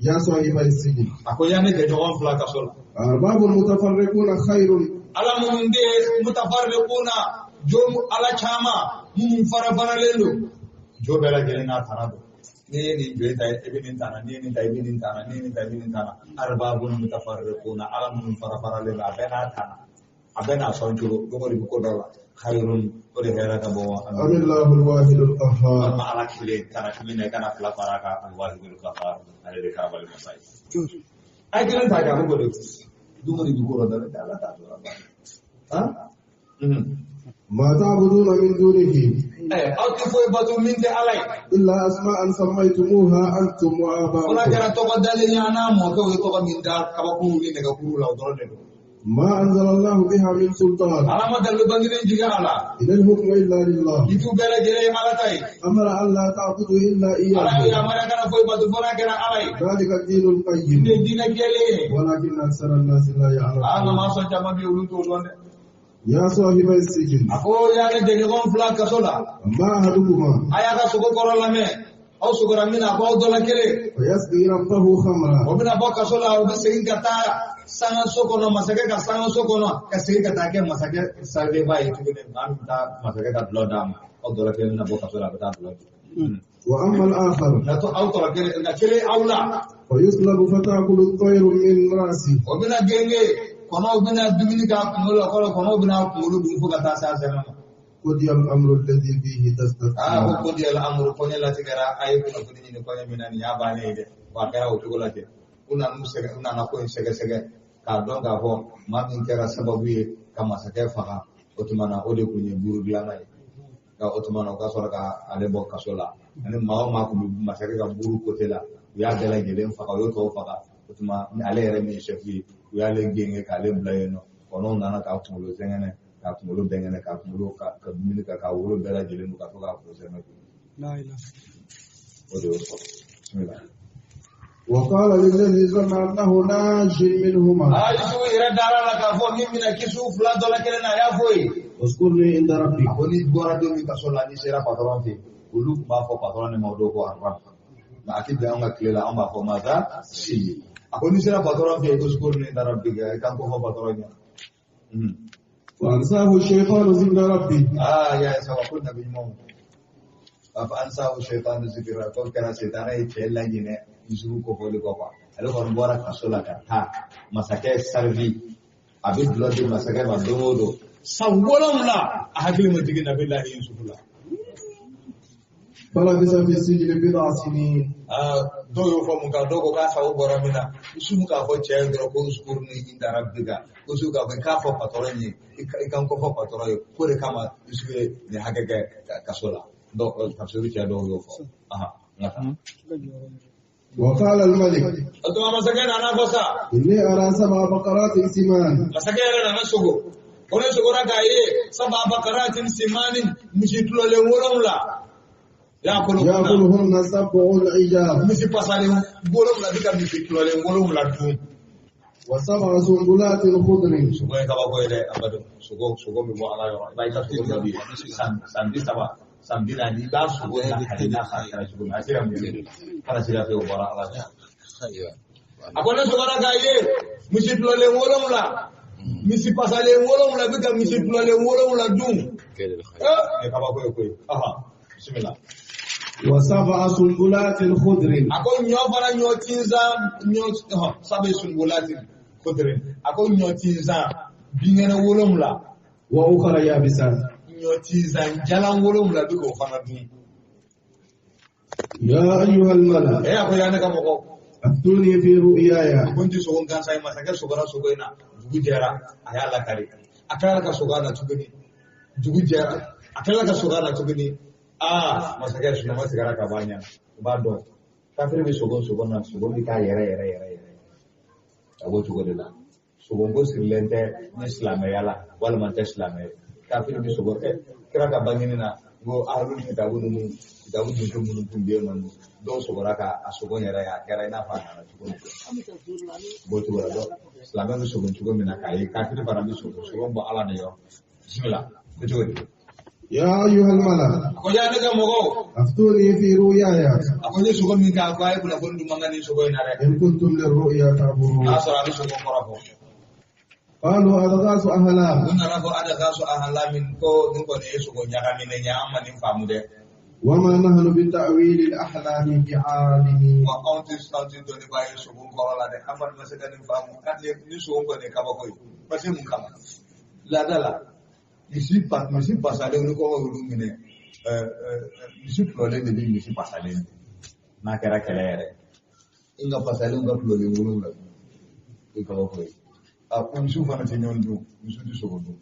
يا صاحبي السجن. A ko ya ne jɛɲɔgɔn fila kaso la. أرباب متفرقون خير. Ala minnu bɛ yen mutafarriquna jo Ala caman minnu fara faralen don. Jo bɛɛ lajɛlen n'a tana don. N'i ye nin jo ta i bɛ nin tana, n'i ye nin ta i bɛ nin tana, n'i ye nin ta i bɛ nin tana. Arbabun mutafarriquna Ala minnu fara faralen don a bɛɛ n'a tana. A bɛɛ n'a sɔn cogo dogo de bɛ ko dɔ la. Khayrun o de hɛrɛ ka bɔ wa. أم الله الواحد القهار. Walima Ala kelen tana kelen na i kana fila fara a kan alwahidul qahhar ale de karabali masa ye. A ye kelen ta kɛ a bɛ ko de dogo de bɛ ko dɔ la Ala t'a dɔn a ba. ما تعبدون من دونه. Aw tɛ foyi bato min tɛ Ala ye. إلا أسماء سميتموها أنتم Fo n'a وآباؤكم. kɛra tɔgɔ dalen ye an n'a mɔkɛw ye tɔgɔ min da kabakuru ni nɛgɛkuru la o dɔrɔn de don. ما أنزل الله بها من سلطان. Ala ma dalilu bangenen jigin a la. إن الحكم إلا لله. I t'u bɛɛ lajɛlen ye Ala ta ye. أمر أن لا تعبدوا إلا Ala ye إياه. yamaruya kana foyi bato fo n'a kɛra Ala ye. ذلك الدين القيم. Nin ye diinɛ jɛlen ye. ولكن أكثر الناس لا Aa nka يعلمون. maa sɔn caman bɛ yen olu t'o dɔn dɛ. يا صاحبي السجن. A ko y'a ne jɛɲɔgɔn fila kaso la. أما أحدكما. A y'a ka sogo kɔrɔ lamɛn. Aw sogora min na a b'aw dɔ la kelen. فيسقي ربه خمرا. O bɛna bɔ kaso la o bɛ segin ka taa sangaso kɔnɔ masakɛ ka sangaso kɔnɔ ka segin ka taa kɛ masakɛ sarideba ye tuguni maa min bɛ taa masakɛ ka dulɔ d'a ma aw dɔ la kelen bɛna bɔ kaso la a bɛ taa dulɔ di. وأما الآخر. Nka to aw tɔ la kelen nka kelen aw la. فيصلب فتأكل الطير من رأسه. O bɛna genge kɔnɔw bɛna dumuni k'a kunkolo la kɔrɔ kɔnɔw bɛna kunkolo dun fo ka taa se a sɛnɛ ma. قضي الأمر الذي فيه Aa ko تستفتيان. ko di alamuru kɔɲɛ latigɛra a ye kunnafoni ɲini kɔɲɛ min na nin y'a bannen ye dɛ wa a kɛra o cogo la ten u nana ko in sɛgɛsɛgɛ k'a dɔn k'a fɔ maa min kɛra sababu ye ka masakɛ faga o tuma na o de tun ye buru dilanna ye nka o tuma na o ka sɔrɔ ka ale bɔ kaso la ani maa o maa tun bɛ masakɛ ka buru kote la u y'a bɛɛ lajɛlen faga u y'o tɔw faga o tuma ni ale yɛrɛ min ye sɛfu ye u y'ale genge k'ale bila yen nɔ kɔnɔw nana k'a kunkolo zɛgɛnɛ k'a kunkolo bɛngɛnɛ k'a kunkolo ka dumuni kɛ k'a wolo bɛɛ lajɛlen don ka to k'a kunkolo zɛmɛ o de y'o sɔrɔ bisimilah. وقال للذي ظن أنه ناج منهما. Aa Yusufu yɛrɛ dara la k'a fɔ min bɛna kisi u fila dɔ la kelen na a y'a fɔ ye. اذكرني عند ربك. A ko ni bɔra don min kaso la n'i sera patɔrɔn fɛ yen olu tun b'a fɔ patɔrɔn de ma o don ko arab nka a ti bɛn anw ka tile la anw b'a fɔ masa si. A ko n'i sera patɔrɔn fɛ yen ko اذكرني عند ربك i kan ko fɔ patɔrɔn ɲɛna. فأنساه الشيطان ذكر ربه. Aa ya sawa ko nabi ɲumanw. Fa ansahu shaytanu zikra ko kɛra sitana ye cɛ laɲinɛ Yusufu kofɔli kɔ kuwa ale kɔni bɔra kaso la ka taa masakɛ sarivi a bɛ dulɔ di masakɛ ma don o don san 7 a hakili ma jigin nabilahi Yusufu la. فلبث في السجن بضع سنين. Aa dɔw y'o fɔ mun kan dɔw ko k'a sago bɔra min na Yusufu k'a fɔ cɛ ye dɔrɔn ko uzkurni inda rabbika Yusufu k'a fɔ i k'a fɔ patɔrɔn ye i kan ko fɔ patɔrɔn ye k'o de kama Yusufu ye nin hakɛ kɛ kaso la dɔw tafsiri cɛ dɔw y'o fɔ. Nka taa. وقال الملك. O tuma masakɛ nana fɔ sa. إني أرى 7 بقرات سمان. Masakɛ yɛrɛ nana sogo ko ne sogora k'a ye 7 bakaratin simanin misi tulɔlen 7 يأكلهن 7 عجاف. Misi pasalen 7 bɛ ka misi tulɔlen 7 dun. وسبع سنبلات خضر. Sogo ye kabako ye dɛ abadu sogo bɛ bɔ Ala yɔrɔ i b'a ye i ka sogo dɔ bɛ yen san 30 san 40 i b'a sogo ta hali n'a fa kɛra cogo min a sera mun ye kana sira fɛ o bɔra Ala fɛ. A ko ne sogora k'a ye misi tulɔlen 7 misi pasalen 7 bɛ ka misi tulɔlen 7 dun. Nin ye kabako ye koyi. Bisimilah. وسبع سنبلات خضر. A ko ɲɔ fana ɲɔ tinzan ɲɔ sabe sunbulatin khudrin a ko ɲɔ tinzan binkɛnɛ 7 وأخرى يابسات ɲɔ tinsan jalan 7 bɛ k'o fana dun. يا أيها الملأ E a ko yaa ne ka mɔgɔw. أفتوني في رؤياي Ko n ti sogo gansan ye masakɛ sogora sogo in na dugu jɛra a y'a lakari a tilala ka sogo a la tuguni dugu jɛra a tilala ka sogo a la tuguni aa masakɛ sunɔgɔ tigɛra ka bɔ a ɲɛ na u b'a dɔn kafiri bɛ sogo sogo na sogo bɛ k'a yɛrɛ yɛrɛ yɛrɛ yɛrɛ a b'o cogo de la sogonko sirilen tɛ ni silamɛya la walima tɛ silamɛ ye kafiri bɛ sogo kira ka bangeni na ko ahlul kitabu ninnu kitabu dunto minnu tun bɛ yen nɔ dɔw sogora ka a sogo yɛrɛ ye a kɛra i n'a fɔ a nana cogo min b'o cogo la dɔn silamɛ bɛ sogo cogo min na k'a ye kafiri fana bɛ sogo sogo bɔ ala de yɔrɔ bisimila ko cogo di. يا أيها الملأ A ko yaa ne ka mɔgɔw. أفتوني في رؤياي A ko n ye sogo min kɛ a ko a ye kunnafoni dun man kan nin sogo in na dɛ. إن كنتم للرؤيا تعبرون N'a sɔrɔ a bɛ sogo kɔrɔ fɔ. قالوا أضغاث أحلام U nana fɔ adagaso ahalamin ko nin kɔni ye sogo ɲagaminen ye an ma nin faamu dɛ. وما نحن بتأويل الأحلام بعالمين Wa anw tɛ dɔnnibaa ye sogo kɔrɔ la dɛ an kɔni ma se ka nin faamu ni sogo kɔni ye kabako ye parce que mun kama laada la misi pasalen ni kɔngɔ y'olu minɛ misi tulɔlen de bɛ misi pasalen n'a kɛra kɛlɛ yɛrɛ n ka pasalen ka tulɔlen 7 o ye kabako ye a ko misiw fana tɛ ɲɔgɔn dun misiw tɛ sogo dun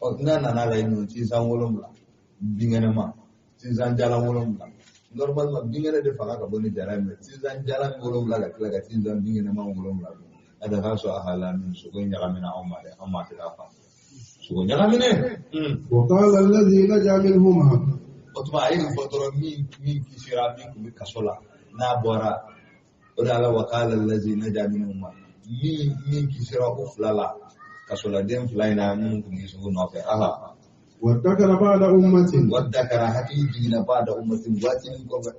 ɔ n'a nana la yen nɔ tinsan 7 binkɛnɛma tinsan jalan 7 normalement binkɛnɛ de fanga ka bon ni jala ye mɛ tinsan jalan 7 ka tila ka tinsan binkɛnɛma 7 dun a da k'a sɔrɔ a hala min sogo in ɲagamina anw ma dɛ an ma se k'a faamu sogo ɲagaminen. وقال الذي نجا منهما O tuma a ye nin fɔ dɔrɔn min kisira min tun bɛ kaso la n'a bɔra o de ala wa qala allazi naja minhuma min kisira o fila la kasoladen fila in na minnu tun bɛ sogo nɔfɛ aha. وادكر بعد أمة وادكر hakili jiginna ba'da ummatin waati min kɔfɛ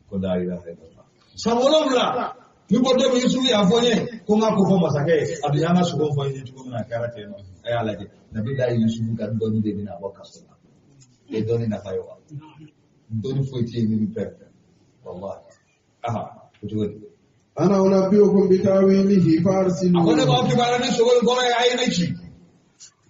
ko la ilaha illallah san 7 ni ko dɔ min Yusufu y'a fɔ n ye ko n ka ko fɔ masakɛ ye a dun y'an ka sogo fɔ n ye cogo min na a kɛra ten nɔ a y'a lajɛ Nabilayi Yusufu ka dɔnni de bɛna bɔ kaso la e dɔnni nafa ye wa dɔnni foyi tɛ yen min bɛ pɛrɛn walahi aha o cogo di. أنا أنبئكم بتأويله A ko ne فأرسلون b'aw kibaruya ni sogo in kɔrɔ ye a ye ne ci.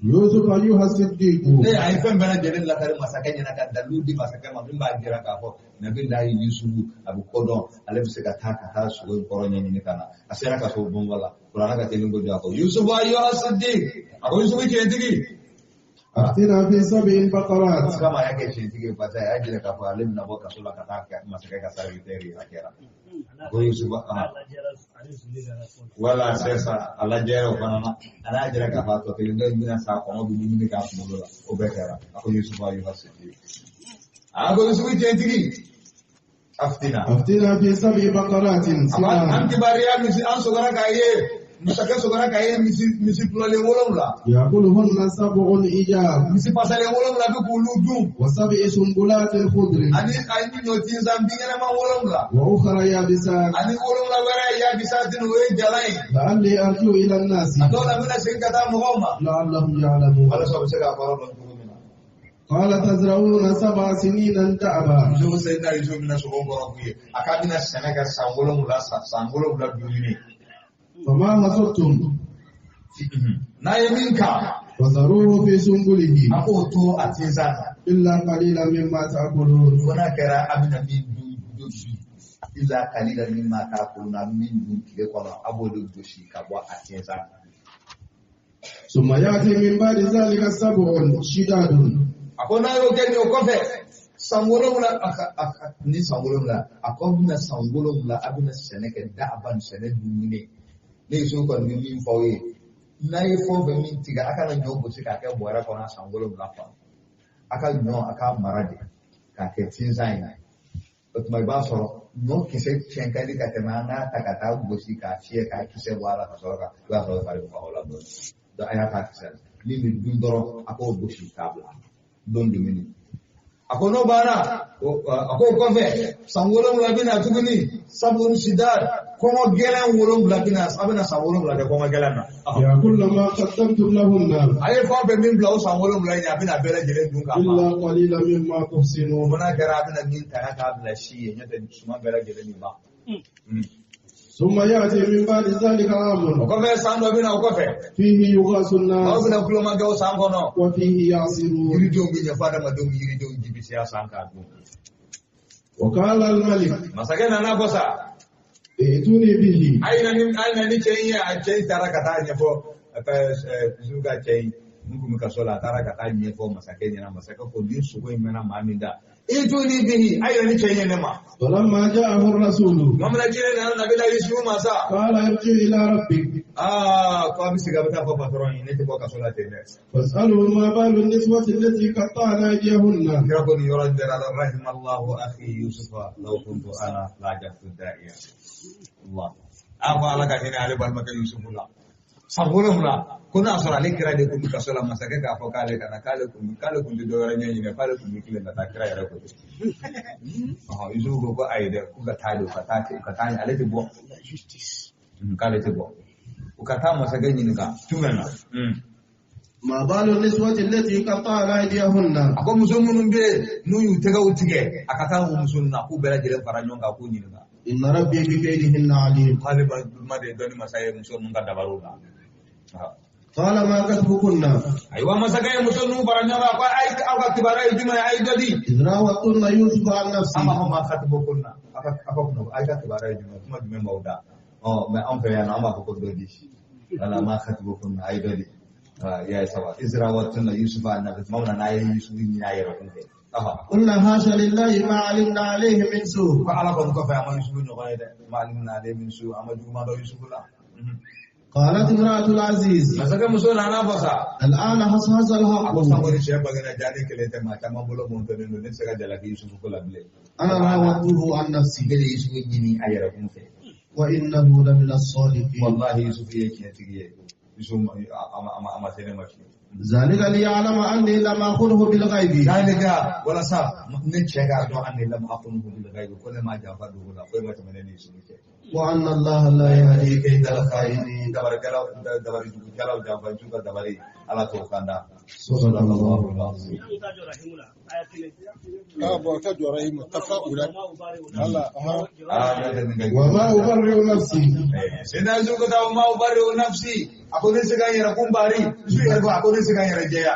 يوسف أيها الصديق Ne a ye fɛn bɛɛ lajɛlen lakari masakɛ ɲɛna ka dalilu di masakɛ ma min b'a jira k'a fɔ Nabilayi Yusufu a bɛ ko dɔn ale bɛ se ka taa sogo in kɔrɔ ɲɛɲini ka na a sera ka sogo bonba la kuranɛ ka teli kojugu a ko Yusufu ayyuha siddiq a ko Yusufu tiɲɛtigi. أفتنا في 7 بقرات Kama a y'a kɛ tiɲɛtigi ye parce que a y'a jira k'a fɔ ale bɛna bɔ kaso la ka taa masakɛ ka serviteur ye a kɛra. Ko Yusufu voilà c'est ça a lajɛra o fana na a y'a jira k'a fɔ a tɔ kelen dɔ in bɛna sa kɔngɔ bɛ dumuni k'a kunkolo la o bɛɛ kɛra a ko Yusufu ayyuha siddiq a ko Yusufu tiɲɛtigi aftina. أفتنا في 7 بقرات A b'a an سمان kibaruya misi an sogora k'a ye masakɛ sogora k'a ye misi tulɔlen 7 يأكلهن 7 إجاب misi pasalen 7 bɛ k'olu dun وسبع سنبلات خضر ani ɲɔ tinsan binkɛnɛma 7 وأخرى يابسات ani 7 wɛrɛ yabisatin o ye jalan ye لعلي أرجع إلى الناس a dɔw la n bɛna segin ka taa mɔgɔw ma لعلهم يعلمون walasa u bɛ se k'a kɔrɔ dɔn cogo min na. قال تزرعون 7 سنين دأبا Yusufu Seyidina Yusufu bɛna sogo kɔrɔ f'u ye a k'a bɛna sɛnɛ kɛ san 7 san 7 dumuni. فما حصدتم N'a ye min kan فذروه في سنبله a k'o to a tinsan na. إلا قليلا مما تأكلون Fo n'a kɛra a bɛna min dun bi illa qalilan mimma ta'kuluna a bɛ min dun tile kɔnɔ a b'o de gosi ka bɔ a tinsan na. ثم يأتي من بعد ذلك 7 شداد A ko n'a y'o kɛ nin o kɔfɛ san 7 ni san 7 a ko a bɛna san 7 a bɛna sɛnɛ kɛ da'aban sɛnɛ dumuni ne Yusufu kɔni bɛ min fɔ aw ye n'a ye fɛn o fɛn min tigɛ a kana ɲɔ gosi k'a kɛ bɔrɛ kɔnɔ san 7 kɔnɔ a ka ɲɔ a k'a mara de k'a kɛ tinsan ye o tuma i b'a sɔrɔ ɲɔ kisɛ tiɲɛ ka di ka tɛmɛ an k'a ta ka taa gosi k'a fiyɛ k'a kisɛ bɔ a la ka sɔrɔ ka i b'a sɔrɔ fari bɛ faga o la dɔɔnin donc a y'a k'a kisɛ la min bɛ dun dɔrɔn a k'o gosi k'a bila don dumuni a ko n'o banna a k'o kɔfɛ san 7 bɛ na tuguni sabun sidad kɔngɔ gɛlɛn 7 bɛ na a bɛna san 7 kɛ kɔngɔ gɛlɛn na. يأكل ما قدمتم لهن A ye fɛn o fɛn min bila o san 7 in a bɛna bɛɛ lajɛlen dun k'a ban. إلا قليلا مما تحصنون Fo n'a kɛra a bɛna min ta k'a bila si ye n'o tɛ suman bɛɛ lajɛlen bɛ ban. ثم يأتي من بعد ذلك عام O kɔfɛ san dɔ bɛ na o kɔfɛ. فيه يغاث Aw الناس bɛna kulomakɛ o san kɔnɔ. وفيه يعصرون. Yiridenw bɛ ɲɛfɔ adamadenw yiridenw ji bɛ se a san k'a dun. وقال الملك Masakɛ nana fɔ sa. ائتوني به. A ye na ni a ye na ni cɛ in ye a cɛ in taara ka taa ɲɛfɔ a ka Yusufu ka cɛ in n kun bɛ kaso la a taara ka taa ɲɛfɔ masakɛ ɲɛna masakɛ ko nin sogo in mɛnna maa min da. Ituni bihi a ye na ni cɛ in ye ne ma. فلما جاءه الرسول Tuma min na jinɛ nana Nabila Yusufu ma sa. قال ارجع إلى ربك Aa ko a bɛ segin a bɛ taa fɔ patɔrɔn ye ne tɛ bɔ kaso la ten dɛ. فاسأله ما بال النسوة التي قطعن أيديهن. Kira ko nin yɔrɔ in bɛɛ la rahimallahu akhi Yusufa law kuntu ana la ajabtu da'iya. Allah. A ko Ala ka hinɛ ale balimakɛ Yusufu la. San 7 ko n'a sɔrɔ ale kira de kun bɛ kaso la masakɛ k'a fɔ k'ale kana k'ale kun k'ale kun tɛ dɔwɛrɛ ɲɛɲini k'ale kun bɛ tilen ka taa kira yɛrɛ ko. Ɔhɔn Yusufu ko ko ayi dɛ k'u ka taa de u ka taa u ka taa ale tɛ bɔ. K'ale tɛ bɔ. U ka taa masakɛ ɲininka jumɛn na. ما بال النسوة التي قطعن أيديهن. A ko muso minnu bɛ yen n'u y'u tɛgɛw tigɛ a ka taa o muso ninnu na k'u bɛɛ lajɛlen fara ɲɔgɔn kan k'u ɲininka. إن ربي بكيدهن عليم. K'ale ma de dɔnni masa ye muso ninnu ka dabaliw la. قال ما كتبكن. Ayiwa masakɛ ye muso ninnu fara ɲɔgɔn kan ko ayi aw ka kibaruya ye jumɛn ye a ye dɔ di. إذ راوتن يوسف عن An b'a نفسه. fɔ ma katibukunna aw ka aw ka kunna ayi ka kibaruya ye jumɛn ye kuma jumɛn b'aw da. Ɔ mɛ anw fɛ yan nɔ an b'a fɔ ko dɔ di. Wala ma katibukunna a ye dɔ di. Ya ye saba izrawatunna Yusufa an nafsi tuma min na n'a ye Yusufu ɲini a yɛrɛ kun fɛ. قلنا حاشا لله ما علمنا عليه من سوء. Ko Ala kɔni kɔfɛ a ma Yusufu ɲɔgɔn ye dɛ. Ma alimna alayhi min su a ma juguman dɔn Yusufu la. قالت امرأة العزيز Masakɛ muso nana fɔ sa. الآن حصحص A ko الحق. sanko ni cɛ bangena ja ne kelen tɛ maa caman bolo mɔntɔnnen don ne tɛ se ka jalaki Yusufu ko la bilen. أنا راودته عن نفسي. Ne de Yusufu ɲini a yɛrɛ kun fɛ. وإنه لمن الصادقين. Wallahi Yusufu ye tiɲɛtigi ye. Yusufu a ma se ne ma fiyewu. ذلك ليعلم أني لم أخنه بالغيب. Zalika walasa ne cɛ k'a dɔn an de lam akhunhu bil ghaibi ko ne ma janfa dugu la foyi ma tɛmɛ ne ni Yusufu cɛ. وأن الله لا يهدي كيد الخائنين. Dabarikɛlaw dabari jugukɛlaw janfanjiw ka dabari Ala t'o kan da. صدق الله العظيم. An ta jɔ rahimu la aya kelen. Ah bon, ta jɔ rahimu tafa'ula. Allah aha. Aa ne tɛ nin kɛ. وما أبرئ نفسي. Sina Yusufu ko ta ma ubari'u nafsi a ko ne se ka n yɛrɛ kun bari Yusufu yɛrɛ ko a ko ne se ka n yɛrɛ jɛya.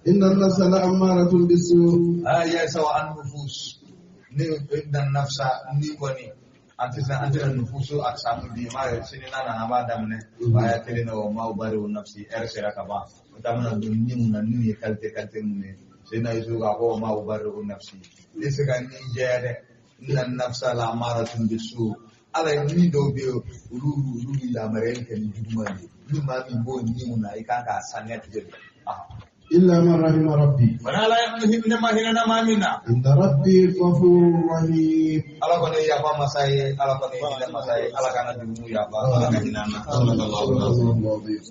إن النفس لأمارة بالسوء. Aa ya sawa an nufus ni dan nafsa ni kɔni an tɛ se an tɛ nufusu a samu di ma yɛrɛ sini n'a nana an b'a daminɛ aya kelen na o ma ubari'u nafsi ɛri sera ka ban o t'a bɛna don ni mun na n'u ye qualité qualité mun ye Sina Yusufu ko a ko ma ubari'u nafsi ne se ka ni jɛya dɛ inna nafsa la amaratun bisu ala ye ni dɔw bɛ yen olu olu bɛ yamaruyali kɛ ni juguman ye ni maa min b'o ni mun na i kan k'a saniya cogo di. إلا من رحم ربي. Fana ala ne ma hinɛ na maa min na. إن ربي غفور رحيم. Ala kɔni ye yafa masa ye ala kɔni ye hinɛ masa ye ala k'an ka jurumu yafa ala ka hinɛ an na. صدق الله العظيم.